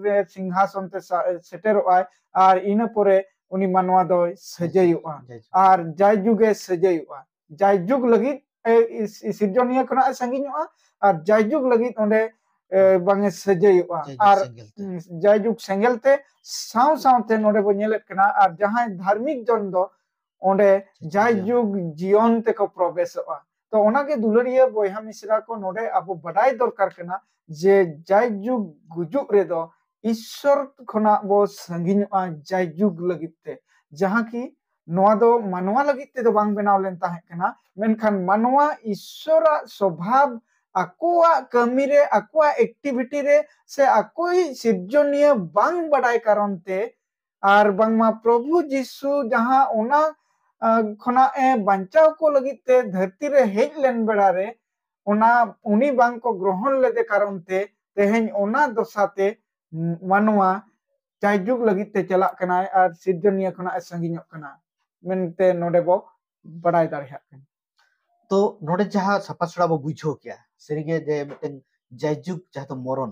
ᱨᱮ ᱥᱤᱝᱦᱟᱥᱚᱱ ᱛᱮ ᱥᱟ- ᱥᱮᱴᱮᱨᱚᱜ ᱟᱭ, ᱟᱨ ᱤᱱᱟᱹ ᱯᱚᱨᱮ ᱩᱱᱤ ᱢᱟᱱᱣᱟ ᱫᱚᱭ ᱥᱟᱹᱡᱟᱹᱭᱚᱜᱼᱟ ᱡᱟᱭᱡᱩᱜᱽ᱾ ᱟᱨ ᱡᱟᱭᱡᱩᱜᱽ ᱮ ᱥᱟᱹᱡᱟᱹᱭᱚᱜᱼᱟ᱾ ᱡᱟᱭᱡᱩᱜᱽ ᱞᱟᱹᱜᱤᱫ ᱮ, ᱤᱥ- ᱥᱤᱨᱡᱚᱱᱤᱭᱟᱹ ᱠᱷᱚᱱᱟᱜ ᱮ ᱥᱟᱺᱜᱤᱧᱚᱜᱼᱟ, ᱟᱨ ᱡᱟᱭᱡᱩᱜᱽ ᱞᱟᱹᱜᱤᱫ ᱚᱸᱰᱮ ᱮ, ᱵᱟᱝ ᱮ ᱥᱟᱹᱡᱟᱹᱭᱚᱜᱼᱟ᱾ ᱡᱟᱭᱡᱩᱜᱽ ᱟᱨ ᱥᱮᱸᱜᱮᱞ ᱛᱮ᱾ ᱩᱸ, ᱡᱟᱭᱡᱩᱜᱽ ᱥᱮᱸᱜᱮᱞ ᱛᱮ ᱥᱟᱶ ᱥᱟᱶᱛᱮ ᱱᱚᱰᱮ ᱵᱚ ᱧᱮᱞᱮᱫ ᱠᱟᱱᱟ, ᱟᱨ ᱡᱟᱦᱟᱸᱭ ᱫᱷᱟᱨᱢᱤᱠ ᱡᱚᱱ ᱫᱚ ᱚᱸᱰᱮ ᱡᱟᱭᱡᱩᱜᱽ ᱡᱤᱭᱚᱱ ᱛᱮᱠᱚ ᱯᱨᱚᱵᱮᱥᱚᱜᱼᱟ᱾ ᱛᱚ ᱚᱱᱟᱜᱮ ᱫᱩᱞᱟᱹᱲᱤᱭᱟᱹ ᱵᱚᱭᱦᱟ ᱢᱤᱥᱨᱟ ᱠᱚ, ᱱᱚᱰᱮ ᱟᱵᱚ ᱵᱟᱰᱟᱭ ᱫᱚᱨᱠᱟᱨ ᱠᱟᱱᱟ ᱡᱮ ᱡᱟᱭᱡᱩᱜᱽ ᱜᱩᱡᱩᱜ ᱨᱮᱫᱚ ᱤᱥᱥᱚᱨ ᱠᱷᱚᱱᱟᱜ ᱵᱚ ᱥᱟᱺᱜᱤᱧᱚᱜᱼᱟ ᱡᱟᱭᱡᱩᱜᱽ ᱞᱟᱹᱜᱤᱫ ᱛᱮ, ᱡᱟᱦᱟᱸ ᱠᱤ ᱱᱚᱣᱟ ᱫᱚ ᱢᱟᱱᱣᱟ ᱞᱟᱹᱜᱤᱫ ᱛᱮᱫᱚ ᱵᱟᱝ ᱵᱮᱱᱟᱣ ᱞᱮᱱ ᱛᱟᱦᱮᱸ ᱠᱟᱱᱟ, ᱢᱮᱱᱠᱷᱟᱱ ᱢᱟᱱᱣᱟ ᱤᱥᱥᱚᱨᱟᱜ ᱥᱚᱵᱷᱟᱵ ᱟᱠᱚᱣᱟᱜ ᱠᱟᱹᱢᱤ ᱨᱮ, ᱟᱠᱚᱣᱟᱜ ᱮᱠᱴᱤᱵᱷᱤᱴᱤ ᱨᱮ, ᱥᱮ ᱟᱠᱚᱭᱤᱡ ᱥᱤᱨᱡᱚᱱᱤᱭᱟᱹ ᱵᱟᱝ ᱵᱟᱰᱟᱭ ᱠᱟᱨᱚᱱ ᱛᱮ, ᱟᱨ ᱵᱟᱝᱢᱟ ᱯᱨᱚᱵᱷᱩ ᱡᱤᱥᱩ ᱡᱟᱦᱟᱸ ᱚᱱᱟ ᱟ, ᱠᱷᱚᱱᱟᱜ ᱮ ᱵᱟᱧᱪᱟᱣ ᱠᱚ ᱞᱟᱹᱜᱤᱫ ᱛᱮ ᱫᱷᱟᱹᱨᱛᱤ ᱨᱮ ᱦᱮᱡ ᱞᱮᱱ ᱵᱮᱲᱟ ᱨᱮ ᱚᱱᱟ ᱩᱱᱤ ᱵᱟᱝ ᱠᱚ ᱜᱨᱚᱦᱚᱱ ᱞᱮᱫᱮ ᱠᱟᱨᱚᱱ ᱛᱮ ᱛᱮᱦᱮᱧ ᱚᱱᱟ ᱫᱚᱥᱟ ᱛᱮ ᱢᱟᱱᱣᱟ ᱡᱟᱭᱡᱩᱜᱽ ᱞᱟᱹᱜᱤᱫ ᱛᱮ ᱪᱟᱞᱟᱜ ᱠᱟᱱᱟᱭ ᱟᱨ ᱥᱤᱨᱡᱚᱱᱤᱭᱟᱹ ᱠᱷᱚᱱᱟᱜ ᱮ ᱥᱟᱺᱜᱤᱧᱚᱜ ᱠᱟᱱᱟ ᱢᱮᱱᱛᱮ ᱱᱚᱰᱮ ᱵᱚ ᱵᱟᱰᱟᱭ ᱫᱟᱲᱮᱭᱟᱜ ᱠᱟᱱᱟ᱾ ᱛᱚ ᱱᱚᱰᱮ ᱡᱟᱦᱟᱸ ᱥᱟᱯᱷᱟ ᱥᱟᱯᱲᱟ ᱵᱚ ᱵᱩᱡᱷᱟᱹᱣ ᱠᱮᱭᱟ, ᱥᱟᱹᱨᱤᱜᱮ ᱡᱮ ᱢᱤᱫᱴᱮᱱ ᱡᱟᱭᱡᱩᱜᱽ ᱡᱟᱦᱟᱸ ᱫᱚ ᱢᱚᱨᱚᱱ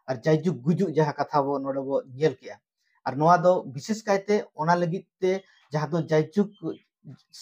ᱟᱨ ᱡᱟᱭᱡᱩᱜᱽ ᱜᱩᱡᱩᱜ ᱡᱟᱦᱟᱸ ᱠᱟᱛᱷᱟ ᱵᱚ ᱱᱚᱰᱮ ᱵᱚ ᱧᱮᱞ ᱠᱮᱜᱼᱟ, ᱟᱨ ᱱᱚᱣᱟ ᱫᱚ ᱵᱤᱥᱮᱥ ᱠᱟᱭᱛᱮ ᱚᱱᱟ ᱞᱟᱹᱜᱤᱫ ᱛᱮ ᱡᱟᱦᱟᱸ ᱫᱚ ᱡᱟᱭᱡᱩᱜᱽ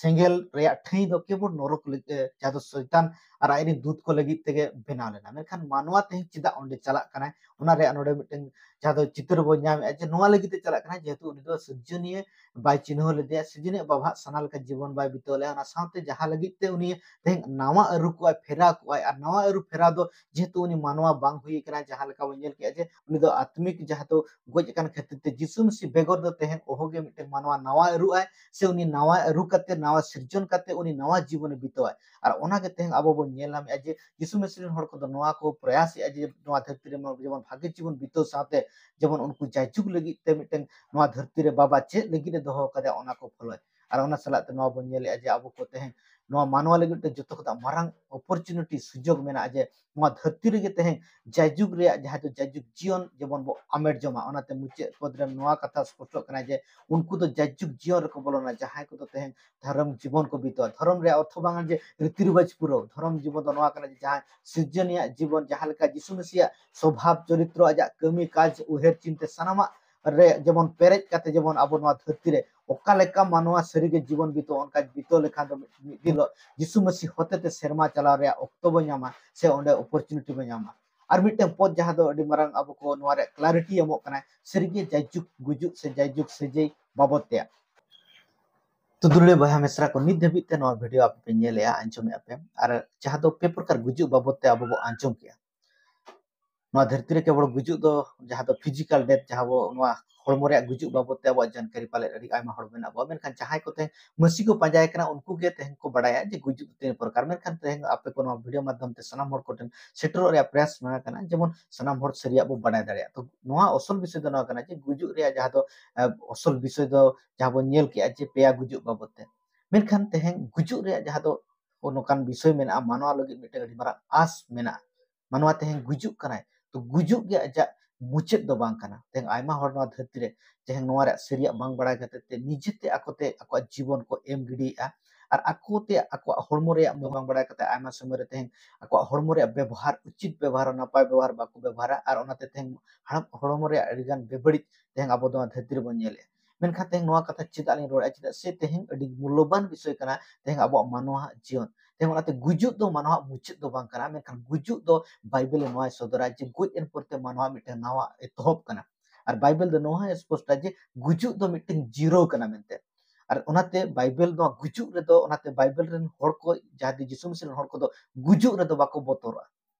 ᱥᱮᱸᱜᱮᱞ ᱨᱮᱭᱟᱜ ᱴᱷᱟᱹᱭ ᱫᱚ ᱠᱮᱵᱚᱞ ᱱᱚᱨᱚᱠ ᱞᱟᱹᱜᱤᱫ, ᱡᱟᱦᱟᱸ ᱫᱚ ᱥᱚᱭᱛᱟᱱ ᱟᱨ ᱟᱡᱨᱮᱱ ᱫᱩᱛ ᱠᱚ ᱞᱟᱹᱜᱤᱫ ᱛᱮᱜᱮ ᱵᱮᱱᱟᱣ ᱞᱮᱱᱟ᱾ ᱢᱮᱱᱠᱷᱟᱱ ᱢᱟᱱᱣᱟ ᱛᱮᱦᱮᱧ ᱪᱮᱫᱟᱜ ᱚᱸᱰᱮ ᱪᱟᱞᱟᱜ ᱠᱟᱱᱟᱭ, ᱚᱱᱟ ᱨᱮᱭᱟᱜ ᱱᱚᱰᱮ ᱢᱤᱫᱴᱮᱱ ᱡᱟᱦᱟᱸ ᱫᱚ ᱪᱤᱛᱟᱹᱨ ᱵᱚ ᱧᱟᱢᱮᱫᱼᱟ ᱡᱮ ᱱᱚᱣᱟ ᱞᱟᱹᱜᱤᱫ ᱛᱮ ᱪᱟᱞᱟᱜ ᱠᱟᱱᱟᱭ, ᱡᱮᱦᱮᱛᱩ ᱩᱱᱤ ᱫᱚ ᱥᱤᱨᱡᱚᱱᱤᱭᱟᱹ ᱵᱟᱭ ᱪᱤᱱᱦᱟᱹᱣ ᱞᱮᱫᱮᱭᱟ, ᱥᱤᱨᱡᱚᱱᱤᱭᱟᱹ ᱵᱟᱵᱟᱜ ᱥᱟᱱᱟ ᱞᱮᱠᱟ ᱡᱤᱵᱚᱱ ᱵᱟᱭ ᱵᱤᱛᱟᱹᱣ ᱞᱮᱫᱼᱟ᱾ ᱚᱱᱟ ᱥᱟᱶᱛᱮ ᱡᱟᱦᱟᱸ ᱞᱟᱹᱜᱤᱫ ᱛᱮ ᱩᱱᱤ ᱛᱮᱦᱮᱧ ᱱᱟᱣᱟ ᱟᱹᱨᱩ ᱠᱚᱜᱼᱟᱭ, ᱯᱷᱮᱨᱟᱣ ᱠᱚᱜᱼᱟᱭ, ᱟᱨ ᱱᱟᱣᱟ ᱟᱹᱨᱩ ᱯᱷᱮᱨᱟᱣ ᱫᱚ ᱡᱮᱦᱮᱛᱩ ᱩᱱᱤ ᱢᱟᱱᱣᱟ ᱵᱟᱝ ᱦᱩᱭ ᱠᱟᱱᱟ, ᱡᱟᱦᱟᱸ ᱞᱮᱠᱟ ᱵᱚᱱ ᱧᱮᱞ ᱠᱮᱜᱼᱟ ᱡᱮ ᱩᱱᱤ ᱫᱚ ᱟᱛᱢᱤᱠ ᱡᱟᱦᱟᱸ ᱫᱚ ᱜᱚᱡ ᱟᱠᱟᱱ ᱠᱷᱟᱹᱛᱤᱨ ᱛᱮ ᱡᱤᱥᱩ ᱢᱟᱹᱥᱤ ᱵᱮᱜᱚᱨ ᱫᱚ ᱛᱮᱦᱮᱧ ᱚᱦᱚᱜᱮ ᱢᱤᱫᱴᱮᱱ ᱢᱟᱱᱣᱟ ᱱᱟᱣᱟ ᱟᱹᱨᱩᱜ ᱟᱭ, ᱥᱮ ᱩᱱᱤ ᱱᱟᱣᱟ ᱟᱹᱨᱩ ᱠᱟᱛᱮ, ᱱᱟᱣᱟ ᱥᱤᱨᱡᱚᱱ ᱠᱟᱛᱮ ᱩᱱᱤ ᱱᱟᱣᱟ ᱡᱤᱵᱚᱱᱮ ᱵᱤᱛᱟᱹᱣᱟᱭ᱾ ᱟᱨ ᱚᱱᱟᱜᱮ ᱛᱮᱦᱮᱧ ᱟᱵᱚ ᱵᱚᱱ ᱧᱮᱞ ᱧᱟᱢᱮᱫᱼᱟ ᱡᱮ ᱡᱤᱥᱩ ᱢᱟᱹᱥᱤ ᱨᱮᱱ ᱦᱚᱲ ᱠᱚᱫᱚ ᱱᱚᱣᱟ ᱠᱚ ᱯᱨᱚᱭᱟᱥᱮᱫᱼᱟ ᱡᱮ ᱱᱚᱣᱟ ᱫᱷᱟᱹᱨᱛᱤ ᱨᱮ ᱡᱮᱢᱚᱱ ᱵᱷᱟᱜᱮ ᱡᱤᱵᱚᱱ ᱵᱤᱛᱟᱹᱣ ᱥᱟᱶᱛᱮ ᱡᱮᱢᱚᱱ ᱩᱱᱠᱩ ᱡᱟᱭᱡᱩᱜᱽ ᱞᱟᱹᱜᱤᱫ ᱛᱮ ᱢᱤᱫᱴᱮᱱ ᱱᱚᱣᱟ ᱫᱷᱟᱹᱨᱛᱤ ᱨᱮ ᱵᱟᱵᱟ ᱪᱮᱫ ᱞᱟᱹᱜᱤᱫ ᱮ ᱫᱚᱦᱚ ᱟᱠᱟᱫᱟ ᱚᱱᱟ ᱠᱚ ᱯᱷᱚᱞᱚᱭ᱾ ᱟᱨ ᱚᱱᱟ ᱥᱟᱞᱟᱜ ᱛᱮ ᱱᱚᱣᱟ ᱵᱚᱱ ᱧᱮᱞᱮᱫᱼᱟ ᱡᱮ ᱟᱵᱚ ᱠᱚ ᱛᱮᱦᱮᱧ ᱱᱚᱣᱟ ᱢᱟᱱᱣᱟ ᱞᱟᱹᱜᱤᱫ ᱛᱮ ᱡᱚᱛᱚ ᱠᱷᱚᱱᱟᱜ ᱢᱟᱨᱟᱝ ᱚᱯᱚᱨᱪᱩᱱᱤᱴᱤ, ᱥᱩᱡᱳᱜᱽ ᱢᱮᱱᱟᱜᱼᱟ ᱡᱮ ᱱᱚᱣᱟ ᱫᱷᱟᱹᱨᱛᱤ ᱨᱮᱜᱮ ᱛᱮᱦᱮᱧ ᱡᱟᱭᱡᱩᱜᱽ ᱨᱮᱭᱟᱜ ᱡᱟᱦᱟᱸ ᱫᱚ ᱡᱟᱭᱡᱩᱜᱽ ᱡᱤᱭᱚᱱ ᱡᱮᱢᱚᱱ ᱵᱚ ᱟᱢᱮᱴ ᱡᱚᱝᱟ᱾ ᱚᱱᱟᱛᱮ ᱢᱩᱪᱟᱹᱫ ᱯᱚᱫ ᱨᱮ ᱱᱚᱣᱟ ᱠᱟᱛᱷᱟ ᱥᱯᱚᱥᱴᱚᱜ ᱠᱟᱱᱟ ᱡᱮ ᱩᱱᱠᱩ ᱫᱚ ᱡᱟᱭᱡᱩᱜᱽ ᱡᱤᱭᱚᱱ ᱨᱮᱠᱚ ᱵᱚᱞᱚᱱᱟ, ᱡᱟᱦᱟᱸᱭ ᱠᱚᱫᱚ ᱛᱮᱦᱮᱧ ᱫᱷᱚᱨᱚᱢ ᱡᱤᱵᱚᱱ ᱠᱚ ᱵᱤᱛᱟᱹᱣᱟ᱾ ᱫᱷᱚᱨᱚᱢ ᱨᱮᱭᱟᱜ ᱚᱨᱛᱷᱚ ᱵᱟᱝ ᱡᱮ ᱨᱤᱛᱤ ᱨᱤᱣᱟᱡᱽ ᱯᱩᱨᱟᱹᱣ, ᱫᱷᱚᱨᱚᱢ ᱡᱤᱵᱚᱱ ᱫᱚ ᱱᱚᱣᱟ ᱠᱟᱱᱟ ᱡᱮ ᱡᱟᱦᱟᱸ ᱥᱤᱨᱡᱚᱱᱤᱭᱟᱜ ᱡᱤᱵᱚᱱ, ᱡᱟᱦᱟᱸ ᱞᱮᱠᱟ ᱡᱤᱥᱩ ᱢᱟᱹᱥᱤᱭᱟᱜ ᱥᱚᱵᱷᱟᱵ ᱪᱚᱨᱤᱛᱨᱚ, ᱟᱡᱟᱜ ᱠᱟᱹᱢᱤ ᱠᱟᱡᱽ, ᱩᱭᱦᱟᱹᱨ ᱪᱤᱱᱛᱟᱹ ᱥᱟᱱᱟᱢᱟᱜ ᱨᱮ ᱡᱮᱢᱚᱱ ᱯᱮᱨᱮᱡ ᱠᱟᱛᱮ ᱡᱮᱢᱚᱱ ᱟᱵᱚ ᱱᱚᱣᱟ ᱫᱷᱟᱹᱨᱛᱤ ᱨᱮ ᱚᱠᱟ ᱞᱮᱠᱟ ᱢᱟᱱᱣᱟ ᱥᱟᱹᱨᱤᱜᱮ ᱡᱤᱵᱚᱱ ᱵᱤᱛᱟᱹᱣ, ᱚᱱᱠᱟ ᱵᱤᱛᱟᱹᱣ ᱞᱮᱠᱷᱟᱱ ᱫᱚ ᱢᱤᱫ, ᱢᱤᱫ ᱫᱤᱱ ᱦᱤᱞᱳᱜ ᱡᱤᱥᱩ ᱢᱟᱹᱥᱤ ᱦᱚᱛᱮᱛᱮ ᱥᱮᱨᱢᱟ ᱪᱟᱞᱟᱣ ᱨᱮᱭᱟᱜ ᱚᱠᱛᱚ ᱵᱚ ᱧᱟᱢᱟ, ᱥᱮ ᱚᱸᱰᱮ ᱚᱯᱚᱨᱪᱩᱱᱤᱴᱤ ᱵᱚ ᱧᱟᱢᱟ᱾ ᱟᱨ ᱢᱤᱫᱴᱮᱱ ᱯᱚᱫ ᱡᱟᱦᱟᱸ ᱫᱚ ᱟᱹᱰᱤ ᱢᱟᱨᱟᱝ ᱟᱵᱚ ᱠᱚ ᱱᱚᱣᱟ ᱨᱮᱭᱟᱜ ᱠᱞᱟᱨᱤᱴᱤ ᱮᱢᱚᱜ ᱠᱟᱱᱟᱭ, ᱥᱟᱹᱨᱤᱜᱮ ᱡᱟᱭᱡᱩᱜᱽ ᱜᱩᱡᱩᱜ ᱥᱮ ᱡᱟᱭᱡᱩᱜᱽ ᱥᱟᱹᱡᱟᱹᱭ ᱵᱟᱵᱚᱫ ᱛᱮᱭᱟᱜ᱾ ᱛᱚ ᱫᱩᱞᱟᱹᱲᱤᱭᱟᱹ ᱵᱚᱭᱦᱟ ᱢᱤᱥᱨᱟ ᱠᱚ, ᱱᱤᱛ ᱫᱷᱟᱹᱵᱤᱡ ᱛᱮ ᱱᱚᱣᱟ ᱵᱷᱤᱰᱤᱭᱳ ᱟᱯᱮ ᱯᱮ ᱧᱮᱞᱮᱜᱼᱟ, ᱟᱸᱡᱚᱢᱮᱜᱼᱟ ᱯᱮ, ᱟᱨ ᱡᱟᱦᱟᱸ ᱫᱚ ᱯᱮ ᱯᱨᱚᱠᱟᱨ ᱜᱩᱡᱩᱜ ᱵᱟᱵᱚᱫ ᱛᱮ ᱟᱵᱚ ᱵᱚ ᱟᱸᱡᱚᱢ ᱠᱮᱜᱼᱟ᱾ ᱱᱚᱣᱟ ᱫᱷᱟᱹᱨᱛᱤ ᱨᱮ ᱠᱮᱵᱚᱞ ᱜᱩᱡᱩᱜ ᱫᱚ ᱡᱟᱦᱟᱸ ᱫᱚ ᱯᱷᱤᱡᱤᱠᱟᱞ ᱰᱮᱛᱷ, ᱡᱟᱦᱟᱸ ᱵᱚ ᱱᱚᱣᱟ ᱦᱚᱲᱢᱚ ᱨᱮᱭᱟᱜ ᱜᱩᱡᱩᱜ ᱵᱟᱵᱚᱫ ᱛᱮ ᱟᱵᱚᱣᱟᱜ ᱡᱟᱱᱠᱟᱨᱤ ᱯᱟᱞᱮᱫ ᱟᱹᱰᱤ ᱟᱭᱢᱟ ᱦᱚᱲ ᱢᱮᱱᱟᱜ ᱵᱚᱱᱟ, ᱢᱮᱱᱠᱷᱟᱱ ᱡᱟᱦᱟᱸᱭ ᱠᱚ ᱛᱮᱦᱮᱧ ᱢᱟᱹᱥᱤ ᱠᱚ ᱯᱟᱸᱡᱟᱭ ᱠᱟᱱᱟ, ᱩᱱᱠᱩ ᱜᱮ ᱛᱮᱦᱮᱧ ᱠᱚ ᱵᱟᱲᱟᱭᱟ ᱡᱮ ᱜᱩᱡᱩᱜ ᱫᱚ ᱛᱤᱱ ᱯᱨᱚᱠᱟᱨ᱾ ᱢᱮᱱᱠᱷᱟᱱ ᱛᱮᱦᱮᱧ ᱟᱯᱮ ᱠᱚ ᱱᱚᱣᱟ ᱵᱷᱤᱰᱤᱭᱳ ᱢᱟᱫᱽᱫᱷᱚᱢ ᱛᱮ ᱥᱟᱱᱟᱢ ᱦᱚᱲ ᱠᱚᱴᱷᱮᱱ ᱥᱮᱴᱮᱨᱚᱜ ᱨᱮᱭᱟᱜ ᱯᱨᱚᱭᱟᱥ ᱱᱚᱣᱟ ᱠᱟᱱᱟ, ᱡᱮᱢᱚᱱ ᱥᱟᱱᱟᱢ ᱦᱚᱲ ᱥᱟᱹᱨᱤᱭᱟᱜ ᱵᱚ ᱵᱟᱰᱟᱭ ᱫᱟᱲᱮᱭᱟᱜ᱾ ᱛᱚ ᱱᱚᱣᱟ ᱟᱥᱚᱞ ᱵᱤᱥᱚᱭ ᱫᱚ ᱱᱚᱣᱟ ᱠᱟᱱᱟ ᱡᱮ ᱜᱩᱡᱩᱜ ᱨᱮᱭᱟᱜ ᱡᱟᱦᱟᱸ ᱫᱚ, ᱟᱸ, ᱟᱥᱚᱞ ᱵᱤᱥᱚᱭ ᱫᱚ ᱡᱟᱦᱟᱸ ᱵᱚᱱ ᱧᱮᱞ ᱠᱮᱜᱼᱟ ᱡᱮ ᱯᱮᱭᱟ ᱜᱩᱡᱩᱜ ᱵᱟᱵᱚᱫ ᱛᱮ, ᱢᱮᱱᱠᱷᱟᱱ ᱛᱮᱦᱮᱧ ᱜᱩᱡᱩᱜ ᱨᱮᱭᱟᱜ ᱡᱟᱦᱟᱸ ᱫᱚ ᱱᱚᱝᱠᱟᱱ ᱵᱤᱥᱚᱭ ᱢᱮᱱᱟᱜᱼᱟ, ᱢᱟᱱᱣᱟ ᱞᱟᱹᱜᱤᱫ ᱢᱤᱫᱴᱮᱱ ᱟᱹᱰᱤ ᱢᱟᱨᱟᱝ ᱟᱸᱥ ᱢᱮᱱᱟᱜᱼᱟ᱾ ᱢᱟᱱᱣᱟ ᱛᱮᱦᱮᱧ ᱜᱩᱡᱩᱜ ᱠᱟᱱᱟᱭ, ᱛᱚ ᱜᱩᱡᱩᱜ ᱜᱮ ᱟᱡᱟᱜ ᱢᱩᱪᱟᱹᱫ ᱫᱚ ᱵᱟᱝ ᱠᱟᱱᱟ᱾ ᱛᱮᱦᱮᱧ ᱟᱭᱢᱟ ᱦᱚᱲ ᱱᱚᱣᱟ ᱫᱷᱟᱹᱨᱛᱤ ᱨᱮ ᱛᱮᱦᱮᱧ ᱱᱚᱣᱟ ᱨᱮᱭᱟᱜ ᱥᱟᱹᱨᱤᱭᱟᱜ ᱵᱟᱝ ᱵᱟᱲᱟᱭ ᱠᱷᱟᱹᱛᱤᱨ ᱛᱮ ᱱᱤᱡᱮᱛᱮ ᱟᱠᱚᱛᱮ ᱟᱠᱚᱣᱟᱜ ᱡᱤᱵᱚᱱ ᱠᱚ ᱮᱢ ᱜᱤᱰᱤᱭᱮᱫᱼᱟ, ᱟᱨ ᱟᱠᱚᱛᱮ ᱟᱠᱚᱣᱟᱜ ᱦᱚᱲᱢᱚ ᱨᱮᱭᱟᱜ ᱵᱟᱝ ᱵᱟᱲᱟᱭ ᱠᱟᱛᱮ ᱟᱭᱢᱟ ᱥᱚᱢᱚᱭ ᱨᱮ ᱛᱮᱦᱮᱧ ᱟᱠᱚᱣᱟᱜ ᱦᱚᱲᱢᱚ ᱨᱮᱭᱟᱜ ᱵᱮᱵᱚᱦᱟᱨ, ᱩᱪᱤᱛ ᱵᱮᱵᱚᱦᱟᱨ, ᱱᱟᱯᱟᱭ ᱵᱮᱵᱚᱦᱟᱨ ᱵᱟᱠᱚ ᱵᱮᱵᱚᱦᱟᱨᱟ, ᱟᱨ ᱚᱱᱟᱛᱮ ᱛᱮᱦᱮᱧ ᱦᱟᱲᱟᱢ ᱦᱚᱲᱢᱚ ᱨᱮᱭᱟᱜ ᱟᱹᱰᱤᱜᱟᱱ ᱵᱮᱵᱟᱹᱲᱤᱡ ᱛᱮᱦᱮᱧ ᱟᱵᱚ ᱱᱚᱣᱟ ᱫᱷᱟᱹᱨᱛᱤ ᱨᱮᱵᱚᱱ ᱧᱮᱞᱮᱫᱼᱟ᱾ ᱢᱮᱱᱠᱷᱟᱱ ᱛᱮᱦᱮᱧ ᱱᱚᱣᱟ ᱠᱟᱛᱷᱟ ᱪᱮᱫᱟᱜ ᱞᱤᱧ ᱨᱚᱲᱟ? ᱪᱮᱫᱟᱜ ᱥᱮ ᱛᱮᱦᱮᱧ ᱟᱹᱰᱤ ᱢᱩᱞᱞᱚᱵᱟᱱ ᱵᱤᱥᱚᱭ ᱠᱟᱱᱟ ᱛᱮᱦᱮᱧ ᱟᱵᱚᱣᱟᱜ ᱢᱟᱱᱣᱟᱣᱟᱜ ᱡᱤᱭᱚᱱ᱾ ᱛᱮᱦᱮᱧ ᱚᱱᱟᱛᱮ ᱜᱩᱡᱩᱜ ᱫᱚ ᱢᱟᱱᱣᱟᱣᱟᱜ ᱢᱩᱪᱟᱹᱫ ᱫᱚ ᱵᱟᱝ ᱠᱟᱱᱟ, ᱢᱮᱱᱠᱷᱟᱱ ᱜᱩᱡᱩᱜ ᱫᱚ ᱵᱟᱭᱵᱮᱞ ᱮ ᱱᱚᱣᱟᱭ ᱥᱚᱫᱚᱨᱟ ᱡᱮ ᱜᱚᱡ ᱮᱱ ᱯᱚᱨᱮᱛᱮ ᱢᱟᱱᱣᱟ ᱢᱤᱫᱴᱮᱱ ᱱᱟᱣᱟ ᱮᱛᱚᱦᱚᱵ ᱠᱟᱱᱟ᱾ ᱟᱨ ᱵᱟᱭᱵᱮᱞ ᱫᱚ ᱱᱚᱣᱟ ᱦᱚᱸᱭ ᱥᱯᱚᱥᱴᱟ ᱡᱮ ᱜᱩᱡᱩᱜ ᱫᱚ ᱢᱤᱫᱴᱮᱱ ᱡᱤᱨᱟᱹᱣ ᱠᱟᱱᱟ ᱢᱮᱱᱛᱮ᱾ ᱟᱨ ᱚᱱᱟᱛᱮ ᱵᱟᱭᱵᱮᱞ ᱱᱚᱣᱟ ᱜᱩᱡᱩᱜ ᱨᱮᱫᱚ, ᱚᱱᱟᱛᱮ ᱵᱟᱭᱵᱮᱞ ᱨᱮᱱ ᱦᱚᱲ ᱠᱚ, ᱡᱟᱦᱟᱸ ᱫᱚ ᱡᱤᱥᱩ ᱢᱟᱹᱥᱤ ᱨᱮᱱ ᱦᱚᱲ ᱠᱚᱫᱚ ᱜᱩᱡᱩᱜ ᱨᱮᱫᱚ ᱵᱟᱠᱚ ᱵᱚᱛᱚᱨᱚᱜᱼᱟ,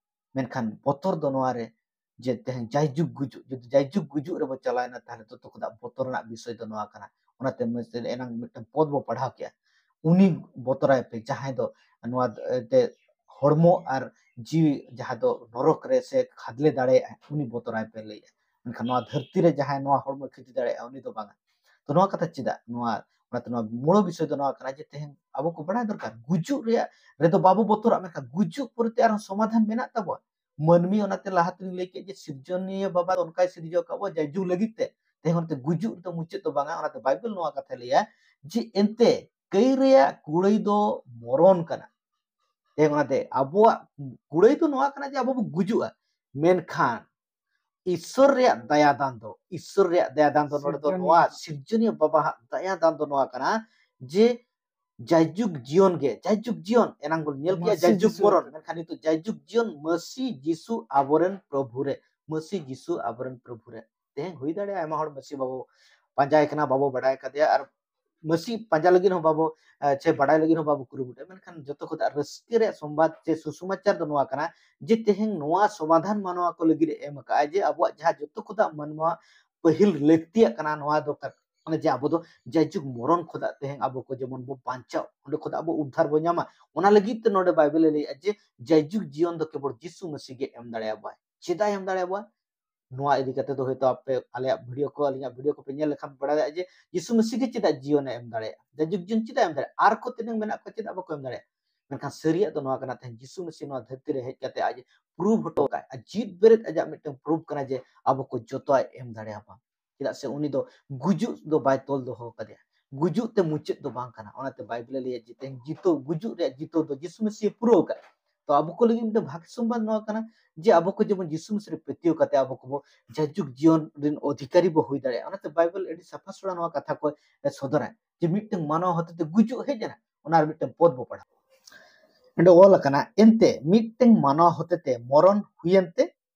ᱢᱮᱱᱠᱷᱟᱱ ᱵᱚᱛᱚᱨ ᱫᱚ ᱱᱚᱣᱟ ᱨᱮ ᱡᱮ ᱛᱮᱦᱮᱧ ᱡᱟᱭᱡᱩᱜᱽ ᱜᱩᱡᱩᱜ, ᱡᱩᱫᱤ ᱡᱟᱭᱡᱩᱜᱽ ᱜᱩᱡᱩᱜ ᱨᱮᱵᱚ ᱪᱟᱞᱟᱣᱮᱱᱟ, ᱛᱟᱦᱞᱮ ᱛᱚᱛᱚ ᱠᱷᱚᱱᱟᱜ ᱵᱚᱛᱚᱨ ᱨᱮᱱᱟᱜ ᱵᱤᱥᱚᱭ ᱫᱚ ᱱᱚᱣᱟ ᱠᱟᱱᱟ᱾ ᱚᱱᱟᱛᱮ ᱢᱟᱹᱥᱤ ᱮᱱᱟᱝ ᱢᱤᱫᱴᱟᱝ ᱯᱚᱫ ᱵᱚ ᱯᱟᱲᱦᱟᱣ ᱠᱮᱜᱼᱟ, ᱩᱱᱤ ᱵᱚᱛᱚᱨᱟᱭ ᱯᱮ ᱡᱟᱦᱟᱸᱭ ᱫᱚ ᱱᱚᱣᱟ ᱛᱮ ᱦᱚᱲᱢᱚ ᱟᱨ ᱡᱤᱣᱤ ᱡᱟᱦᱟᱸ ᱫᱚ ᱱᱚᱨᱚᱠ ᱨᱮ ᱥᱮ ᱠᱷᱟᱫᱽᱞᱮ ᱫᱟᱲᱮᱭᱟᱜᱼᱟᱭ, ᱩᱱᱤ ᱵᱚᱛᱚᱨᱟᱭ ᱯᱮ ᱞᱟᱹᱭᱮᱜᱼᱟ᱾ ᱢᱮᱱᱠᱷᱟᱱ ᱱᱚᱣᱟ ᱫᱷᱟᱹᱨᱛᱤ ᱨᱮ ᱡᱟᱦᱟᱸᱭ ᱱᱚᱣᱟ ᱦᱚᱲᱢᱚ ᱠᱷᱚᱛᱤ ᱫᱟᱲᱮᱭᱟᱜᱼᱟ, ᱩᱱᱤ ᱫᱚ ᱵᱟᱝᱟ᱾ ᱛᱚ ᱱᱚᱣᱟ ᱠᱟᱛᱷᱟ ᱪᱮᱫᱟᱜ? ᱱᱚᱣᱟ, ᱚᱱᱟᱛᱮ ᱱᱚᱣᱟ ᱢᱩᱞ ᱵᱤᱥᱚᱭ ᱫᱚ ᱱᱚᱣᱟ ᱠᱟᱱᱟ ᱡᱮ ᱛᱮᱦᱮᱧ ᱟᱵᱚ ᱠᱚ ᱵᱟᱲᱟᱭ ᱫᱚᱨᱠᱟᱨ, ᱜᱩᱡᱩᱜ ᱨᱮᱭᱟᱜ ᱨᱮᱫᱚ ᱵᱟᱵᱚ ᱵᱚᱛᱚᱨᱟᱜ, ᱢᱮᱱᱠᱷᱟᱱ ᱜᱩᱡᱩᱜ ᱯᱚᱨᱮᱛᱮ ᱟᱨᱦᱚᱸ ᱥᱚᱢᱟᱫᱷᱟᱱ ᱢᱮᱱᱟᱜ ᱛᱟᱵᱚᱱᱟ᱾ ᱢᱟᱹᱱᱢᱤ, ᱚᱱᱟᱛᱮ ᱞᱟᱦᱟ ᱛᱮᱞᱤᱧ ᱞᱟᱹᱭ ᱠᱮᱫ ᱡᱮ ᱥᱤᱨᱡᱚᱱᱤᱭᱟᱹ ᱵᱟᱵᱟ ᱫᱚ ᱚᱱᱠᱟᱭ ᱥᱤᱨᱡᱟᱹᱣ ᱟᱠᱟᱫ ᱵᱚᱱᱟ ᱡᱟᱭᱡᱩᱜᱽ ᱞᱟᱹᱜᱤᱫ ᱛᱮ᱾ ᱛᱮᱦᱮᱧ ᱚᱱᱟᱛᱮ ᱜᱩᱡᱩᱜ ᱨᱮᱫᱚ ᱢᱩᱪᱟᱹᱫ ᱫᱚ ᱵᱟᱝᱟ᱾ ᱚᱱᱟᱛᱮ ᱵᱟᱭᱵᱮᱞ ᱱᱚᱣᱟ ᱠᱟᱛᱷᱟᱭ ᱞᱟᱹᱭᱟ ᱡᱮ ᱮᱱᱛᱮ ᱠᱟᱹᱭ ᱨᱮᱭᱟᱜ ᱠᱩᱲᱟᱹᱭ ᱫᱚ ᱢᱚᱨᱚᱱ ᱠᱟᱱᱟ᱾ ᱛᱮᱦᱮᱧ ᱚᱱᱟᱛᱮ ᱟᱵᱚᱣᱟᱜ ᱠᱩᱲᱟᱹᱭ ᱫᱚ ᱱᱚᱣᱟ ᱠᱟᱱᱟ ᱡᱮ ᱟᱵᱚ ᱵᱚ ᱜᱩᱡᱩᱜᱼᱟ, ᱢᱮᱱᱠᱷᱟᱱ ᱤᱥᱥᱚᱨ ᱨᱮᱭᱟᱜ ᱫᱟᱭᱟ ᱫᱟᱱ ᱫᱚ, ᱤᱥᱥᱚᱨ ᱨᱮᱭᱟᱜ ᱫᱟᱭᱟ ᱫᱟᱱ ᱫᱚ ᱱᱚᱰᱮ ᱫᱚ ᱥᱤᱨᱡᱚᱱᱤᱭᱟᱹ᱾ ᱱᱚᱣᱟ ᱥᱤᱨᱡᱚᱱᱤᱭᱟᱹ ᱵᱟᱵᱟᱣᱟᱜ ᱫᱟᱭᱟ ᱫᱟᱱ ᱫᱚ ᱱᱚᱣᱟ ᱠᱟᱱᱟ ᱡᱮ ᱡᱟᱭᱡᱩᱜᱽ ᱡᱤᱭᱚᱱ ᱜᱮ, ᱡᱟᱭᱡᱩᱜᱽ ᱡᱤᱭᱚᱱ, ᱮᱱᱟᱝ ᱵᱚᱱ ᱧᱮᱞ ᱠᱮᱜᱼᱟ ᱢᱟᱹᱥᱤ ᱡᱟᱭᱡᱩᱜᱽ ᱡᱤᱥᱩ ᱢᱚᱨᱚᱱ, ᱢᱮᱱᱠᱷᱟᱱ ᱱᱤᱛᱚᱜ ᱡᱟᱭᱡᱩᱜᱽ ᱡᱤᱭᱚᱱ ᱢᱟᱹᱥᱤ ᱡᱤᱥᱩ ᱟᱵᱚᱨᱮᱱ ᱯᱨᱚᱵᱷᱩ ᱨᱮ, ᱢᱟᱹᱥᱤ ᱡᱤᱥᱩ ᱟᱵᱚᱨᱮᱱ ᱯᱨᱚᱵᱷᱩ ᱨᱮ᱾ ᱛᱮᱦᱮᱧ ᱦᱩᱭ ᱫᱟᱲᱮᱭᱟᱜᱼᱟ ᱟᱭᱢᱟ ᱦᱚᱲ ᱢᱟᱹᱥᱤ ᱵᱟᱵᱚ ᱯᱟᱸᱡᱟᱭ ᱠᱟᱱᱟ, ᱵᱟᱵᱚ ᱵᱟᱰᱟᱭ ᱠᱟᱫᱮᱭᱟ, ᱟᱨ ᱢᱟᱹᱥᱤ ᱯᱟᱸᱡᱟ ᱞᱟᱹᱜᱤᱫ ᱦᱚᱸ ᱵᱟᱵᱚ, ᱮ, ᱪᱮ ᱵᱟᱰᱟᱭ ᱞᱟᱹᱜᱤᱫ ᱦᱚᱸ ᱵᱟᱵᱚ ᱠᱩᱨᱩᱢᱩᱴᱩᱭᱟ᱾ ᱢᱮᱱᱠᱷᱟᱱ ᱡᱚᱛᱚ ᱠᱷᱚᱱᱟᱜ ᱨᱟᱹᱥᱠᱟᱹ ᱨᱮᱭᱟᱜ ᱥᱚᱢᱵᱟᱫ ᱪᱮ ᱥᱩᱥᱚᱢᱟᱪᱟᱨ ᱫᱚ ᱱᱚᱣᱟ ᱠᱟᱱᱟ ᱡᱮ ᱛᱮᱦᱮᱧ ᱱᱚᱣᱟ ᱥᱚᱢᱟᱫᱷᱟᱱ ᱢᱟᱱᱣᱟ ᱠᱚ ᱞᱟᱹᱜᱤᱫ ᱮ ᱮᱢ ᱟᱠᱟᱫᱼᱟ, ᱡᱮ ᱟᱵᱚᱣᱟᱜ ᱡᱟᱦᱟᱸ ᱡᱚᱛᱚ ᱠᱷᱚᱱᱟᱜ ᱢᱟᱱᱣᱟ ᱯᱟᱹᱦᱤᱞ ᱞᱟᱹᱠᱛᱤᱭᱟᱜ ᱠᱟᱱᱟ ᱱᱚᱣᱟ ᱫᱚ ᱠᱟ-, ᱢᱟᱱᱮ ᱡᱮ ᱟᱵᱚ ᱫᱚ ᱡᱟᱭᱡᱩᱜᱽ ᱢᱚᱨᱚᱱ ᱠᱷᱚᱱᱟᱜ ᱛᱮᱦᱮᱧ ᱟᱵᱚ ᱠᱚ ᱡᱮᱢᱚᱱ ᱵᱚ ᱵᱟᱧᱪᱟᱣ, ᱚᱸᱰᱮ ᱠᱷᱚᱱᱟᱜ ᱟᱵᱚ ᱩᱫᱽᱫᱷᱟᱨ ᱵᱚ ᱧᱟᱢᱟ᱾ ᱚᱱᱟ ᱞᱟᱹᱜᱤᱫ ᱛᱮ ᱱᱚᱰᱮ ᱵᱟᱭᱵᱮᱞᱮ ᱞᱟᱹᱭᱮᱫᱼᱟ ᱡᱮ ᱡᱟᱭᱡᱩᱜᱽ ᱡᱤᱭᱚᱱ ᱫᱚ ᱠᱮᱵᱚᱞ ᱡᱤᱥᱩ ᱢᱟᱹᱥᱤ ᱜᱮ ᱮᱢ ᱫᱟᱲᱮᱭᱟᱵᱚᱱᱟᱭ᱾ ᱪᱮᱫᱟᱜ ᱮᱢ ᱫᱟᱲᱮᱭᱟᱵᱚᱱᱟ? ᱱᱚᱣᱟ ᱤᱫᱤ ᱠᱟᱛᱮ ᱫᱚ ᱦᱚᱭᱛᱳ ᱟᱯᱮ ᱟᱞᱮᱭᱟᱜ ᱵᱷᱤᱰᱤᱭᱳ ᱠᱚ, ᱟᱹᱞᱤᱧᱟᱜ ᱵᱷᱤᱰᱤᱭᱳ ᱠᱚᱯᱮ ᱧᱮᱞ ᱞᱮᱠᱷᱟᱱ ᱵᱟᱲᱟᱭ ᱫᱟᱲᱮᱭᱟᱜᱼᱟ ᱡᱮ ᱡᱤᱥᱩ ᱢᱟᱹᱥᱤ ᱜᱮ ᱪᱮᱫᱟᱜ ᱡᱤᱭᱚᱱᱮ ᱮᱢ ᱫᱟᱲᱮᱭᱟᱜᱼᱟ, ᱡᱟᱭᱡᱩᱜᱽ ᱡᱤᱭᱚᱱ ᱪᱮᱫᱟᱜ ᱮᱢ ᱫᱟᱲᱮᱭᱟᱜᱼᱟ? ᱟᱨ ᱠᱚ ᱛᱤᱱᱟᱹᱝ ᱢᱮᱱᱟᱜ ᱠᱚᱣᱟ, ᱪᱮᱫᱟᱜ ᱵᱟᱠᱚ ᱮᱢ ᱫᱟᱲᱮᱭᱟᱜᱼᱟ? ᱢᱮᱱᱠᱷᱟᱱ ᱥᱟᱹᱨᱤᱭᱟᱜ ᱫᱚ ᱱᱚᱣᱟ ᱠᱟᱱᱟ, ᱛᱮᱦᱮᱧ ᱡᱤᱥᱩ ᱢᱟᱹᱥᱤ ᱱᱚᱣᱟ ᱫᱷᱟᱹᱨᱛᱤ ᱨᱮ ᱦᱮᱡ ᱠᱟᱛᱮ ᱟᱡ ᱯᱨᱩᱵᱷ ᱦᱚᱴᱚ ᱠᱟᱜᱼᱟ, ᱟᱨ ᱡᱤᱛ ᱵᱮᱨᱮᱫ ᱟᱡᱟᱜ ᱢᱤᱫᱴᱟᱝ ᱯᱨᱩᱵᱷ ᱠᱟᱱᱟ ᱡᱮ ᱟᱵᱚ ᱠᱚ ᱡᱚᱛᱚᱣᱟᱜ ᱮᱢ ᱫᱟᱲᱮᱭᱟᱵᱚᱱ᱾ ᱪᱮᱫᱟᱜ ᱥᱮ ᱩᱱᱤ ᱫᱚ ᱜᱩᱡᱩᱜ ᱫᱚ ᱵᱟᱭ ᱛᱚᱞ ᱫᱚᱦᱚ ᱠᱟᱫᱮᱭᱟ, ᱜᱩᱡᱩᱜ ᱛᱮ ᱢᱩᱪᱟᱹᱫ ᱫᱚ ᱵᱟᱝ ᱠᱟᱱᱟ᱾ ᱚᱱᱟᱛᱮ ᱵᱟᱭᱵᱮᱞᱮ ᱞᱟᱹᱭᱟ ᱡᱮ ᱛᱮᱦᱮᱧ ᱡᱤᱛᱟᱹᱣ, ᱜᱩᱡᱩᱜ ᱨᱮᱭᱟᱜ ᱡᱤᱛᱟᱹᱣ ᱫᱚ ᱡᱤᱥᱩ ᱢᱟᱹᱥᱤᱭ ᱯᱩᱨᱟᱹᱣ ᱠᱟᱜᱼᱟ᱾ ᱛᱚ ᱟᱵᱚ ᱠᱚ ᱞᱟᱹᱜᱤᱫ ᱢᱤᱫᱴᱟᱝ ᱵᱷᱟᱜᱽ ᱥᱚᱢᱵᱟᱫ ᱱᱚᱣᱟ ᱠᱟᱱᱟ ᱡᱮ ᱟᱵᱚ ᱠᱚ ᱡᱮᱢᱚᱱ ᱡᱤᱥᱩ ᱢᱟᱹᱥᱤ ᱨᱮ ᱯᱟᱹᱛᱭᱟᱹᱣ ᱠᱟᱛᱮ ᱟᱵᱚ ᱠᱚᱵᱚ ᱡᱟᱭᱡᱩᱜᱽ ᱡᱤᱭᱚᱱ ᱨᱮᱱ ᱚᱫᱷᱤᱠᱟᱨᱤ ᱵᱚ ᱦᱩᱭ ᱫᱟᱲᱮᱭᱟᱜᱼᱟ᱾ ᱚᱱᱟᱛᱮ ᱵᱟᱭᱵᱮᱞ ᱟᱹᱰᱤ ᱥᱟᱯᱷᱟ ᱥᱚᱲᱟ ᱱᱚᱣᱟ ᱠᱟᱛᱷᱟ ᱠᱚ ᱥᱚᱫᱚᱨᱟ ᱡᱮ ᱢᱤᱫᱴᱟᱝ ᱢᱟᱱᱣᱟ ᱦᱚᱛᱮᱛᱮ ᱜᱩᱡᱩᱜ ᱦᱮᱡ ᱮᱱᱟ, ᱚᱱᱟ ᱨᱮ ᱢᱤᱫᱴᱟᱝ ᱯᱚᱫ ᱵᱚ ᱯᱟᱲᱦᱟᱣᱟ᱾ ᱚᱸᱰᱮ ᱚᱞ ᱟᱠᱟᱱᱟ, ᱮᱱᱛᱮ ᱢᱤᱫᱴᱟᱝ ᱢᱟᱱᱣᱟ ᱦᱚᱛᱮᱛᱮ ᱢᱚᱨᱚᱱ ᱦᱩᱭᱮᱱ ᱛᱮ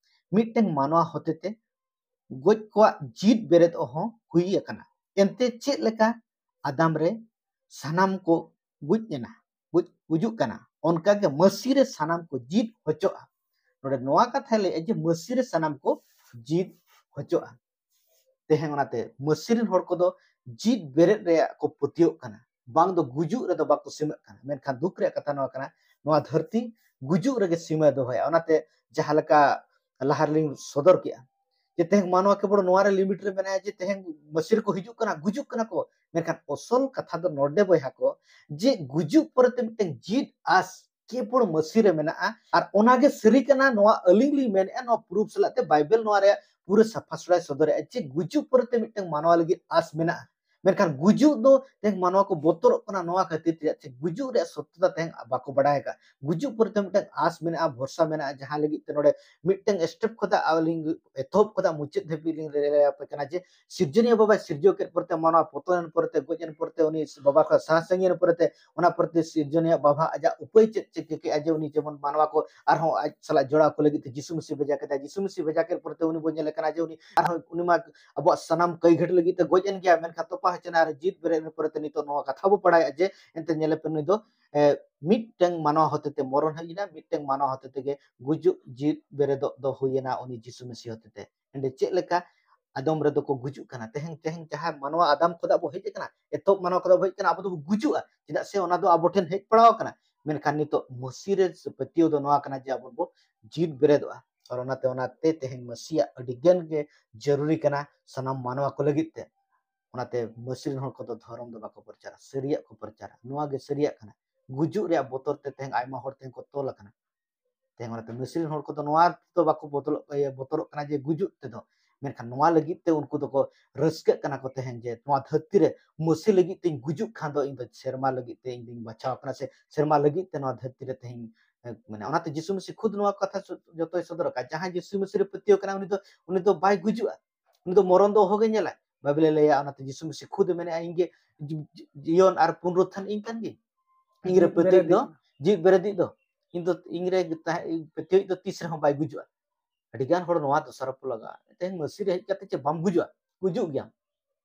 ᱢᱤᱫᱴᱟᱝ ᱢᱟᱱᱣᱟ ᱦᱚᱛᱮᱛᱮ ᱜᱚᱡ ᱠᱚᱣᱟᱜ ᱡᱤᱣᱤᱫ ᱵᱮᱨᱮᱫᱚᱜ ᱦᱚᱸ ᱦᱩᱭ ᱟᱠᱟᱱᱟ᱾ ᱮᱱᱛᱮ ᱪᱮᱫ ᱞᱮᱠᱟ ᱟᱫᱟᱢ ᱨᱮ ᱥᱟᱱᱟᱢ ᱠᱚ ᱜᱩᱡ ᱮᱱᱟ, ᱜᱩᱡ, ᱜᱩᱡᱩᱜ ᱠᱟᱱᱟ, ᱚᱱᱠᱟᱜᱮ ᱢᱟᱹᱥᱤ ᱨᱮ ᱥᱟᱱᱟᱢ ᱠᱚ ᱡᱤᱣᱤᱫ ᱦᱚᱪᱚᱜᱼᱟ᱾ ᱱᱚᱰᱮ ᱱᱚᱣᱟ ᱠᱟᱛᱷᱟᱭ ᱞᱟᱹᱭᱮᱫᱼᱟ ᱡᱮ ᱢᱟᱹᱥᱤ ᱨᱮ ᱥᱟᱱᱟᱢ ᱠᱚ ᱡᱤᱣᱤᱫ ᱦᱚᱪᱚᱜᱼᱟ᱾ ᱛᱮᱦᱮᱧ ᱚᱱᱟᱛᱮ ᱢᱟᱹᱥᱤ ᱨᱮᱱ ᱦᱚᱲ ᱠᱚᱫᱚ ᱡᱤᱣᱤᱫ ᱵᱮᱨᱮᱫ ᱨᱮᱭᱟᱜ ᱠᱚ ᱯᱟᱹᱛᱭᱟᱹᱣᱚᱜ ᱠᱟᱱᱟ, ᱵᱟᱝ ᱫᱚ ᱜᱩᱡᱩᱜ ᱨᱮᱫᱚ ᱵᱟᱠᱚ ᱥᱤᱢᱟᱹᱜ ᱠᱟᱱᱟ᱾ ᱢᱮᱱᱠᱷᱟᱱ ᱫᱩᱠ ᱨᱮᱭᱟᱜ ᱠᱟᱛᱷᱟ ᱱᱚᱣᱟ ᱠᱟᱱᱟ, ᱱᱚᱣᱟ ᱫᱷᱟᱹᱨᱛᱤ ᱜᱩᱡᱩᱜ ᱨᱮᱜᱮ ᱥᱤᱢᱟᱹ ᱫᱚᱦᱚᱭᱟ᱾ ᱚᱱᱟᱛᱮ ᱡᱟᱦᱟᱸ ᱞᱮᱠᱟ ᱞᱟᱦᱟ ᱨᱮᱞᱤᱧ ᱥᱚᱫᱚᱨ ᱠᱮᱜᱼᱟ ᱡᱮ ᱛᱮᱦᱮᱧ ᱢᱟᱱᱣᱟ ᱠᱮᱵᱚᱞ ᱱᱚᱣᱟ ᱨᱮ ᱞᱤᱢᱤᱴ ᱨᱮ ᱢᱮᱱᱟᱭᱟ ᱡᱮ ᱛᱮᱦᱮᱧ ᱢᱟᱹᱥᱤ ᱨᱮᱠᱚ ᱦᱤᱡᱩᱜ ᱠᱟᱱᱟ, ᱜᱩᱡᱩᱜ ᱠᱟᱱᱟ ᱠᱚ, ᱢᱮᱱᱠᱷᱟᱱ ᱟᱥᱚᱞ ᱠᱟᱛᱷᱟ ᱫᱚ ᱱᱚᱰᱮ ᱵᱚᱭᱦᱟ ᱠᱚ ᱡᱮ ᱜᱩᱡᱩᱜ ᱯᱚᱨᱮᱛᱮ ᱢᱤᱫᱴᱟᱝ ᱡᱤᱣᱤᱫ ᱟᱥ ᱠᱮᱵᱚᱞ ᱢᱟᱹᱥᱤ ᱨᱮ ᱢᱮᱱᱟᱜᱼᱟ᱾ ᱟᱨ ᱚᱱᱟᱜᱮ ᱥᱟᱹᱨᱤ ᱠᱟᱱᱟ, ᱱᱚᱣᱟ ᱟᱹᱞᱤᱧ ᱞᱤᱧ ᱢᱮᱱᱮᱫᱼᱟ, ᱱᱚᱣᱟ ᱯᱨᱩᱯᱷ ᱥᱟᱞᱟᱜ ᱛᱮ ᱵᱟᱭᱵᱮᱞ ᱱᱚᱣᱟ ᱨᱮᱭᱟᱜ ᱯᱩᱨᱟᱹ ᱥᱟᱯᱷᱟ ᱥᱚᱲᱟᱭ ᱥᱚᱫᱚᱨᱮᱫᱼᱟ ᱡᱮ ᱜᱩᱡᱩᱜ ᱯᱚᱨᱮᱛᱮ ᱢᱤᱫᱴᱟᱝ ᱢᱟᱱᱣᱟ ᱞᱟᱹᱜᱤᱫ ᱟᱥ ᱢᱮᱱᱟᱜᱼᱟ᱾ ᱢᱮᱱᱠᱷᱟᱱ ᱜᱩᱡᱩᱜ ᱫᱚ ᱛᱮᱦᱮᱧ ᱢᱟᱱᱣᱟ ᱠᱚ ᱵᱚᱛᱚᱨᱚᱜ ᱠᱟᱱᱟ ᱱᱚᱣᱟ ᱠᱷᱟᱹᱛᱤᱨ ᱛᱮ, ᱪᱮᱫ ᱜᱩᱡᱩᱜ ᱨᱮᱭᱟᱜ ᱥᱚᱛᱭᱚᱛᱟ ᱛᱮᱦᱮᱧ ᱵᱟᱠᱚ ᱵᱟᱲᱟᱭ ᱟᱠᱟᱫ᱾ ᱜᱩᱡᱩᱜ ᱯᱚᱨᱮᱛᱮ ᱢᱤᱫᱴᱟᱝ ᱟᱥ ᱢᱮᱱᱟᱜᱼᱟ, ᱵᱷᱚᱨᱥᱟ ᱢᱮᱱᱟᱜᱼᱟ, ᱡᱟᱦᱟᱸ ᱞᱟᱹᱜᱤᱫ ᱛᱮ ᱱᱚᱰᱮ ᱢᱤᱫᱴᱟᱝ ᱥᱴᱮᱯ ᱠᱷᱚᱱᱟᱜ ᱟᱹᱞᱤᱧ ᱮᱛᱚᱦᱚᱵ ᱠᱷᱚᱱᱟᱜ ᱢᱩᱪᱟᱹᱫ ᱫᱷᱟᱹᱵᱤᱡ ᱞᱤᱧ ᱞᱟᱹᱭ ᱟᱯᱮ ᱠᱟᱱᱟ ᱡᱮ ᱥᱤᱨᱡᱚᱱᱤᱭᱟᱹ ᱵᱟᱵᱟᱭ ᱥᱤᱨᱡᱟᱹᱣ ᱠᱮᱫ ᱯᱚᱨᱮᱛᱮ, ᱢᱟᱱᱣᱟ ᱯᱚᱛᱚᱱ ᱮᱱ ᱯᱚᱨᱮᱛᱮ, ᱜᱚᱡ ᱮᱱ ᱯᱚᱨᱮᱛᱮ, ᱩᱱᱤ ᱵᱟᱵᱟ ᱠᱷᱚᱱ ᱥᱟᱦᱟ ᱥᱟᱺᱜᱤᱧ ᱮᱱ ᱯᱚᱨᱮᱛᱮ, ᱚᱱᱟ ᱯᱚᱨᱮᱛᱮ ᱥᱤᱨᱡᱚᱱᱤᱭᱟᱹ ᱵᱟᱵᱟ ᱟᱡᱟᱜ ᱩᱯᱟᱹᱭ ᱪᱮᱫ ᱪᱤᱠᱟᱹ ᱠᱮᱜᱼᱟ ᱡᱮ ᱩᱱᱤ ᱡᱮᱢᱚᱱ ᱢᱟᱱᱣᱟ ᱠᱚ ᱟᱨᱦᱚᱸ ᱟᱡ ᱥᱟᱞᱟᱜ ᱡᱚᱲᱟᱣ ᱠᱚ ᱞᱟᱹᱜᱤᱫ ᱛᱮ ᱡᱤᱥᱩ ᱢᱟᱹᱥᱤ ᱵᱷᱮᱡᱟ ᱠᱮᱫᱟ᱾ ᱡᱤᱥᱩ ᱢᱟᱹᱥᱤ ᱵᱷᱮᱡᱟ ᱠᱮᱫ ᱯᱚᱨᱮᱛᱮ ᱩᱱᱤ ᱵᱚᱱ ᱧᱮᱞᱮ ᱠᱟᱱᱟ ᱡᱮ ᱩᱱᱤ ᱟᱨᱦᱚᱸ, ᱩᱱᱤ ᱢᱟ ᱟᱵᱚᱣᱟᱜ ᱥᱟᱱᱟᱢ ᱠᱟᱹᱭ ᱜᱷᱟᱹᱴ ᱞᱟᱹᱜᱤᱫ ᱛᱮ ᱜᱚᱡ ᱮᱱ ᱜᱮᱭᱟ, ᱢᱮᱱᱠᱷᱟᱱ ᱛᱚᱯᱟ ᱦᱚᱪᱚ ᱮᱱᱟ ᱟᱨ ᱡᱤᱣᱤᱫ ᱵᱮᱨᱮᱫ ᱮᱱ ᱯᱚᱨᱮᱛᱮ ᱱᱤᱛᱚᱜ ᱱᱚᱣᱟ ᱠᱟᱛᱷᱟ ᱵᱚ ᱵᱟᱲᱟᱭᱟ ᱡᱮ ᱮᱱᱛᱮ ᱧᱮᱞᱮ ᱯᱮ ᱱᱩᱭ ᱫᱚ, ᱮ, ᱢᱤᱫᱴᱟᱝ ᱢᱟᱱᱣᱟ ᱦᱚᱛᱮᱛᱮ ᱢᱚᱨᱚᱱ ᱦᱮᱡ ᱮᱱᱟ, ᱢᱤᱫᱴᱟᱝ ᱢᱟᱱᱣᱟ ᱦᱚᱛᱮᱛᱮ ᱜᱮ ᱜᱩᱡᱩᱜ ᱡᱤᱣᱤᱫ ᱵᱮᱨᱮᱫᱚᱜ ᱫᱚ ᱦᱩᱭ ᱮᱱᱟ ᱩᱱᱤ ᱡᱤᱥᱩ ᱢᱟᱹᱥᱤ ᱦᱚᱛᱮᱛᱮ᱾ ᱮᱸᱰᱮ ᱪᱮᱫ ᱞᱮᱠᱟ ᱟᱫᱚᱢ ᱨᱮᱫᱚ ᱠᱚ ᱜᱩᱡᱩᱜ ᱠᱟᱱᱟ᱾ ᱛᱮᱦᱮᱧ ᱛᱮᱦᱮᱧ ᱡᱟᱦᱟᱸ ᱢᱟᱱᱣᱟ ᱟᱫᱟᱢ ᱠᱷᱚᱱᱟᱜ ᱵᱚ ᱦᱮᱡ ᱟᱠᱟᱱᱟ, ᱮᱛᱚᱦᱚᱵ ᱢᱟᱱᱣᱟ ᱠᱷᱚᱱᱟᱜ ᱵᱚ ᱦᱮᱡ ᱟᱠᱟᱱᱟ, ᱟᱵᱚ ᱫᱚᱵᱚ ᱜᱩᱡᱩᱜᱼᱟ, ᱪᱮᱫᱟᱜ ᱥᱮ ᱚᱱᱟ ᱫᱚ ᱟᱵᱚ ᱴᱷᱮᱱ ᱦᱮᱡ ᱯᱟᱲᱟᱣ ᱟᱠᱟᱱᱟ᱾ ᱢᱮᱱᱠᱷᱟᱱ ᱱᱤᱛᱚᱜ ᱢᱟᱹᱥᱤ ᱨᱮ ᱯᱟᱹᱛᱭᱟᱹᱣ ᱫᱚ ᱱᱚᱣᱟ ᱠᱟᱱᱟ ᱡᱮ ᱟᱵᱚ ᱵᱚ ᱡᱤᱣᱤᱫ ᱵᱮᱨᱮᱫᱚᱜᱼᱟ᱾ ᱟᱨ ᱚᱱᱟᱛᱮ ᱚᱱᱟᱛᱮ ᱛᱮᱦᱮᱧ ᱢᱟᱹᱥᱤᱭᱟᱜ ᱟᱹᱰᱤ ᱜᱟᱱ ᱜᱮ ᱡᱟᱹᱨᱩᱨᱤ ᱠᱟᱱᱟ ᱥᱟᱱᱟᱢ ᱢᱟᱱᱣᱟ ᱠᱚ ᱞᱟᱹᱜᱤᱫ ᱛᱮ᱾ ᱚᱱᱟᱛᱮ ᱢᱟᱹᱥᱤ ᱨᱮᱱ ᱦᱚᱲ ᱠᱚᱫᱚ ᱫᱷᱚᱨᱚᱢ ᱫᱚ ᱵᱟᱠᱚ ᱯᱨᱚᱪᱟᱨᱟ, ᱥᱟᱹᱨᱤᱭᱟᱜ ᱠᱚ ᱯᱨᱚᱪᱟᱨᱟ᱾ ᱱᱚᱣᱟ ᱜᱮ ᱥᱟᱹᱨᱤᱭᱟᱜ ᱠᱟᱱᱟ᱾ ᱜᱩᱡᱩᱜ ᱨᱮᱭᱟᱜ ᱵᱚᱛᱚᱨ ᱛᱮ ᱛᱮᱦᱮᱧ ᱟᱭᱢᱟ ᱦᱚᱲ ᱛᱮᱦᱮᱧ ᱠᱚ ᱛᱚᱞ ᱟᱠᱟᱱᱟ᱾ ᱛᱮᱦᱮᱧ ᱚᱱᱟᱛᱮ ᱢᱟᱹᱥᱤ ᱨᱮᱱ ᱦᱚᱲ ᱠᱚᱫᱚ ᱱᱚᱣᱟ ᱫᱚ ᱵᱟᱠᱚ ᱵᱚᱫᱚᱞᱚᱜ, ᱤᱭᱟᱹ, ᱵᱚᱛᱚᱨᱚᱜ ᱠᱟᱱᱟ ᱡᱮ ᱜᱩᱡᱩᱜ ᱛᱮᱫᱚ᱾ ᱢᱮᱱᱠᱷᱟᱱ ᱱᱚᱣᱟ ᱞᱟᱹᱜᱤᱫ ᱛᱮ ᱩᱱᱠᱩ ᱫᱚᱠᱚ ᱨᱟᱹᱥᱠᱟᱹᱜ ᱠᱟᱱᱟ ᱠᱚ ᱛᱮᱦᱮᱧ ᱡᱮ ᱱᱚᱣᱟ ᱫᱷᱟᱹᱨᱛᱤ ᱨᱮ ᱢᱟᱹᱥᱤ ᱞᱟᱹᱜᱤᱫ ᱛᱮᱧ ᱜᱩᱡᱩᱜ ᱠᱷᱟᱱ ᱫᱚ ᱤᱧ ᱫᱚ ᱥᱮᱨᱢᱟ ᱞᱟᱹᱜᱤᱫ ᱛᱮ ᱤᱧ ᱫᱚᱧ ᱵᱟᱪᱷᱟᱣ ᱟᱠᱟᱱᱟ, ᱥᱮ ᱥᱮᱨᱢᱟ ᱞᱟᱹᱜᱤᱫ ᱛᱮ ᱱᱚᱣᱟ ᱫᱷᱟᱹᱨᱛᱤ ᱨᱮ ᱛᱮᱦᱮᱧ, ᱮ, ᱢᱟᱱᱮ ᱚᱱᱟᱛᱮ ᱡᱤᱥᱩ ᱢᱟᱹᱥᱤ ᱠᱷᱩᱫ ᱱᱚᱣᱟ ᱠᱟᱛᱷᱟ ᱥᱚ-, ᱡᱚᱛᱚᱭ ᱥᱚᱫᱚᱨ ᱟᱠᱟᱫ᱾ ᱡᱟᱦᱟᱸᱭ ᱡᱤᱥᱩ ᱢᱟᱹᱥᱤ ᱨᱮ ᱯᱟᱹᱛᱭᱟᱹᱣ ᱠᱟᱱᱟ ᱩᱱᱤ ᱫᱚ, ᱩᱱᱤ ᱫᱚ ᱵᱟᱭ ᱜᱩᱡᱩᱜᱼᱟ, ᱩᱱᱤ ᱫᱚ ᱢᱚᱨᱚᱱ ᱫᱚ ᱚᱦᱚᱜᱮ ᱧᱮᱞᱟ᱾ ᱵᱟᱭᱵᱮᱞᱮ ᱞᱟᱹᱭᱟ ᱚᱱᱟᱛᱮ ᱡᱤᱥᱩ ᱢᱟᱹᱥᱤ ᱠᱷᱩᱫ ᱮ ᱢᱮᱱᱮᱫᱼᱟ, "ᱤᱧ ᱜᱮ ᱡᱤ-, ᱡᱤ-, ᱡᱤᱭᱚᱱ ᱟᱨ ᱯᱩᱱᱨᱩᱛᱷᱟᱱ ᱤᱧ ᱠᱟᱱ ᱜᱤᱭᱟᱹᱧ᱾ ᱤᱧ ᱨᱮ ᱡᱤᱣᱤᱫ ᱯᱟᱹᱛᱭᱟᱹᱣ ᱵᱮᱨᱮᱫᱤᱡ ᱫᱚ, ᱡᱤᱣᱤᱫ ᱵᱮᱨᱮᱫᱤᱡ ᱫᱚ, ᱤᱧ ᱫᱚ ᱤᱧ ᱨᱮ ᱛᱟᱦᱮᱸ, ᱯᱟᱹᱛᱭᱟᱹᱣ ᱫᱚ ᱛᱤᱥ ᱨᱮᱦᱚᱸ ᱵᱟᱭ ᱜᱩᱡᱩᱜᱼᱟ᱾" ᱟᱹᱰᱤ ᱜᱟᱱ ᱦᱚᱲ ᱱᱚᱣᱟ ᱫᱚᱥᱟᱨᱚᱯ ᱠᱚ ᱞᱟᱜᱟᱜᱼᱟ, "ᱛᱮᱦᱮᱧ ᱢᱟᱹᱥᱤ ᱨᱮ ᱦᱮᱡ ᱠᱟᱛᱮ ᱪᱮᱫ ᱵᱟᱢ ᱜᱩᱡᱩᱜᱼᱟ? ᱜᱩᱡᱩᱜ ᱜᱮᱭᱟᱢ᱾"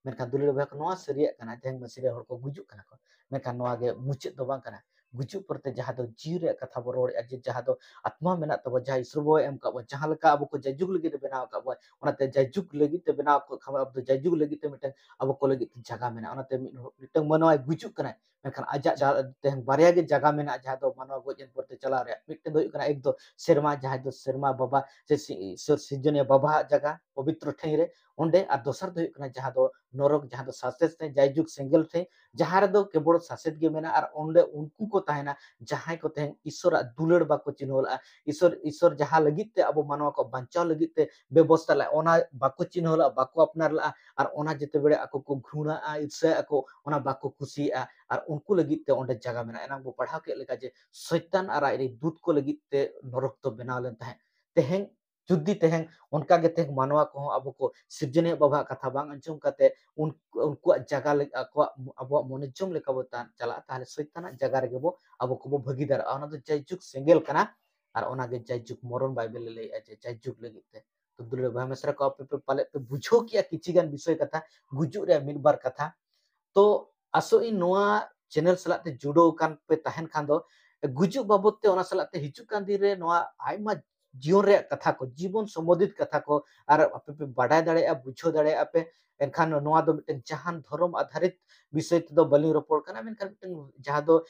ᱢᱮᱱᱠᱷᱟᱱ ᱫᱩᱞᱟᱹᱲ ᱵᱚᱭᱦᱟ ᱠᱚ, ᱱᱚᱣᱟ ᱥᱟᱹᱨᱤᱭᱟᱜ ᱠᱟᱱᱟ, ᱛᱮᱦᱮᱧ ᱢᱟᱹᱥᱤ ᱨᱮ ᱦᱚᱲ ᱠᱚ ᱜᱩᱡᱩᱜ ᱠᱟᱱᱟ ᱠᱚ, ᱢᱮᱱᱠᱷᱟᱱ ᱱᱚᱣᱟ ᱜᱮ ᱢᱩᱪᱟᱹᱫ ᱫᱚ ᱵᱟᱝ ᱠᱟᱱᱟ᱾ ᱜᱩᱡᱩᱜ ᱯᱚᱨᱮᱛᱮ ᱡᱟᱦᱟᱸ ᱫᱚ ᱡᱤᱣᱤ ᱨᱮᱭᱟᱜ ᱠᱟᱛᱷᱟ ᱵᱚ ᱨᱚᱲᱮᱫᱼᱟ, ᱡᱮ ᱡᱟᱦᱟᱸ ᱫᱚ ᱟᱛᱢᱟ ᱢᱮᱱᱟᱜ ᱛᱟᱵᱚ, ᱡᱟᱦᱟᱸ ᱤᱥᱚᱨ ᱵᱟᱵᱟᱭ ᱮᱢ ᱟᱠᱟᱫ ᱵᱚ, ᱡᱟᱦᱟᱸ ᱞᱮᱠᱟ ᱟᱵᱚ ᱠᱚ ᱡᱟᱭᱡᱩᱜᱽ ᱞᱟᱹᱜᱤᱫ ᱮ ᱵᱮᱱᱟᱣ ᱟᱠᱟᱫ ᱵᱚ, ᱚᱱᱟᱛᱮ ᱡᱟᱭᱡᱩᱜᱽ ᱞᱟᱹᱜᱤᱫ ᱛᱮ ᱵᱮᱱᱟᱣ ᱠᱚᱜ ᱠᱷᱟᱱ ᱟᱵᱚ ᱫᱚ ᱡᱟᱭᱡᱩᱜᱽ ᱞᱟᱹᱜᱤᱫ ᱛᱮ ᱢᱤᱫᱴᱟᱝ ᱟᱵᱚ ᱠᱚ ᱞᱟᱹᱜᱤᱫ ᱛᱮ ᱡᱟᱭᱜᱟ ᱢᱮᱱᱟᱜᱼᱟ᱾ ᱚᱱᱟᱛᱮ ᱢᱤᱫ ᱦᱚᱲ, ᱢᱤᱫᱴᱟᱝ ᱢᱟᱱᱣᱟᱭ ᱜᱩᱡᱩᱜ ᱠᱟᱱᱟᱭ, ᱢᱮᱱᱠᱷᱟᱱ ᱟᱡᱟᱜ ᱡᱟ-, ᱛᱮᱦᱮᱧ ᱵᱟᱨᱭᱟ ᱜᱮ ᱡᱟᱭᱜᱟ ᱢᱮᱱᱟᱜᱼᱟ, ᱡᱟᱦᱟᱸ ᱫᱚ ᱢᱟᱱᱣᱟ ᱜᱚᱡ ᱮᱱ ᱯᱚᱨᱮ ᱛᱮ ᱪᱟᱞᱟᱣ ᱨᱮᱭᱟᱜ᱾ ᱢᱤᱫᱴᱟᱝ ᱫᱚ ᱦᱩᱭᱩᱜ ᱠᱟᱱᱟ ᱮᱠ ᱫᱚ ᱥᱮᱨᱢᱟ, ᱡᱟᱦᱟᱸᱭ ᱫᱚ ᱥᱮᱨᱢᱟ ᱵᱟᱵᱟ ᱥᱮ ᱥᱤ-, ᱤᱥᱚᱨ ᱥᱤᱨᱡᱚᱱᱤᱭᱟᱹ ᱵᱟᱵᱟᱣᱟᱜ ᱡᱟᱭᱜᱟ, ᱯᱚᱵᱤᱛᱨᱚ ᱴᱷᱟᱹᱭ ᱨᱮ, ᱚᱸᱰᱮ᱾ ᱟᱨ ᱫᱚᱥᱟᱨ ᱫᱚ ᱦᱩᱭᱩᱜ ᱠᱟᱱᱟ ᱡᱟᱦᱟᱸ ᱫᱚ ᱱᱚᱨᱚᱠ, ᱡᱟᱦᱟᱸ ᱫᱚ ᱥᱟᱥᱮᱛ ᱴᱷᱟᱹᱭ, ᱡᱟᱭᱡᱩᱜᱽ ᱥᱮᱸᱜᱮᱞ ᱴᱷᱟᱹᱭ, ᱡᱟᱦᱟᱸ ᱨᱮᱫᱚ ᱠᱮᱵᱚᱞ ᱥᱟᱥᱮᱛ ᱜᱮ ᱢᱮᱱᱟᱜᱼᱟ᱾ ᱟᱨ ᱚᱸᱰᱮ ᱩᱱᱠᱩ ᱠᱚ ᱛᱟᱦᱮᱱᱟ ᱡᱟᱦᱟᱸᱭ ᱠᱚ ᱛᱮᱦᱮᱧ ᱤᱥᱚᱨᱟᱜ ᱫᱩᱞᱟᱹᱲ ᱵᱟᱠᱚ ᱪᱤᱱᱦᱟᱹᱣ ᱞᱟᱜᱼᱟ, ᱤᱥᱚᱨ, ᱤᱥᱚᱨ ᱡᱟᱦᱟᱸ ᱞᱟᱹᱜᱤᱫ ᱛᱮ ᱟᱵᱚ ᱢᱟᱱᱣᱟ ᱠᱚ ᱵᱟᱧᱪᱟᱣ ᱞᱟᱹᱜᱤᱫ ᱛᱮ ᱵᱮᱵᱚᱥᱛᱟ ᱞᱟᱜᱼᱟ, ᱚᱱᱟ ᱵᱟᱠᱚ ᱪᱤᱱᱦᱟᱹᱣ ᱞᱟᱜᱼᱟ, ᱵᱟᱠᱚ ᱟᱯᱱᱟᱨ ᱞᱟᱜᱼᱟ᱾ ᱟᱨ ᱚᱱᱟ ᱡᱮᱛᱮ ᱵᱮᱲᱮ ᱟᱠᱚ ᱠᱚ ᱜᱷᱩᱬᱟᱜᱼᱟ, ᱤᱨᱥᱟᱹᱜ ᱟᱠᱚ, ᱚᱱᱟ ᱵᱟᱠᱚ ᱠᱩᱥᱤᱭᱟᱜᱼᱟ᱾ ᱟᱨ ᱩᱱᱠᱩ ᱞᱟᱹᱜᱤᱫ ᱛᱮ ᱚᱸᱰᱮ ᱡᱟᱭᱜᱟ ᱢᱮᱱᱟᱜᱼᱟ᱾ ᱮᱱᱟᱝ ᱵᱚ ᱯᱟᱲᱦᱟᱣ ᱠᱮᱫ ᱞᱮᱠᱟ ᱡᱮ ᱥᱚᱭᱛᱟᱱ ᱟᱨ ᱟᱡ ᱨᱮᱱ ᱫᱩᱛ ᱠᱚ ᱞᱟᱹᱜᱤᱫ ᱛᱮ ᱱᱚᱨᱚᱠ ᱫᱚ ᱵᱮᱱᱟᱣ ᱞᱮᱱ ᱛᱟᱦᱮᱸᱫ᱾ ᱛᱮᱦᱮᱧ ᱡᱩᱫᱤ ᱛᱮᱦᱮᱧ ᱚᱱᱠᱟ ᱜᱮ ᱛᱮᱦᱮᱧ ᱢᱟᱱᱣᱟ ᱠᱚᱦᱚᱸ ᱟᱵᱚ ᱠᱚ ᱥᱤᱨᱡᱚᱱᱤᱭᱟᱹ ᱵᱟᱵᱟᱣᱟᱜ ᱠᱟᱛᱷᱟ ᱵᱟᱝ ᱟᱸᱡᱚᱢ ᱠᱟᱛᱮ ᱩᱱ-, ᱩᱱᱠᱩᱣᱟᱜ ᱡᱟᱭᱜᱟ ᱞᱮ-, ᱟᱠᱚᱣᱟᱜ, ᱟᱵᱚᱣᱟᱜ ᱢᱚᱱᱮ ᱡᱚᱢ ᱞᱮᱠᱟ ᱵᱚ ᱛᱟ-, ᱪᱟᱞᱟᱜᱼᱟ, ᱛᱟᱦᱚᱞᱮ ᱥᱚᱭᱛᱟᱱᱟᱜ ᱡᱟᱭᱜᱟ ᱨᱮᱜᱮ ᱵᱚ, ᱟᱵᱚ ᱠᱚᱵᱚ ᱵᱷᱟᱹᱜᱤᱫᱟᱨᱚᱜᱼᱟ᱾ ᱚᱱᱟ ᱫᱚ ᱡᱟᱭᱡᱩᱜᱽ ᱥᱮᱸᱜᱮᱞ ᱠᱟᱱᱟ, ᱟᱨ ᱚᱱᱟ ᱜᱮ ᱡᱟᱭᱡᱩᱜᱽ ᱢᱚᱨᱚᱱ ᱵᱟᱭᱵᱮᱞ ᱮ ᱞᱟᱹᱭᱮᱫᱼᱟ ᱡᱮ ᱡᱟᱭᱡᱩᱜᱽ ᱞᱟᱹᱜᱤᱫ ᱛᱮ᱾ ᱛᱚ ᱫᱩᱞᱟᱹᱲ ᱵᱚᱭᱦᱟ ᱢᱤᱥᱨᱟ ᱠᱚ, ᱟᱯᱮ ᱯᱮ ᱯᱟᱞᱮᱫ ᱯᱮ ᱵᱩᱡᱷᱟᱹᱣ ᱠᱮᱜᱼᱟ ᱠᱤᱪᱷᱤ ᱜᱟᱱ ᱵᱤᱥᱚᱭ ᱠᱟᱛᱷᱟ, ᱜᱩᱡᱩᱜ ᱨᱮᱭᱟᱜ ᱢᱤᱫ ᱵᱟᱨ ᱠᱟᱛᱷᱟ᱾ ᱛᱚ ᱟᱥᱚᱜ ᱤᱧ ᱱᱚᱣᱟ ᱪᱮᱱᱮᱞ ᱥᱟᱞᱟᱜ ᱛᱮ ᱡᱩᱲᱟᱹᱣ ᱟᱠᱟᱱ ᱯᱮ ᱛᱟᱦᱮᱱ ᱠᱷᱟᱱ ᱫᱚ, ᱜᱩᱡᱩᱜ ᱵᱟᱵᱚᱫ ᱛᱮ, ᱚᱱᱟ ᱥᱟᱞᱟᱜ ᱛᱮ ᱦᱤᱡᱩᱜ ᱠᱟᱱ ᱫᱤᱱ ᱨᱮ ᱱᱚᱣᱟ ᱟᱭᱢᱟ ᱡᱤᱭᱚᱱ ᱨᱮᱭᱟᱜ ᱠᱟᱛᱷᱟ ᱠᱚ, ᱡᱤᱵᱚᱱ ᱥᱚᱢᱵᱚᱱᱫᱷᱤᱛ ᱠᱟᱛᱷᱟ ᱠᱚ ᱟᱨ ᱟᱯᱮ ᱯᱮ ᱵᱟᱰᱟᱭ ᱫᱟᱲᱮᱭᱟᱜᱼᱟ, ᱵᱩᱡᱷᱟᱹᱣ ᱫᱟᱲᱮᱭᱟᱜᱼᱟ ᱯᱮ᱾ ᱮᱱᱠᱷᱟᱱ ᱱᱚᱣᱟ ᱫᱚ ᱢᱤᱫᱴᱮᱱ ᱡᱟᱦᱟᱱ ᱫᱷᱚᱨᱚᱢ ᱟᱫᱷᱟᱨᱤᱛ ᱵᱤᱥᱚᱭ ᱛᱮᱫᱚ ᱵᱟᱹᱞᱤᱧ ᱨᱚᱯᱚᱲ ᱠᱟᱱᱟ, ᱢᱮᱱᱠᱷᱟᱱ ᱢᱤᱫᱴᱮᱱ ᱡᱟᱦᱟᱸ ᱫᱚ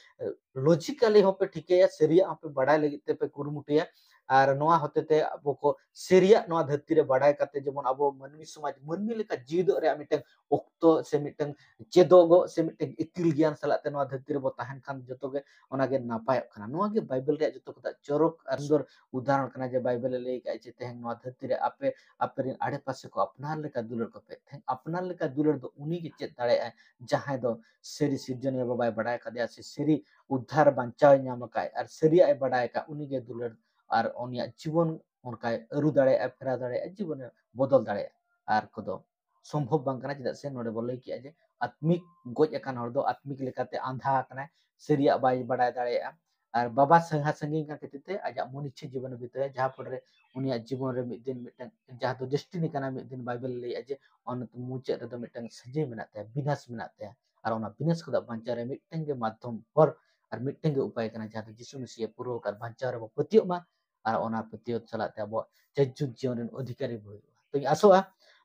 ᱞᱚᱡᱤᱠᱟᱞᱤ ᱦᱚᱸᱯᱮ ᱴᱷᱤᱠᱟᱹᱭᱟ, ᱥᱟᱹᱨᱤᱭᱟᱜ ᱦᱚᱸᱯᱮ ᱵᱟᱰᱟᱭ ᱞᱟᱹᱜᱤᱫ ᱛᱮᱯᱮ ᱠᱩᱨᱩᱢᱩᱴᱩᱭᱟ᱾ ᱟᱨ ᱱᱚᱣᱟ ᱦᱚᱛᱮᱛᱮ ᱟᱵᱚ ᱠᱚ ᱥᱟᱹᱨᱤᱭᱟᱜ ᱱᱚᱣᱟ ᱫᱷᱟᱹᱨᱛᱤ ᱨᱮ ᱵᱟᱰᱟᱭ ᱠᱟᱛᱮ ᱡᱮᱢᱚᱱ ᱟᱵᱚ ᱢᱟᱹᱱᱢᱤ ᱥᱚᱢᱟᱡᱽ, ᱢᱟᱹᱱᱢᱤ ᱞᱮᱠᱟ ᱡᱤᱣᱤᱫᱚᱜ ᱨᱮᱭᱟᱜ ᱢᱤᱫᱴᱟᱝ ᱚᱠᱛᱚ ᱥᱮ ᱢᱤᱫᱴᱟᱝ ᱪᱮᱫᱚᱜᱚᱜ ᱥᱮ ᱢᱤᱫᱴᱟᱝ ᱟᱹᱠᱤᱞ ᱜᱮᱭᱟᱱ ᱥᱟᱞᱟᱜ ᱛᱮ ᱱᱚᱣᱟ ᱫᱷᱟᱹᱨᱛᱤ ᱨᱮᱵᱚ ᱛᱟᱦᱮᱱ ᱠᱷᱟᱱ ᱡᱚᱛᱚ ᱜᱮ ᱚᱱᱟᱜᱮ ᱱᱟᱯᱟᱭᱚᱜ ᱠᱟᱱᱟ᱾ ᱱᱚᱣᱟ ᱜᱮ ᱵᱟᱭᱵᱮᱞ ᱨᱮᱭᱟᱜ ᱡᱚᱛᱚ ᱠᱷᱚᱱᱟᱜ ᱪᱚᱨᱚᱠ ᱟᱨ ᱥᱩᱱᱫᱚᱨ ᱩᱫᱟᱦᱚᱨᱚᱱ ᱠᱟᱱᱟ, ᱡᱮ ᱵᱟᱭᱵᱮᱞ ᱮ ᱞᱟᱹᱭ ᱠᱟᱜᱼᱟ ᱡᱮ ᱛᱮᱦᱮᱧ ᱱᱚᱣᱟ ᱫᱷᱟᱹᱨᱛᱤ ᱨᱮ ᱟᱯᱮ ᱟᱯᱮ ᱨᱮᱱ ᱟᱲᱮᱯᱟᱥᱮ ᱠᱚ ᱟᱯᱱᱟᱨ ᱞᱮᱠᱟ ᱫᱩᱞᱟᱹᱲ ᱠᱚᱯᱮ᱾ ᱛᱮᱦᱮᱧ ᱟᱯᱱᱟᱨ ᱞᱮᱠᱟ ᱫᱩᱞᱟᱹᱲ ᱫᱚ ᱩᱱᱤ ᱜᱮ ᱪᱮᱫ ᱫᱟᱲᱮᱭᱟᱜᱼᱟᱭ, ᱡᱟᱦᱟᱸᱭ ᱫᱚ ᱥᱟᱹᱨᱤ ᱥᱤᱨᱡᱚᱱᱤᱭᱟᱹ ᱵᱟᱵᱟᱭ ᱵᱟᱰᱟᱭ ᱠᱟᱫᱮᱭᱟ ᱥᱮ ᱥᱟᱹᱨᱤ ᱩᱫᱽᱫᱷᱟᱨ ᱵᱟᱧᱪᱟᱣ ᱧᱟᱢ ᱟᱠᱟᱫ ᱟᱨ ᱥᱟᱹᱨᱤᱭᱟᱜ ᱮ ᱵᱟᱰᱟᱭ ᱟᱠᱟᱫ, ᱩᱱᱤ ᱜᱮ ᱫᱩᱞᱟᱹᱲ ᱟᱨ ᱩᱱᱤᱭᱟᱜ ᱡᱤᱵᱚᱱ ᱚᱱᱠᱟᱭ ᱟᱹᱨᱩ ᱫᱟᱲᱮᱭᱟᱜᱼᱟ, ᱯᱷᱮᱨᱟᱣ ᱫᱟᱲᱮᱭᱟᱜᱼᱟ, ᱡᱤᱵᱚᱱᱮ ᱵᱚᱫᱚᱞ ᱫᱟᱲᱮᱭᱟᱜᱼᱟ᱾ ᱟᱨ ᱠᱚᱫᱚ ᱥᱚᱢᱵᱷᱚᱵ ᱵᱟᱝ ᱠᱟᱱᱟ, ᱪᱮᱫᱟᱜ ᱥᱮ ᱱᱚᱰᱮ ᱵᱚ ᱞᱟᱹᱭ ᱠᱮᱜᱼᱟ ᱡᱮ ᱟᱛᱢᱤᱠ ᱜᱚᱡ ᱟᱠᱟᱱ ᱦᱚᱲ ᱫᱚ ᱟᱛᱢᱤᱠ ᱞᱮᱠᱟᱛᱮ ᱟᱸᱫᱷᱟ ᱟᱠᱟᱱᱟᱭ, ᱥᱟᱹᱨᱤᱭᱟᱜ ᱵᱟᱭ ᱵᱟᱰᱟᱭ ᱫᱟᱲᱮᱭᱟᱜᱼᱟ᱾ ᱟᱨ ᱵᱟᱵᱟ ᱥᱟᱸᱜᱷᱟ ᱥᱟᱺᱜᱤᱧ ᱠᱟᱱ ᱠᱷᱟᱹᱛᱤᱨ ᱛᱮ ᱟᱡᱟᱜ ᱢᱚᱱ ᱤᱪᱪᱷᱟᱹ ᱡᱤᱵᱚᱱᱮ ᱵᱤᱛᱟᱹᱣᱟ, ᱡᱟᱦᱟᱸ ᱯᱚᱨᱮ ᱩᱱᱤᱭᱟᱜ ᱡᱤᱵᱚᱱ ᱨᱮ ᱢᱤᱫ ᱫᱤᱱ ᱢᱤᱫᱴᱟᱝ ᱡᱟᱦᱟᱸ ᱫᱚ ᱰᱮᱥᱴᱤᱱᱤ ᱠᱟᱱᱟ, ᱢᱤᱫ ᱫᱤᱱ ᱵᱟᱭᱵᱮᱞ ᱞᱟᱹᱭᱮᱜᱼᱟ ᱡᱮ ᱚᱱᱟ ᱢᱩᱪᱟᱹᱫ ᱨᱮᱫᱚ ᱢᱤᱫᱴᱟᱝ ᱥᱟᱹᱡᱟᱹᱭ ᱢᱮᱱᱟᱜ ᱛᱟᱭᱟ, ᱵᱤᱱᱟᱥ ᱢᱮᱱᱟᱜ ᱛᱟᱭᱟ᱾ ᱟᱨ ᱚᱱᱟ ᱵᱤᱱᱟᱥ ᱠᱷᱚᱱᱟᱜ ᱵᱟᱧᱪᱟᱣ ᱨᱮ ᱢᱤᱫᱴᱟᱝ ᱜᱮ ᱢᱟᱫᱽᱫᱷᱚᱢ ᱦᱚᱨ ᱟᱨ ᱢᱤᱫᱴᱟᱝ ᱜᱮ ᱩᱯᱟᱭ ᱠᱟᱱᱟ, ᱡᱟᱦᱟᱸ ᱫᱚ ᱡᱤᱥᱩ ᱢᱮᱥᱤᱭᱟᱜ ᱯᱩᱨᱟᱹᱣ ᱟᱠᱟᱫ ᱵᱟᱧᱪᱟᱣ ᱨᱮᱵᱚ ᱯᱟᱹᱛᱭᱟᱹᱜ ᱢᱟ ᱟᱨ ᱚᱱᱟ ᱯᱟᱹᱛᱭᱟᱹᱣ ᱥᱟᱞᱟᱜ ᱛᱮ ᱟᱵᱚᱣᱟᱜ ᱡᱟᱭᱡᱩᱜᱽ ᱡᱤᱭᱚᱱ ᱨᱮᱱ ᱚᱫᱷᱤᱠᱟᱨᱤ ᱵᱚ ᱦᱩᱭᱩᱜᱼᱟ᱾ ᱛᱚᱧ ᱟᱥᱚᱜᱼᱟ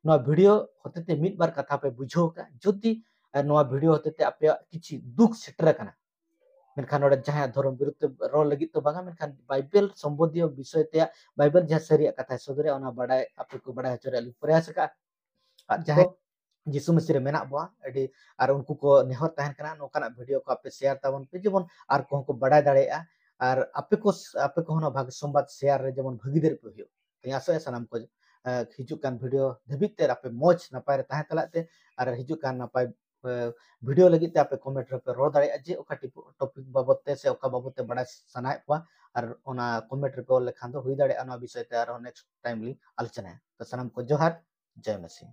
ᱱᱚᱣᱟ ᱵᱷᱤᱰᱤᱭᱳ ᱦᱚᱛᱮᱛᱮ ᱢᱤᱫ ᱵᱟᱨ ᱠᱟᱛᱷᱟ ᱯᱮ ᱵᱩᱡᱷᱟᱹᱣ ᱟᱠᱟᱫ᱾ ᱡᱩᱫᱤ ᱱᱚᱣᱟ ᱵᱷᱤᱰᱤᱭᱳ ᱦᱚᱛᱮᱛᱮ ᱟᱯᱮᱭᱟᱜ ᱠᱤᱪᱷᱤ ᱫᱩᱠ ᱥᱮᱴᱮᱨ ᱟᱠᱟᱱᱟ, ᱢᱮᱱᱠᱷᱟᱱ ᱱᱚᱰᱮ ᱡᱟᱦᱟᱸᱭᱟᱜ ᱫᱷᱚᱨᱚᱢ ᱵᱤᱨᱩᱫᱷ ᱛᱮ ᱨᱚᱲ ᱞᱟᱹᱜᱤᱫ ᱫᱚ ᱵᱟᱝᱟ, ᱢᱮᱱᱠᱷᱟᱱ ᱵᱟᱭᱵᱮᱞ ᱥᱚᱢᱵᱚᱱᱫᱷᱤᱭᱚ ᱵᱤᱥᱚᱭ ᱛᱮᱭᱟᱜ ᱵᱟᱭᱵᱮᱞ ᱡᱟᱦᱟᱸ ᱥᱟᱹᱨᱤᱭᱟᱜ ᱠᱟᱛᱷᱟᱭ ᱥᱚᱫᱚᱨᱮᱜᱼᱟ, ᱚᱱᱟ ᱵᱟᱰᱟᱭ ᱟᱯᱮ ᱠᱚ ᱵᱟᱰᱟᱭ ᱦᱚᱪᱚ ᱨᱮᱭᱟᱜ ᱞᱤᱧ ᱯᱨᱚᱭᱟᱥ ᱟᱠᱟᱫᱼᱟ᱾ ᱟᱨ ᱡᱟᱦᱟᱸᱭ ᱡᱤᱥᱩ ᱢᱮᱥᱤ ᱨᱮ ᱢᱮᱱᱟᱜ ᱵᱚᱣᱟ ᱟᱹᱰᱤ, ᱟᱨ ᱩᱱᱠᱩ ᱠᱚ ᱱᱮᱦᱚᱨ ᱛᱟᱦᱮᱱ ᱠᱟᱱᱟ, ᱱᱚᱝᱠᱟᱱᱟᱜ ᱵᱷᱤᱰᱤᱭᱳ ᱠᱚ ᱟᱯᱮ ᱥᱮᱭᱟᱨ ᱛᱟᱵᱚᱱ ᱯᱮ, ᱡᱮᱢᱚᱱ ᱟᱨ ᱠᱚᱦᱚᱸ ᱠᱚ ᱵᱟᱰᱟᱭ ᱫᱟᱲᱮᱭᱟᱜᱼᱟ᱾ ᱟᱨ ᱟᱯᱮ ᱠᱚ, ᱟᱯᱮ ᱠᱚᱦᱚᱸ ᱱᱚᱣᱟ ᱵᱷᱟᱜᱮ ᱥᱚᱢᱵᱟᱫ ᱥᱮᱭᱟᱨ ᱨᱮ ᱡᱮᱢᱚᱱ ᱵᱷᱟᱹᱜᱤᱫᱟᱹᱨ ᱯᱮ ᱦᱩᱭᱩᱜ᱾ ᱛᱚᱧ ᱟᱥᱚᱜᱼᱟ ᱥᱟᱱᱟᱢ ᱠᱚ, ᱟᱸ, ᱦᱤᱡᱩᱜ ᱠᱟᱱ ᱵᱷᱤᱰᱤᱭᱳ ᱫᱷᱟᱹᱵᱤᱡ ᱛᱮ ᱟᱯᱮ ᱢᱚᱡᱽ ᱱᱟᱯᱟᱭ ᱨᱮ ᱛᱟᱦᱮᱸ ᱛᱟᱞᱟᱜ ᱛᱮ, ᱟᱨ ᱦᱤᱡᱩᱜ ᱠᱟᱱ ᱱᱟᱯᱟᱭ, ᱟᱸ, ᱵᱷᱤᱰᱤᱭᱳ ᱞᱟᱹᱜᱤᱫ ᱛᱮ ᱟᱯᱮ ᱠᱚᱢᱮᱱᱴ ᱨᱮᱯᱮ ᱨᱚᱲ ᱫᱟᱲᱮᱭᱟᱜᱼᱟ ᱡᱮ ᱚᱠᱟ ᱴᱤᱯ-, ᱴᱚᱯᱤᱠ ᱵᱟᱵᱚᱛ ᱛᱮ ᱥᱮ ᱚᱠᱟ ᱵᱟᱵᱚᱛ ᱛᱮ ᱵᱟᱰᱟᱭ ᱥᱟᱱᱟᱭᱮᱫ ᱠᱚᱣᱟ, ᱟᱨ ᱚᱱᱟ ᱠᱚᱢᱮᱱᱴ ᱨᱮᱯᱮ ᱚᱞ ᱞᱮᱠᱷᱟᱱ ᱫᱚ ᱦᱩᱭ ᱫᱟᱲᱮᱭᱟᱜᱼᱟ ᱱᱚᱣᱟ ᱵᱤᱥᱚᱭ ᱛᱮ ᱟᱨᱦᱚᱸ ᱱᱮᱠᱥᱴ ᱴᱟᱭᱤᱢ ᱞᱤᱧ ᱟᱞᱳᱪᱚᱱᱟᱭᱟ᱾ ᱛᱚ ᱥᱟᱱᱟᱢ ᱠᱚ ᱡᱚᱦᱟᱨ, ᱡᱚᱭ ᱢᱟᱹᱥᱤ᱾